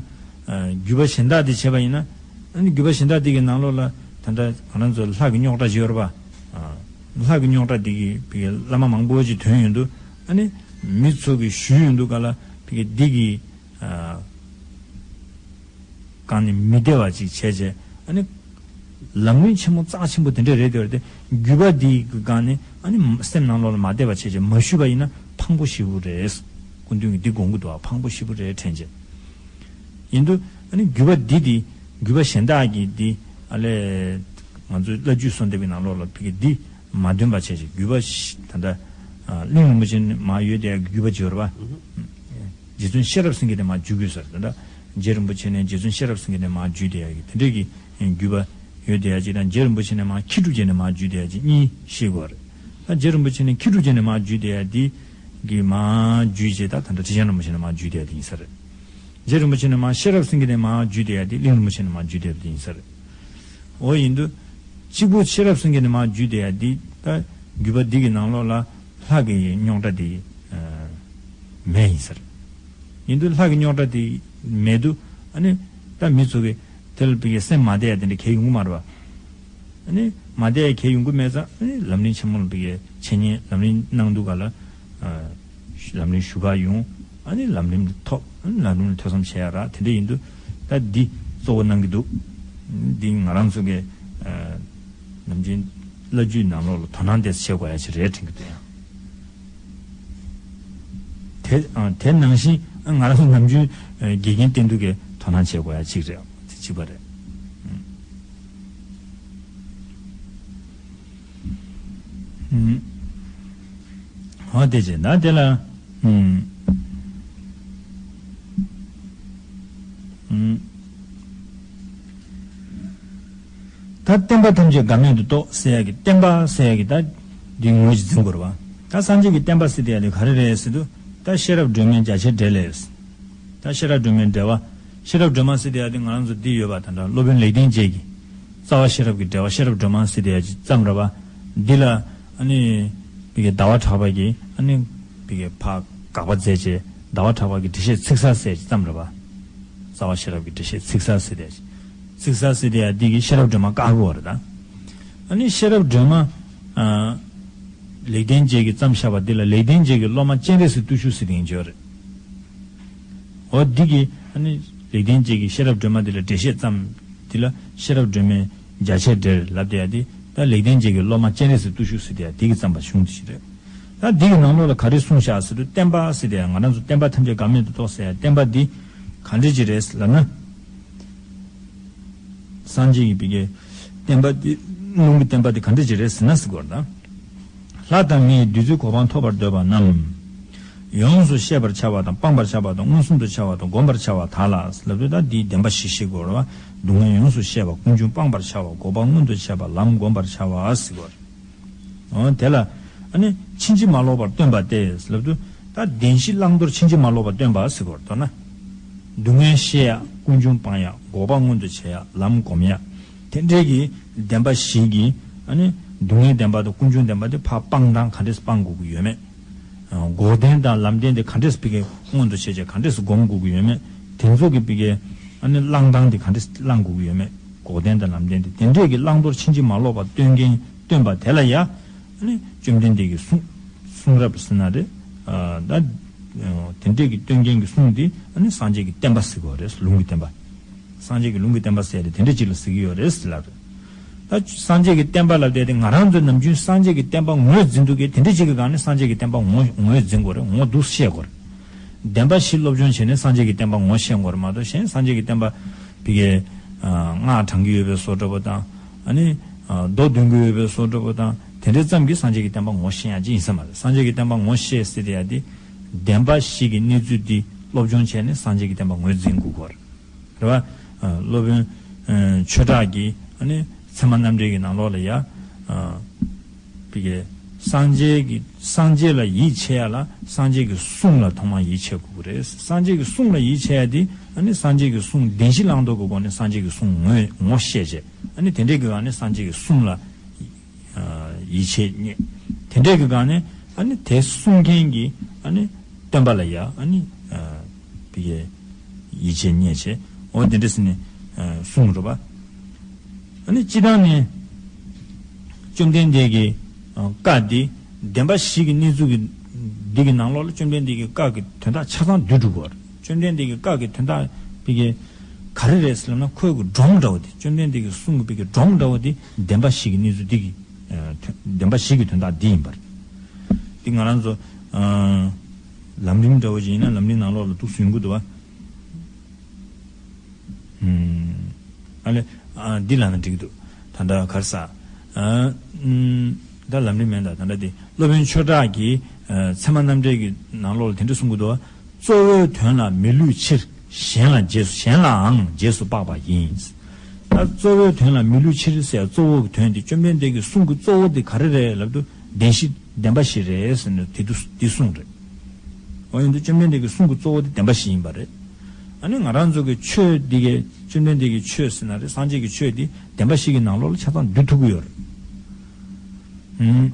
ཨ་བརྒྱུད་པ་གཞན་དག་དེ་བྱས་པ་ཡིན་ན། ཨ་ནི་བརྒྱུད་པ་གཞན་དག་དེ་གི་ནང་ལོགས་ལ་ད་ལྟ་ང་རང་ཚོ་ལྷ་གི་རྙོག་དྲ་ཅིག་ཡོད་རེད་པ། ཨ་ལྷ་གི་རྙོག་དྲ་དེ་གི་བི་གི་བླ་མ་མང་པོ་ཅིག་ཐོན་ཡོང་དུས། ཨ་ནི་མི་ཚོ་གི་ཞུས་ཡོང་དུས་ག་ལ་བི་གི་འདི་གི་ཨ་སྒང་ནས་མི་བདེ་བ་ཅིག་བྱས་བྱས། ཨ་ནི་ལམ་རིམ་ཆེན་མོ་རྩ་ཆེན་པོ་དེ་འདྲ་རེད་དེ། བརྒྱུད་པ་འདི་གི་སྒང་ནས་ཨ་ནི་སེམས་ནང་ལོགས་ལ་མ་བདེ་བ་བྱས་བྱས་མ་ཞུས་པ་ཡིན་ན་ཕངས་པོ་ཞེ་པོ་རེད། སྐུ་མདུན་གྱིས་འདི་དགོངས་ཀྱི་འདུག་ཨ་ཕངས་པོ་ཞེ་པོ་རེད་དྲན་བྱས། ཡིན་དུས་ཨ་ནི་བརྒྱུད་པ་འདི་དེ་བརྒྱུད་པ་གཞན་དག་གི་འདི་ཨ་ལས་ང་ཚོའི་བླ་བརྒྱུད་གསོལ་འདེབས་ཀྱི་ནང་ལོགས་ལ་བི་གི་འདི་མ་འདོན་པ་བྱས་བྱས། བརྒྱུད་པ་ད་ལྟ་གླིང་རིན་པོ་ཆེ་ནས་མར་ཡོད་དེ་ཡ་བརྒྱུད་པ་ཅིག་ཡོད་རེད་པ། རྗེ་བཙུན་ཤེས་རབ་སེང་གེ་ནས་མར་བརྒྱུད་དགོས་ཟེར། ད་ལྟ་རྗེ་རིན་པོ་ཆེ་ནས་རྗེ་བཙུན་ཤེས་རབ་སེང་གེ་ནས་མར་བརྒྱུད་དེ་ཡ་གི་དེ་འདྲས་ཀྱི་བརྒྱུད་པ་ཡོད་དེ་ཡ་གཅིག་དང་། རྗེ་རིན་པོ་ཆེ་ནས་མར་མཁས་གྲུབ་རྗེ་ནས་མར་བརྒྱུད་དེ་ཡ་གཅིག་གཉིས་ཤེས་དགོས་རེད། ད་རྗེ་རིན་པོ་ཆེ་ནས་མཁས་གྲུབ་རྗེ་ནས་མར་བརྒྱུད་དེ་ཡ་དེ་གི་མར་བརྒྱུད་རྗེས་ད་ད་ལྟ་ཁྲི་བྱང་རིན་པོ་ཆེ་ནས་མར་བརྒྱུད་དེ་ཡ་དེ་ཡིན་ས་རེད། རྗེ་རིན་པོ་ཆེ་ནས་མར་ཤེས་རབ་སེང་གེ་ནས་མར་བརྒྱུད་དེ་ཡ་དེ་གླིང་རིན་པོ་ཆེ་ནས་མར་བརྒྱུད་དེ་ཡ་དེ་ཡིན་ས་རེད། འོ་ཡིན་དུས། གཅིག་པུ་ཤེས་རབ་སེང་གེ་ནས་མར་བརྒྱུད་དེ་ཡ་འདི་ད་བརྒྱུད་པ་འདི་གི་ནང་ལོགས་ལ་ལྷ་གི་རྙོག་དྲ་འདི་ཨ་མེད་ཡིན་ཟེར། ཡིན་དུས་ལྷ་གི་རྙོག་དྲ་འདི་མེད་དུས་ཨ་ནི་ད་མི་ཚོ་གི་དེ་ལ་བི་གི་སེམས་མ་བདེ་ཡ་དེ་འདྲ་གང་ཡང་ཡོང་གི་མ་རེད་པ། ཨ་ནི་མ་བདེ་ཡ་གང་ཡང་ཡོང་གི་མེད་ཙང་། ཨ་ནི་ལམ་རིམ་ཆེན་མོ་ལ་བི་གི་འཆད་ཉན་ལམ་རིམ་གནང་དུས་ག་ལ། ཨ་ལམ་རིམ་ཞུ་ག་ཡོང་། ཨ་ནི་ལམ་རིམ་ཐོབ། ཨ་ནི་ལམ་རིམ་ལ་ཐོས་བསམ་བྱེད་ཡ་རག་དེ་འདྲ་ཡིན་དུས་ད་འདི་གཙོ་བོ་གནང་གི་འདུག་འདི་ང་རང་ཚོ་གི་ཨ་ནམ་རྒྱུན་བླ་བརྒྱུད་ནང་ལོགས་ལ་དོ་སྣང་དེ་བྱེད་དགོས་ཡ་ཅིག་རེད་དྲན་གི་འདུག་ཡང་། དེ་ཨ་དེ་ནང་བཞིན་ང་རང་ཚོ་ནམ་རྒྱུན་ཨ་དགེ་རྒན་བསྟེན་དུས་ཀྱི་དོ་སྣང་བྱེད་དགོས་ཡ་ཅིག་རེད། དེ་གཅིག་པ་རེད། ཨུམ། འོ་དེ་བྱས་ན་དེ་ལ། ཨུམ། ཨུམ། ད་བསྟན་པ་ཐམས་ཅད་འགལ་མེད་དུ་རྟོགས་ཟེར་ཡ་གི་བསྟན་པ་ཟེར་ཡ་གི་ད་འདི་ངོས་ཤིག་འཛིན་དགོས་རེད་པ། ད་སངས་རྒྱས་ཀྱི་བསྟན་པ་ཟེར་དེ་ཡ་དེ་ག་རེ་རེད་ཟེར་དུས། ད་ཤེས་རབ་སྒྲོན་མེ་རྒྱ་ཆེར་འགྲེལ་ལས། ད་ཤེས་རབ་སྒྲོན་མེའི་འགྲེལ་པ། ཤེས་རབ་སྒྲོན་མ་ཟེར་དེ་ཡ་དེ་ང་རང་ཚོ་འདི་ཡོད་པ། ད་ལྟ་སློབ་དཔོན་ལེགས་ལྡན་འབྱེད་ཀྱི་རྩ་བ་ཤེས་རབ་ཀྱི་འགྲེལ་པ། ཤེས་རབ་སྒྲོན་མ་ཟེར་དེ་ཡ་ཅིག་བརྩམས་རེད་པ། འདི་ལ་ཨ་ནི་བི་གི་ཟླ་བ་གྲགས་པ་གིས་ཨ་ནི་བི་གི་ཕར་དགག་པ་མཛད་བྱས། ཟླ་བ་གྲགས་པ་གིས་འགྲེལ་བཤད་ཚིག་གསལ་ཟེར་ཅིག་བརྩམས་རེད་པ། རྩ་བ་ཤེས་རབ་ཀྱི་འགྲེལ་བཤད་ཚིག་གསལ་ཟེར་དེ་ཡ་ཅིག་ཚིག་གསལ་ཟེར་དེ་ཡ་འདི་གིས་ཤེས་རབ་སྒྲོན་མ་བཀག་གི་ཡོད་རེད་ད། ཨ་ནི་ཤེས་རབ་སྒྲོན་མ་ཨ་ལེགས་ལྡན་འབྱེད་ཀྱིས་བརྩམས་བཞག་པ་འདི་ལ་ལེགས་ལྡན་འབྱེད་ཀྱི་སློབ་མ་སྤྱན་རས་གཟིགས་བརྟུལ་ཞུགས་ཟེར་དེ་ཡིན་གྱི་ཡོད་རེད། འོ་འདི་གིས་ཨ་ནི་ལེགས་ལྡན་འབྱེད་ཀྱི་ཤེས་རབ་སྒྲོན་མ་འདི་ལ་འགྲེལ་བཤད་བརྩམས། འདི་ལ་ཤེས་རབ་སྒྲོན་མེ་རྒྱ་ཆེར་འགྲེལ་ལབ་དེ་ཡ་དེ། ད་ལེགས་ལྡན་འབྱེད་ཀྱི་སློབ་མ་སྤྱན་རས་གཟིགས་བརྟུལ་ཞུགས་ཟེར་དེ་ཡ་དེ་གིས་བརྩམས་པ་གཞུང་དེ་ཞིག་རེད། ད་འདི་གི་ནང་ལོགས་ལ་ག་རེ་གསུངས་བཞག་ཟེར་དུས། བསྟན་པ་ཟེར་དེ་ཡ་ང་རང་ཚོ་བསྟན་པ་ཐམས་ཅད་འགལ་མེད་དུ་རྟོགས་ཟེར་ཡ་བསྟན་པ་འདི་ག་འདྲ་ཅིག་རེད་ལབ་ན། སངས་རྒྱས་ཀྱི་བི་གི་བསྟན་པ་འདི། ལུང་གི་བསྟན་པ་འདི་ག་འདྲ་ཅིག་རེད་ཟེར་ན་ཟེར་གོ་རེད་ད། ལྷ་དང་མིའི་བདུད་རྩིའི་གོ་འཕང་ཐོབ་པར་འདོད་པ་རྣམས། ཡོངས་སུ་ཤེས་པར་བྱ་བ་དང་། སྤང་བར་བྱ་བ་དང་། མངོན་སུམ་དུ་བྱ་བ་དང་། བསྒོམ་པར་བྱ་བ་དག་ལ་ལབ་དུས། ད་འདིའི་བདེན་པ་བཞི་ཤེས་དགོས་རེད་པ། སྡུག་བསྔལ་ཡོངས་སུ་ཤེས་པ། ཀུན་འབྱུང་སྤང་བར་བྱ་བ། འགོག་པ་མངོན་དུ་བྱེད་པ། ལམ་བསྒོམ་པར་བྱ་བ་ཟེར་གོ་རེད། འོ་དེ་ལ་ཨ་ནི་ཕྱིན་ཅི་མ་ལོག་པར་སྟོན་པ་སྟེ་ལབ་དུས། ད་བདེན་བཞི་བླང་དོར་ཕྱིན་ཅི་མ་ལོག་པར་སྟོན་པ་ཟེར་གོ་རེད། མདོར་ན་སྡུག་བསྔལ་ཤེས་ཡ། ཀུན་འབྱུང་སྤང་ཡ། འགོག་པ་མངོན་དུ་བྱེད་ཡ། ལམ་བསྒོམ་ཡ། དེ་འདྲའི་གི་བདེན་པ་བཞི་གི་ཨ་ནི་སྡུག་བསྔལ་བདེན་པ་དང་ཀུན་འབྱུང་བདེན་པ་དེ་ཕར་སྤང་སྟངས་ག་འདྲས་སྤང་དགོས་ཀྱི་ཡོད་མེད། འགོག་བདེན་དང་ལམ་བདེན་དེ་ག་འདྲས་བི་གི་མངོན་དུ་བྱས་བྱས་ག་འདྲས་སྒོམ་དགོས་ཀྱི་ཡོད་མེད། དེ་ཚོ་གི་བི་གི་ཨ་ནི་བླང་སྟངས་དེ་ག་འདྲས་བླང་དགོས་ཀྱི་ཡོད་མེད། འགོག་བདེན་དང་ལམ་བདེན་དེ། དེ་འདྲས་ཀྱི་བླང་དོར་ཕྱིན་ཅི་མ་ལོག་པར་སྟོན་མཁན་སྟོན་པ་དེ་ལ་ཡ། ཨ་ནི་བཅོམ་ལྡན་འདས་ཀྱི་གསུང་། གསུང་རབ་ཟེར་ན་རེད། ཨ་ད་དེ་འདྲས་ཀྱི་སྟོན་མཁན་གྱི་གསུང་དེ་ཨ་ནི་སངས་རྒྱས་ཀྱི་བསྟན་པ་ཟེར་གྱི་ཡོད་རེད། ལུང་གི་བསྟན་པ། སངས་རྒྱས་ཀྱི་ལུང་གི་བསྟན་པ་ཟེར་ཏེ་དེ་འདྲ་ཅིག་ལ་ཟེར་གྱི་ཡོད་རེད་ཟེར་ལབ་རེད། ད་སངས་རྒྱས་ཀྱི་བསྟན་པ་ལབ་དེ་དེ་ང་རང་ཚོས་ནམ་རྒྱུན་སངས་རྒྱས་ཀྱི་བསྟན་པ་ངོས་འཛིན་དུས་ཀྱི་དེ་འདྲ་ཅིག་གི་སྒང་ནས་སངས་རྒྱས་ཀྱི་བསྟན་པ་ངོས་ངོས་འཛིན་དགོས་རེད། ངོ་འདུག་བཤད་དགོས་རེད། བདེན་པ་བཞི་སློབ་སྦྱོང་བྱས་ནས་སངས་རྒྱས་ཀྱི་བསྟན་པ་ངོ་ཤེས་དགོས་རེད་མ་གཏོགས། གཞན་སངས་རྒྱས་ཀྱི་བསྟན་པ་བི་གའི་སྔགས་བགྲང་གི་ཡོད་པའི་བཟོ་འདྲ་པོ་དང་། ཨ་ནི་མདོ་འདོན་གྱི་ཡོད་པའི་བཟོ་འདྲ་པོ་དང་། དེ་འདྲ་ཙམ་གྱིས་སངས་རྒྱས་ཀྱི་བསྟན་པ་ངོ་ཤེས་ཡ་ཅིག་ཡིན་ས་མ་རེད། སངས་རྒྱས་ཀྱི་བསྟན་པ་ངོ་ཤེས་ཟེར་དེ་ཡ་དེ་བདེན་པ་བཞི་གི་གནས་ཚུལ་འདི་སློབ་སྦྱོང་བྱས་ནས་སངས་རྒྱས་ཀྱི་བསྟན་པ་ངོས་འཛིན་དགོས་ཀྱི་ཡོད་རེད། རེད་བ། ཨ་སློབ་དཔོན་ཨ་ཆོས་གྲགས་ཀྱིས་ཨ་ནི་ཚད་མ་རྣམ་འགྲེལ་གྱི་ནང་ལོགས་ལ་ཡ། ཨ་བི་གའི་སངས་རྒྱས་ཀྱི་སངས་རྒྱས་ལ་ཡིད་ཆེས་ཡ་ལ་སངས་རྒྱས་ཀྱི་གསུང་ལ་ཐོག་མར་ཡིད་ཆེས་དགོས་ཀྱི་རེད། སངས་རྒྱས་ཀྱི་གསུང་ལ་ཡིད་ཆེས་ཡ་དེ་ཨ་ནི་སངས་རྒྱས་ཀྱི་གསུང་བདེན་བཞི་བླང་དོར་གྱི་སྒོ་ནས་སངས་རྒྱས་ཀྱི་གསུང་ངོ་ངོ་ཤེས་བྱས། ཨ་ནི་དེ་འདྲའི་གི་སྒང་ནས་སངས་རྒྱས་ཀྱི་གསུང་ལ་ཡིད་ཆེས་རྙེད། དེ་འདྲའི་གི་སྒང་ནས་ཨ་ནི་དེ་གསུང་མཁན་གྱི་ཨ་ནི་སྟོན་པ་ལ་ཡ་ཨ་ནི་བི་གའི་ ཡིད་ཆེས་རྙེད་བྱས། འོ་དེ་འདྲ་ཟེར་ནས་གསུངས་རོ་པ། ཨ་ནི་སྤྱི་བཏང་ནས་བཅོམ་ལྡན་འདས་ཀྱི་བཀའ་འདི་བདེན་པ་བཞི་གི་གནས་ཚུལ་གྱི་འདི་གི་ནང་ལོགས་ལ་བཅོམ་ལྡན་འདས་ཀྱི་བཀའ་གི་དོན་དག་ཆ་ཚང་བསྡུས་འགྲོ་གི་ཡོད་རེད། བཅོམ་ལྡན་འདས་ཀྱི་བཀའ་གི་དོན་དག་པའི་གི་ག་རེ་རེད་ཟེར་ན། ཁོའི་གི་སྒྲོམ་འདྲ་བོ་དེ། བཅོམ་ལྡན་འདས་ཀྱི་གསུང་གི་པའི་གི་སྒྲོམ་འདྲ་བོ་དེ་བདེན་པ་བཞི་གི་གནས་ཚུལ་འདི་གི་དོན་བདེན་པ་བཞི་གི་དོན་དག་འདི་ཡིན་པ་རེད། འདི་ང་རང་ཚོ་ལམ་རིམ་འདྲ་བོ་ཞིག་ཡིན་ན་ལམ་རིམ་ནང་ལོགས་ལ་འདུག་སེ་ཡོང་གི་འདུག་བ། ཨ་ལེ། འདི་ལབ་ན་འགྲིག་གི་འདུག་ད་ལྟ་ག་རེ་ཟ། ད་ལམ་རིམ་མིན་ད། ད་ལྟ་འདི་སློབ་དཔོན་ཆོས་གྲགས་ཀྱིས་ཚད་མ་རྣམ་འགྲེལ་གྱི་ནང་ལོགས་ལ་དེ་འདྲ་གསུང་གི་འདུག་གཙོ་བོའི་དོན་ལ་མི་བསླུས་ཕྱིར་གཞན་ལ་རྗེས་སུ་གཞན་ལའང་རྗེས་སུ་དཔག་པ་ཡིན། ད་གཙོ་བོའི་དོན་ལ་མི་བསླུས་ཕྱིར་ཟེར་གཙོ་བོ་གི་དོན་དེ་བཅོམ་ལྡན་འདས་ཀྱི་གསུང་གི་གཙོ་བོ་དེ་ག་རེ་རེད་ལབ་དུས་བདེན་བཞི་བདེན་པ་བཞི་རེད་ཟེར་ནས་དེ་དུས་འདི་གསུངས་རེད། འོ་ཡིན་དུས་བཅོམ་ལྡན་འདས་ཀྱི་གསུང་གི་གཙོ་བོ་དེ་བདེན་པ་བཞི་ཡིན་པ་རེད། ཨ་ནི་ང་རང་ཚོ་གི་ཆོས་འདི་གའི་བཅོམ་ལྡན་འདས་ཀྱི་ཆོས་ཟེར་ན་རེད། སངས་རྒྱས་ཀྱི་ཆོས་འདི་བདེན་པ་བཞི་གི་ནང་ལོགས་ལ་ཆ་ཚང་འདུས་ཐུབ་ཀྱི་ཡོད་རེད།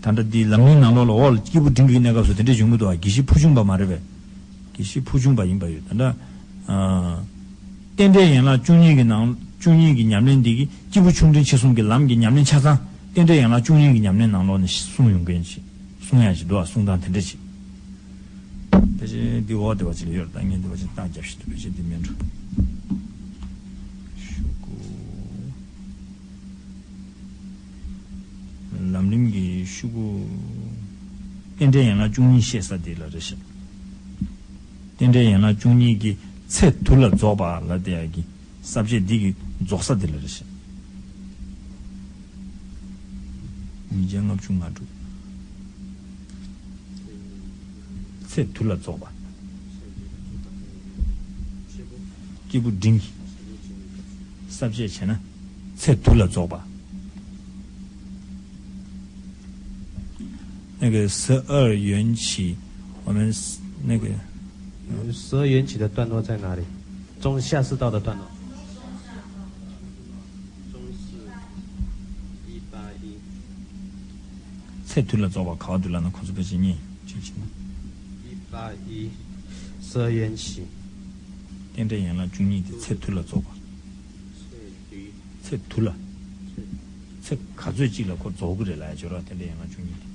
ད་ལྟ་འདི་ལམ་རིམ་ནང་ལོགས་ལ་འོག་ལ་སྐྱེས་བུ་འབྲིང་གི་གནས་སྐབས་སུ་དེ་འདྲས་བྱུང་གི་འདུག་ཨ། དགེ་བཤེས་ཕུར་བྱུང་པ་མ་རེད་པས། དགེ་བཤེས་ཕུར་བྱུང་པ་ཡིན་པ་ཡོད། ད་ལྟ་རྟེན་འབྲེལ་ཡན་ལག་བཅུ་གཉིས་ཀྱི་ནང་བཅུ་གཉིས་ཀྱི་ཉམས་ལེན་འདི་གི་སྐྱེས་བུ་ཆུང་འབྲིང་ཆེ་གསུམ་གྱི་ལམ་གྱི་ཉམས་ལེན་ཆ་ཚང་རྟེན་འབྲེལ་ཡན་ལག་བཅུ་གཉིས་ཀྱི་ཉམས་ལེན་ནང་ལོགས་ནས་གསུངས་ཡོང་མཁན་ཞིག་གསུང་ཡ་ཞིག་འདུག་ཨ། གསུང་སྟངས་དེ་འདྲ་ཞིག་དེ་བཞིན་འདི་འོག་དེ་བ་ཅིག་ལ་ཡོད། ད་ངས་འདི་བ་ཅིག་རྟགས་རྒྱབ་ཤིག་ཏུ་བྱེད་འདི་མིན་འགྲོ། ཤོག་གུ། ལམ་རིམ་གྱི་ཤོག་གུ། རྟེན་འབྲེལ་ཡན་ལག་བཅུ་གཉིས་བཤད་ས་དེ་ལ་རེད་ཤག་རྟེན་འབྲེལ་ཡན་ལག་བཅུ་གཉིས་ཀྱི་ཚེ་དུ་ལ་རྫོགས་པ་ལ་དེ་ཡ་གི་ས་བཅད་འདི་གི་རྫོགས་ས་དེ་ལ་རེད་ཤག་ཉིས་བརྒྱ་ལྔ་བཅུ་ང་དྲུག་ཚེ་དུ་ལ་རྫོགས་པ། སྐྱེས་བུ་འབྲིང་གི་ས་བཅད་བྱས་ན་ཚེ་དུ་ལ་རྫོགས་པ། 那个十二缘起，我们那个十二缘起的段落在哪里？中下四道的段落。中四一八一。 ཚེ་དུ་ལ་རྫོགས་པ་ག་བ་འདུག་ལབ་ན་ཁོ་ཚོ་ཕལ་ཆེར་རྙེད་ཅིག་ཅིག་ན། 一八一，十二缘起。 རྟེན་འབྲེལ་ཡན་ལག་བཅུ་གཉིས་དེ་ཚེ་དུ་ལ་རྫོགས་པ། ཚེ་དུ་ལ། ཚེ་ག་ཚོད་ཅིག་ལ་ཁོ་རྫོགས་ཀྱི་རེད་ལབ་ཡ་སྦྱོར་བ་རྟེན་འབྲེལ་ཡན་ལག་བཅུ་གཉིས་དེ།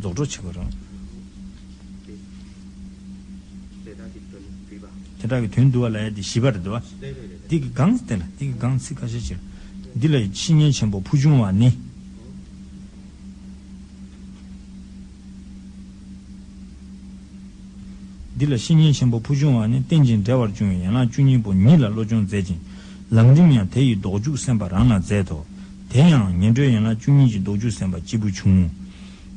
རྫོགས་འགྲོ་བྱེད་པ་རང་། དེ་དག་གི་དོན་བསྡུ་བ་ལ་ཡ་དེ་བཞི་པ་རེད་འདུག་བ། འདི་གི་སྒང་དེ་ལ་འདི་གི་སྒང་ཚིག་ཁ་ཤས་ཅིག་འདི་ལ་བཤེས་གཉེན་ཆེན་པོ་ཕུར་བྱུང་བ་ནི། འདི་ལ་བཤེས་གཉེན་ཆེན་པོ་ཕུར་བྱུང་བ་ནི་རྟེན་ཅིང་འབྲེལ་བར་འབྱུང་བའི་ཡན་ལག་བཅུ་གཉིས་པོ་ཉིད་ལ་བློ་སྦྱོང་མཛད་ཅིང་། ལམ་རིམ་ཡང་དེ་ཡི་ལྡོག་འཇུག་སེམས་དཔའ་རང་ལ་མཛད་དོ། དེ་ཡང་ངན་འགྲོའི་ཡན་ལག་བཅུ་གཉིས་ཀྱི་ལྡོག་འཇུག་སེམས་དཔའ་སྐྱེས་བུ་ཆུང་ངུ།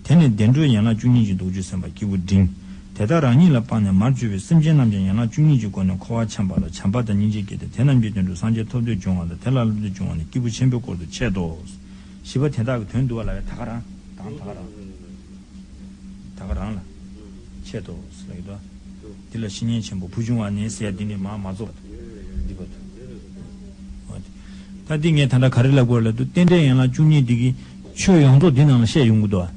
དེ་ནས་བདེ་འགྲོའི་ཡན་ལག་བཅུ་གཉིས་ཀྱི་ལྡོག་འཇུག་སེམས་དཔའ་སྐྱེས་བུ་འབྲིང་། དེ་དག་རང་ཉིད་ལ་སྤངས་ནས་མར་གྱུར་པའི་སེམས་ཅན་རྣམས་ཀྱང་ཡན་ལག་བཅུ་གཉིས་ཀྱི་སྒོ་ནས་འཁོར་བར་འཁྱམས་པ་ལ་བྱམས་པ་དང་སྙིང་རྗེ་སྐྱེས་ཏེ། དེ་རྣམས་ཀྱི་དོན་དུ་སངས་རྒྱས་ཐོབ་འདོད་འབྱུང་བ་དང་། དེ་ལ་བསླབ་འདོད་འབྱུང་བ་ནི་སྐྱེས་བུ་ཆེན་པོའི་སྐོར་དུ་འཆད་དོ། བཞི་པ་དེ་དག་གི་དོན་བསྡུ་བ་ལ་ཡ་ད་ག་རང་དང་ད་ག་རང་། ད་ག་རང་ལ་འཆད་དོ་ཟེར་ལ་ཡོད་དོ། འདི་ལ་བཤེས་གཉེན་ཆེན་པོ་ཕུར་བྱུང་བ་ནི་ཟེར་ཡ་འདི་ནི་མ་མ་རྫོགས་པ་འདི་བར་དུ་འོ་དེ། ད་འདི་ངས་ད་ལྟ་ག་རེ་ལབ་དགོས་ལབ་དུས་རྟེན་འབྲེལ་ཡན་ལག་བཅུ་གཉིས་འདི་གི་ཆོས་ཡོངས་རྫོགས་འདི་ནང་ལ་བཤད་ཡོང་གི་འདུག་ཨ།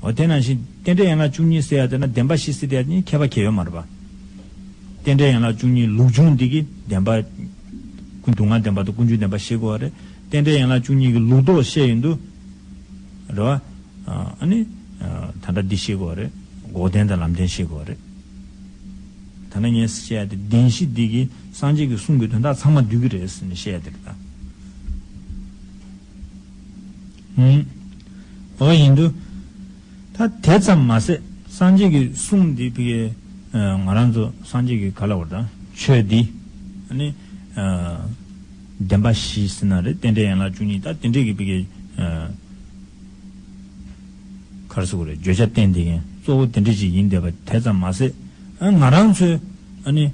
འོ་དེ་ནང་བཞིན་རྟེན་འབྲེལ་ཡན་ལག་བཅུ་གཉིས་ཟེར་ཡ་དེ་ན་བདེན་པ་བཞི་ཟེར་ཡ་དེ་ནི་ཁྱད་པར་གང་ཡང་ཡོད་མ་རེད་པ། རྟེན་འབྲེལ་ཡན་ལག་བཅུ་གཉིས་ལུགས་འབྱུང་འདི་གི་བདེན་པ། ཀུན་སྡུག་བསྔལ་བདེན་པ་དང་ཀུན་འབྱུང་བདེན་པ་བཤད་དགོས་པ་རེད། རྟེན་འབྲེལ་ཡན་ལག་བཅུ་གཉིས་ཀྱི་ལུགས་ལྡོག་བཤད་ཡོང་དུས། རེད་བ། ཨ་ནི། ད་ལྟ་འདི་བཤད་དགོས་པ་རེད། འགོག་བདེན་དང་ལམ་བདེན་བཤད་དགོས་པ་རེད། ད་ལྟ་ངས་བཤད་ཡ་དེ་བདེན་བཞི་འདི་གི་སངས་རྒྱས་ཀྱི་གསུང་གི་དོན་དག་ཚང་མ་འདུས་ཀྱི་རེད་ཟེར་ནས་བཤད་ཡ་དེ་རེད་ད། ཨུམ། འོ་ཡིན་དུས། ད་དེ་ཙམ་མ་ཟད་སངས་རྒྱས་ཀྱི་གསུང་འདི་བི་ཀའི་ང་རང་ཚོ་སངས་རྒྱས་ཀྱི་ག་ལ་བར་དང་ཆོས་འདི་ཨ་ནི་བདེན་པ་བཞི་ཟེར་ན་རེད། རྟེན་འབྲེལ་ཡན་ལག་བཅུ་གཉིས་ད་དེ་འདྲས་ཀྱི་བི་ཀའི་ག་རེ་ཟེར་དགོས་རེད། བརྗོད་བྱ་བསྟན་དེ་ཀན་གཙོ་བོ་དེ་འདྲས་ཅིག་ཡིན་བསྡད་པ་དེ་ཙམ་མ་ཟད་ང་རང་ཚོས་ཨ་ནི་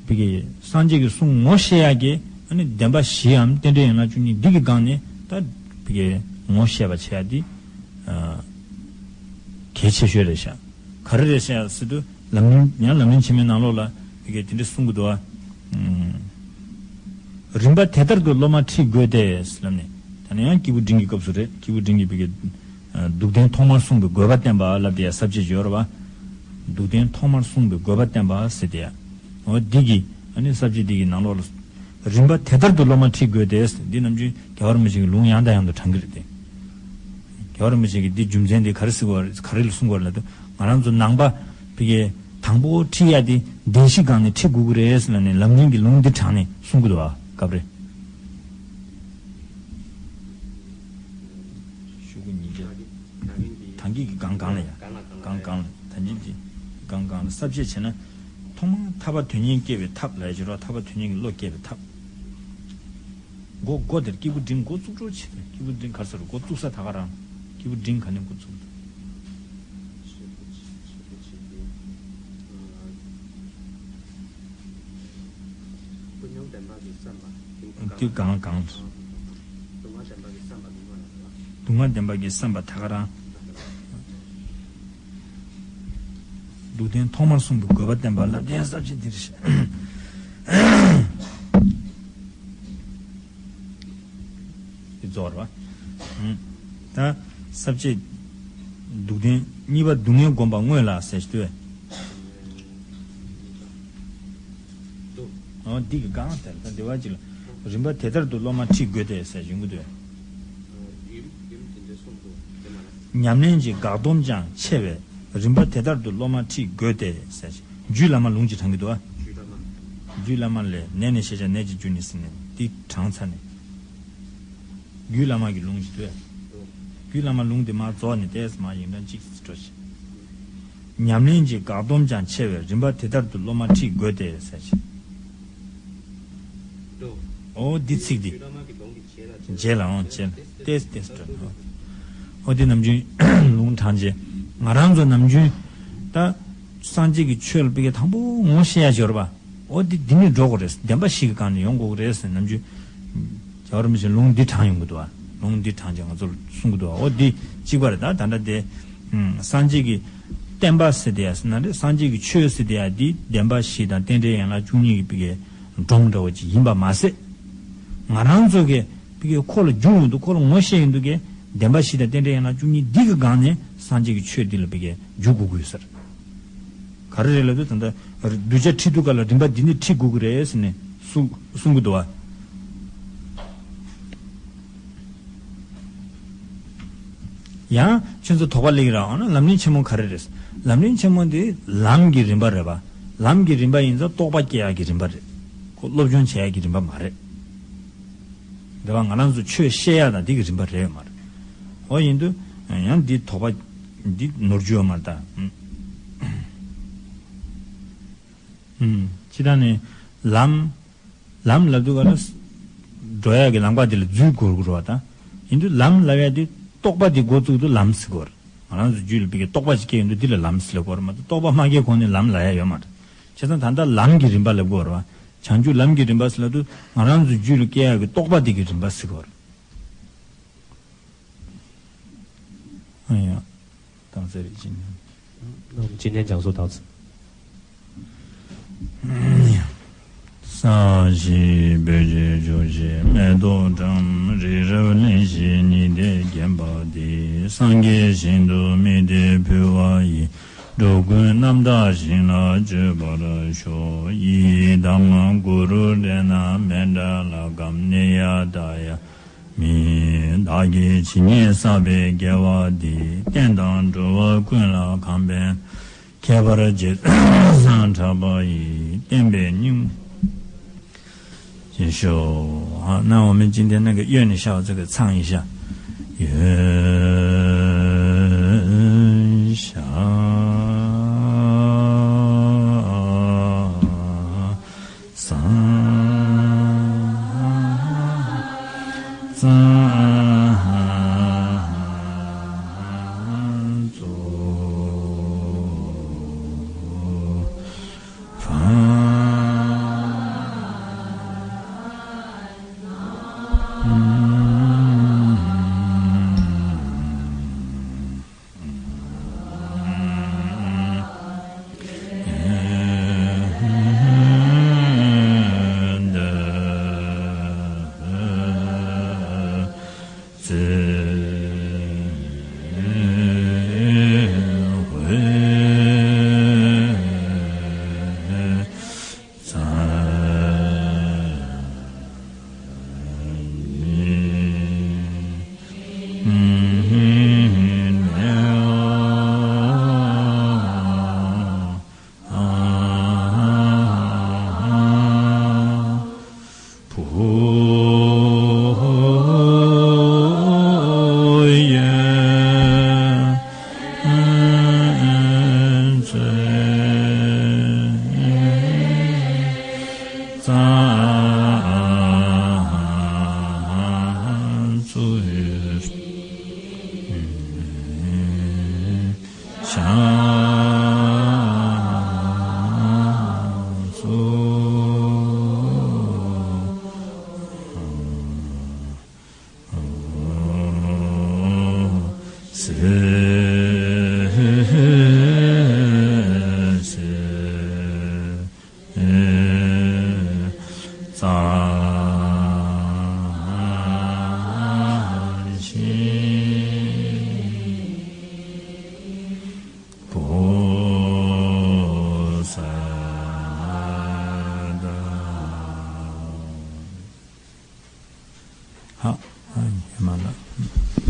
བི་ཀའི་སངས་རྒྱས་ཀྱི་གསུང་ངོ་ཤེས་ཡག་གི་ཨ་ནི་བདེན་པ་བཞིའམ་རྟེན་འབྲེལ་ཡན་ལག་བཅུ་གཉིས་འདི་གི་སྒང་ནས་ད་བི་ཀའི་ངོ་ཤེས་པ་བྱེད་ཡག་འདི། གལ་ཆེ་ཤོས་རེད་ཤག་ག་རེ་རེད་ཤག་ཟེར་དུས་ལམ་རིམ་ཡང་ལམ་རིམ་ཆེན་མོའི་ནང་ལོགས་ལ་བི་ཀའི་དེ་འདྲ་གསུང་གི་འདུག་ཨ། རིམ་པ་དེ་ལྟར་དུ་སློབ་མ་ཁྲིད་དགོས་ཏེ་ཟེར་ལབ་ནས་ད་ནི་ཡང་སྐྱེས་བུ་འབྲིང་གི་སྐབས་སུ་རེད། སྐྱེས་བུ་འབྲིང་གི་བི་ཀའི་ སྡུག་བདེན་ཐོག་མར་གསུངས་པའི་དགོས་པ་བསྟན་པ་ལབ་དེ་ཡ་ས་བཅད་ཅིག་ཡོད་རེད་བ། སྡུག་བདེན་ཐོག་མར་གསུངས་པའི་དགོས་པ་བསྟན་པ་ཟེར་དེ་ཡ། འོ་འདི་གི་ཨ་ནི་ས་བཅད་འདི་གི་ནང་ལོགས་ལ། རིམ་པ་དེ་ལྟར་དུ་སློབ་མ་ཁྲིད་དགོས་ཏེ། འདི་ནམ་རྒྱུན་རྒྱལ་བ་རིན་པོ་ཆེ་གི་ལུང་ཡང་དང་ཡང་དུ་དྲངས་ཀྱི་རེད་དེ། རྒྱལ་བ་རིན་པོ་ཆེ་གིས་འདི་རྒྱུ་མཚན་འདི་ག་རེ་ཟེར་གོ་ག་རེ་ལ་གསུང་གོ་ལབ་དུས། ང་རང་ཚོ་ནང་པ་ཕ་གིའི་དང་པོ་ཁྲིད་ཡ་དེ་བདེན་བཞི་སྒང་ནས་ཁྲིད་དགོས་ཀྱི་རེད་ཟེར་ལབ་ནས་ལམ་རིམ་གྱི་ལུང་འདི་དྲངས་ནས་གསུང་གི་འདུག་ཨ། སྐབས་རེ། ཤོག་གུ་ཉིས་བརྒྱ། ད་གིན་གྱི་སྒང་སྒང་ལ་ཡ། སྒང་ལ་སྒང་ལ། སྒང་སྒང་ལ། ད་གིན་གྱི་སྒང་སྒང་ལ་ས་བཅད་བྱས་ན། ཐོག་མར་ཐར་པ་དོན་གཉེར་སྐྱེ་བའི་ཐབས་ལབ་ཡ་ཅིག་རོ། ཐར་པ་དོན་གཉེར་གྱི་བློ་སྐྱེ་བའི་ཐབས། མགོ་མགོ་དེར་སྐྱེས་བུ་འབྲིང་འགོ་བཙུགས་འགྲོ་བྱེད། སྐྱེས་བུ་འབྲིང་ག་རེ་ཟེར། འགོ་བཙུགས་ས་ད་ག་རང་། སྐྱེས་བུ་འབྲིང་ག་ནས་འགོ་བཙུགས་འདུག་སྐུ་མྱོང་བདེན་པ་གི་བསམ་པ། དེ་གང་གང་། སྡུག་བསྔལ་བདེན་པ་གི་བསམ་པ་སྡུག་བསྔལ་ལ་རེད་བ། སྡུག་བསྔལ་བདེན་པ་གི་བསམ་པ་ད་ག་རང་། སྡུག་བདེན་ཐོག་མར་གསུངས་པའི་དགོས་པ་བསྟན་པ་ལ་བརྟེན་ས་བཅད་འདིར། འདི་རྫོགས་རེད་བ། ད་ས་བཅད་སྡུག་བདེན་གཉིས་པ་སྡུག་བསྔལ་བསྒོམ་པ་དངོས་ལ་ཟེར་ཞིག་ལྟོས། འོ་འདི་གི་སྒང་དེར་ད་འདི་བ་ཅིག་ལ་རིམ་པ་དེ་ལྟར་དུ་སློབ་མ་ཁྲིད་དགོས་ཏེ་ཟེར་ཞིག་ཡོང་གི་འདུག་ཉམས་ལེན་གྱི་འགག་སྡོམ་ཀྱང་ཆེ་བས། རིམ་པ་དེ་ལྟར་དུ་སློབ་མ་ཁྲིད་དགོས་ཏེ་ཟེར་ཞིང་། རྒྱུད་བླ་མ་ལུང་གཅིག་དྲངས་ཀྱི་འདུག་ཨ། རྒྱུད་བླ་མ་ལས། ནད་ནི་ཤེས་བྱ་ནད་ཀྱི་རྒྱུ་ནི་ཟེར་ནས་འདི་དྲངས་ཚར་ནས། རྒྱུད་བླ་མ་གི་ལུང་གཅིག་འདུག་ཨ། རྒྱུད་བླ་མ་ལུང་འདི་མར་རྫོགས་ནས་ཏོག་ཙམ་མར་ཡིག་འབྲང་གཅིག་འགྲོ་ཞིང་། ཉམས་ལེན་གྱི་འགག་སྡོམ་ཀྱང་ཆེ་བས། རིམ་པ་དེ་ལྟར་དུ་སློབ་མ་ཁྲིད་དགོས་ཏེ་ཟེར་ཞིང་། འོ་འདི་ཚིག་འདི། རྗེས་ལ་འོང་། རྗེས་ལ་ཏེས་ཏེས་སྤྲོད། འོ་འདི་ནམ་རྒྱུན་ལུང་དྲངས་རྗེས་ང་རང་ཚོ་ནམ་རྒྱུན་ད་སངས་རྒྱས་ཀྱི་ཆོས་ལ་དཔེ་གལ་དང་པོ་ངོ་ཤེས་ཡ་འབྱོར་བ། འོ་འདི་འདི་ནས་འགྲོ་དགོས་རེད། བདེན་པ་བཞི་གི་སྒང་ནས་ཡོང་དགོས་རེད་ཟེར་ནམ་རྒྱུན་རྒྱལ་བ་རིན་པོ་ཆེ་ལུང་འདི་དྲངས་ཡོང་གི་འདུག་བ། ལུང་འདི་དྲངས་རྗེས་ང་ཚོར་གསུང་གི་འདུག་བ། འོ་འདི་གཅིག་པ་རེད། ད་ད་ལྟ་དེ་སངས་རྒྱས་ཀྱི་བསྟན་པ་ཟེར་དེ་ཡ་ཟེར་ན་རེད། སངས་རྒྱས་ཀྱི་ཆོས་ཟེར་དེ་ཡ་འདི་བདེན་པ་བཞི་དང་རྟེན་འབྲེལ་ཡན་ལག་བཅུ་གཉིས་ཀྱི་དཔེ་གལ་སྒྲོམ་འདྲ་བོ་ཅིག་ཡིན་པ་མ་ཟད། ང་རང་ཚོ་གིས་ཕ་གིའི་ཁོ་ལ་རྒྱུས་ཡོད་འདུག་ཁོ་ལ་ངོ་ཤེས་ཡོད་འདུག་གས། བདེན་པ་བཞི་དང་རྟེན་འབྲེལ་ཡན་ལག་བཅུ་གཉིས་འདི་གི་སྒང་ནས་སངས་རྒྱས་ཀྱི་ཆོས་འདི་ལ་ཕ་གིའི་འཇུག་དགོས་ཀྱི་ཡོད་ཟེར། ག་རེ་རེད་ལབ་དུས་ད་ལྟ་གདུལ་བྱ་ཁྲིད་དུས་སྐབས་ལ་རིམ་པ་འདི་ནས་ཁྲིད་དགོས་ཀྱི་རེད་ཟེར་ནས་གསུང་གསུང་གི་འདུག་བ། ཡང་ཁྱོད་ཚོ་དོགས་པ་སླེབས་ཀྱི་རེད། འོ་ན་ལམ་རིམ་ཆེན་མོ་ག་རེ་རེད། ལམ་རིམ་ཆེན་མོ་འདི་ལམ་གྱི་རིམ་པ་རེད་པ། ལམ་གྱི་རིམ་པ་ཡིན་ཙང་རྟོགས་པ་སྐྱེ་ཡག་གི་རིམ་པ་རེད། ཁོ་སློབ་སྦྱོང་བྱེད་ཡག་གི་རིམ་པ་མ་རེད། རེད་པ། ང་རང་ཚོ་ཆོས་བཤད་ཡག་དང་འདི་གི་རིམ་པ་རེད་མ་རེད། འོ་ཡིན་དུས་ཡང་འདི་དོགས་པ་འདི་ནོར་རྒྱུ་ཡོད་མ་རེད་ད། ཨུམ། ཨུམ། སྤྱིར་བཏང་ནས་ལམ། ལམ་ལབ་དུས་ག་ལ། འགྲོ་ཡག་གི་ལམ་ཁ་དེ་ལ་འཛུལ་དགོས་དགོས་རེད་པ་ད། ཡིན་དུས་ལམ་ལབ་ཡག་དེ་རྟོགས་པ་དེ་འགོ་བཙུགས་དུས་ལམ་ཟེར་དགོས་རེད། ང་རང་ཚོ་རྒྱུད་ལ་ཕ་གིའི་རྟོགས་པ་ཞིག་སྐྱེ་ཡོང་དུས་འདི་ལ་ལམ་ཟེར་ལབ་དགོས་རེད་མ་གཏོགས་རྟོགས་པ་མ་སྐྱེས་གོང་ནས་ལམ་ལབ་ཡག་ཡོད་མ་རེད། བྱས་ཙང་ད་ལྟ་ལམ་གྱི་རིམ་པ་ལབ་དགོས་རེད་པ། བྱང་ཆུབ་ལམ་གྱི་རིམ་པ་ཟེར་ལབ་དུས་ང་རང་ཚོ་རྒྱུད་ལ་སྐྱེ་ཡག་གི་རྟོགས་པ་དེ་གི་རིམ་པ་ཟེར་དགོས་རེད། ཨ་ཡ། དང་ཚེ་རིག་ཅིང་། ཅི་ནས་ཀྱང་སོ་དང་། ས་གཞི་སྤོས་ཀྱི་ཆུ་སྐྱེས་མེ་ཏོག་བཀྲམ། རི་རབ་གླིང་བཞི་ཉི་ཟླས་བརྒྱན་པ་འདི། སངས་རྒྱས་ཞིང་དུ་དམིགས་ཏེ་ཕུལ་བ་ཡིས། འགྲོ་ཀུན་རྣམ་དག་ཞིང་ལ་སྤྱོད་པར་ཤོག། ཡི་དམ་གུ་རུ་ཏྲེ་ན་མཎྜལ་ཀམ་ནི་ཡ་ཏཱ་ཡ། མི། བདག་གིས་ཇི་སྙེད་བསགས་པའི་དགེ་བ་འདིས། བསྟན་དང་འགྲོ་བ་ཀུན་ལ་གང་ཕན། ཁྱད་པར་རྗེ་བཙུན་གྲགས་པ་ཡི། བསྟན་པའི་སྙིང་། ཅེས་ཞུ། ཨ་ན་འོ་མའི་སྤྱི་མཐའི་ནང་གི་གཡོན་ནས་ཤར་བ་ཚོ་གི་ཚང་ཡིན་ཤག། ཡོན་ཤ་སང་ཙང་ཙོ་ཕ། ཧ། ཨ་ཉི་མ་ལ།